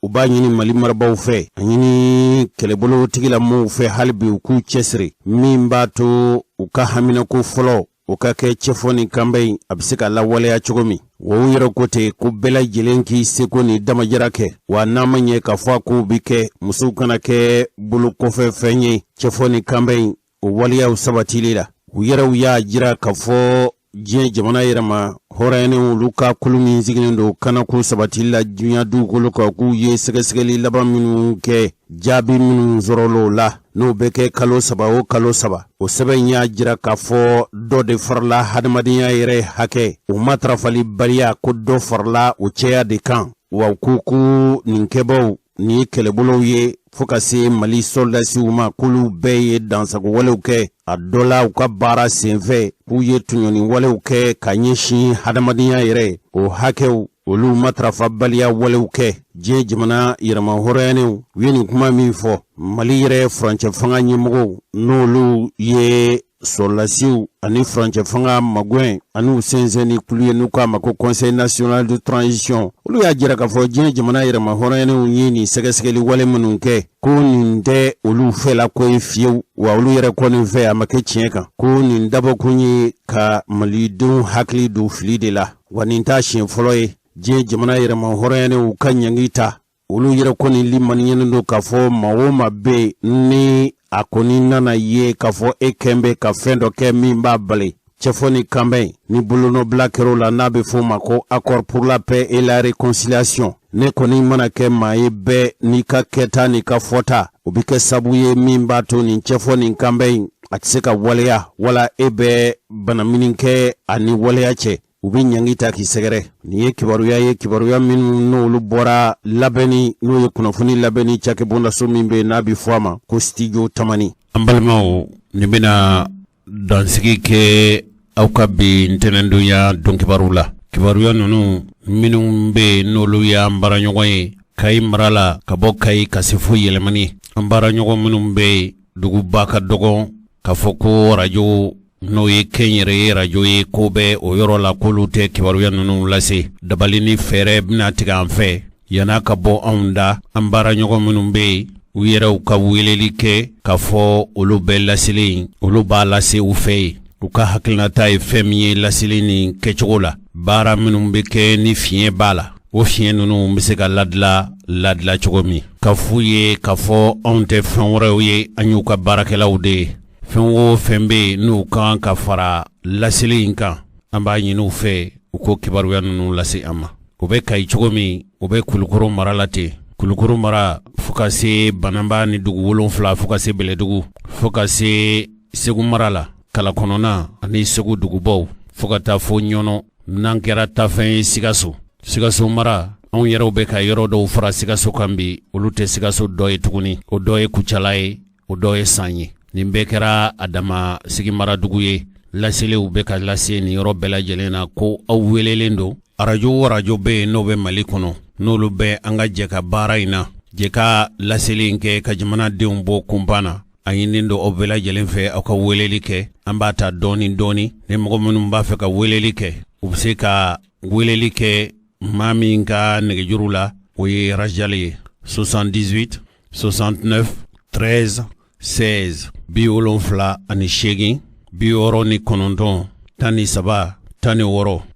u b'a ɲini Mali marabaaw fɛ, a ɲini kɛlɛbolo tigilamɔgɔw fɛ, hali bi u k'u cɛsiri min b'a to u ka haminako fɔlɔ o ka kɛ cɛfɔ ni kanbɛn in, a bɛ se ka lawaleya cogo min. Wa u yɛrɛ ko ten ko bɛɛ lajɛlen k'i seko ni damajira kɛ, wa n'a ma ɲɛ k'a fɔ a kow bɛ kɛ, musow kana kɛ bolo kɔfɛ fɛn ye cɛfɔ ni kanbɛn in o waleyaw sabatili la. U yɛrɛw y'a jira k'a fɔ diɲɛ jamana yɛrɛma hɔrɔnyanen, olu ka kulu min sigilen don kanako sabatili la diɲɛ dugukolo kan, k'u ye sɛgɛsɛgɛli laban minnu kɛ, jaabi minnu sɔrɔla o la, n'o bɛ kɛ kalo 3 o kalo 3, o sɛbɛn y'a jira k'a fɔ dɔ de farala hadamadenya yɛrɛ hakɛ o matarafalibaliya, ko dɔ farala o cɛya de kan. Wa ko nin kɛbaw nin ye kɛlɛbolow ye fo ka se Mali sɔrɔdasiw ma, k'olu bɛɛ ye dansago walew kɛ a dɔ la u ka baara senfɛ, k'u ye tɔɲɔni walew kɛ ka ɲɛsin hadamadenya yɛrɛ o hakɛw olu matarafabaliya walew kɛ. Diɲɛ jamana yɛrɛmahɔrɔnyanenw, u ye nin kuma min fɔ, Mali yɛrɛ furancɛ fanga ɲɛmɔgɔw, n'olu ye sɔrɔlasiw ani furancɛ fanga magwɛn ani u sɛnsɛnni kulu ye, n'u k'a ma ko Conseil national de transition, olu y'a jira k'a fɔ diɲɛ jamana yɛrɛmahɔrɔnyanenw ye nin sɛgɛsɛgɛli wale minnu kɛ, ko nin tɛ olu fɛla ko ye fiyewu. Wa olu yɛrɛ kɔni fɛ, a ma kɛ tiɲɛ kan, ko nin dabɔkun ye ka malidenw hakili don fili de la. Wa nin t'a siɲɛ fɔlɔ ye diɲɛ jamana yɛrɛmahɔrɔnyanenw ka ɲangi ta. Olu yɛrɛ kɔni limaniyalen don k'a fɔ maa o maa bɛ yen, ni a kɔni nana ye k'a fɔ e kɛn bɛ ka fɛn dɔ kɛ min b'a bali cɛfɔ ni kanbɛn ni bolonɔbila kɛr'o la, n'a bɛ f'o ma ko accord pour la paix et la réconciliation, ne kɔni mana kɛ maa ye bɛɛ n'i ka kɛta n'i ka fɔta, o bɛ kɛ sabu ye min b'a to nin cɛfɔ ni kanbɛn in a tɛ se ka waleya, wala e bɛ banamini kɛ a ni waleya cɛ, u bɛ ɲangi ta k'i sɛgɛrɛ. Nin ye kibaruya ye, kibaruya minnu n'olu bɔra labɛnni, n'o ye kunnafoni labɛnni cakɛbondaso min bɛ n'a bɛ fɔ a ma ko Studio Tamani. An balimaw, nin bɛna dansigi kɛ aw ka bi ntɛnɛndonya don kibaru la. Kibaruya ninnu minnu bɛ yen, n'olu y'an baaraɲɔgɔn ye Kayi mara la, ka bɔ Kayi ka se fo Yɛlɛmani, an baaraɲɔgɔn minnu bɛ yen, duguba ka dɔgɔn k'a fɔ ko arajo. N'o ye kɛnyɛrɛye arajo ye, ko bɛ o yɔrɔ la k'olu tɛ kibaruya ninnu lase. Dabali ni fɛɛrɛ bɛna tigɛ an fɛ yan'a ka bɔ anw da. An baaraɲɔgɔn minnu bɛ yen, u yɛrɛw ka weleli kɛ k'a fɔ olu bɛ laseli in, olu b'a lase u fɛ yen, u ka hakilinata ye fɛn min ye laseli nin kɛcogo la. Baara minnu bɛ kɛ ni fiɲɛ b'a la, o fiɲɛ ninnu bɛ se ka ladila ladila cogo min, ka f'u ye k'a fɔ anw tɛ fɛn wɛrɛw ye, an y'u ka baarakɛlaw de ye. Fɛn o fɛn bɛ yen n'u kan ka fara laseli in kan, an b'a ɲini u fɛ u k'o kibaruya ninnu lase an ma. O bɛ Kayi cogo min, o bɛ Kulukoro mara la ten. Kulukoro mara fo ka se Bananba ni dugu 7, fo ka se Bɛlɛdugu, fo ka se Segu mara la, Kala kɔnɔna ani Segu dugubaw, fo ka taa fo Ɲɔnɔ. N'an kɛra taafɛn ye Sikaso, Sikaso mara, anw yɛrɛw bɛ ka yɔrɔ dɔw fara Sikaso kan bi, olu tɛ Sikaso dɔ ye tuguni. O dɔ ye Kucala ye, o dɔ ye San ye. Nin bɛɛ kɛra a dama sigimaradugu ye. Laseliw bɛ ka lase nin yɔrɔ bɛɛ lajɛlen na ko aw welelen don. Arajo o arajo bɛ yen n'o bɛ Mali kɔnɔ, n'olu bɛ an ka jɛ ka baara in na, jɛ ka laseli in kɛ ka jamanadenw bɔ kunpan na, a ɲininen don aw bɛɛ lajɛlen fɛ aw ka weleli kɛ. An b'a ta dɔɔni dɔɔni. Ni mɔgɔ minnu b'a fɛ ka weleli kɛ, u bɛ se ka weleli kɛ maa min ka nɛgɛjuru la, o ye Rajali ye, 78 69 13 16, 78 69 13 16.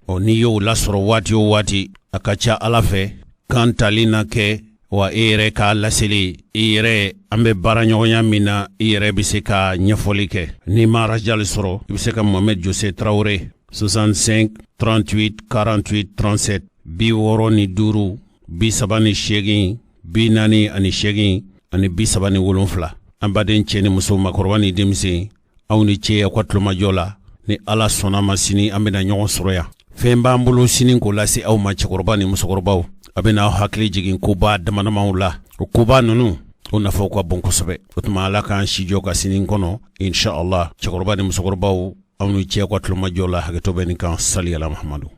Ɔ, n'i y'o lasɔrɔ waati o waati, a ka ca Ala fɛ kan tali na kɛ wa e yɛrɛ k'a laseli i yɛrɛ. An bɛ baaraɲɔgɔnya min na, i yɛrɛ bɛ se ka ɲɛfɔli kɛ. N'i ma Rajali sɔrɔ, i bɛ se ka Mohamed Jose Tarawele, 65 38 48 37, 65 38 48 37. An baden cɛ ni muso, makɔrɔba ni denmisɛn, aw ni ce aw ka tulomajɔ la. Ni Ala sɔnna ma, sini an bɛna ɲɔgɔn sɔrɔ yan. Fɛn b'an bolo sini k'o lase aw ma, cɛkɔrɔba ni musokɔrɔbaw. A bɛna aw hakili jigin koba damadamaw la. O koba ninnu, o nafaw ka bon kosɛbɛ. O tuma, Ala k'an si jɔ ka sini kɔnɔ, inshallah. Cɛkɔrɔba ni musokɔrɔbaw, aw ni ce aw ka tulomajɔ la. Hakɛto bɛ nin kan. Sali ala Muhamadu.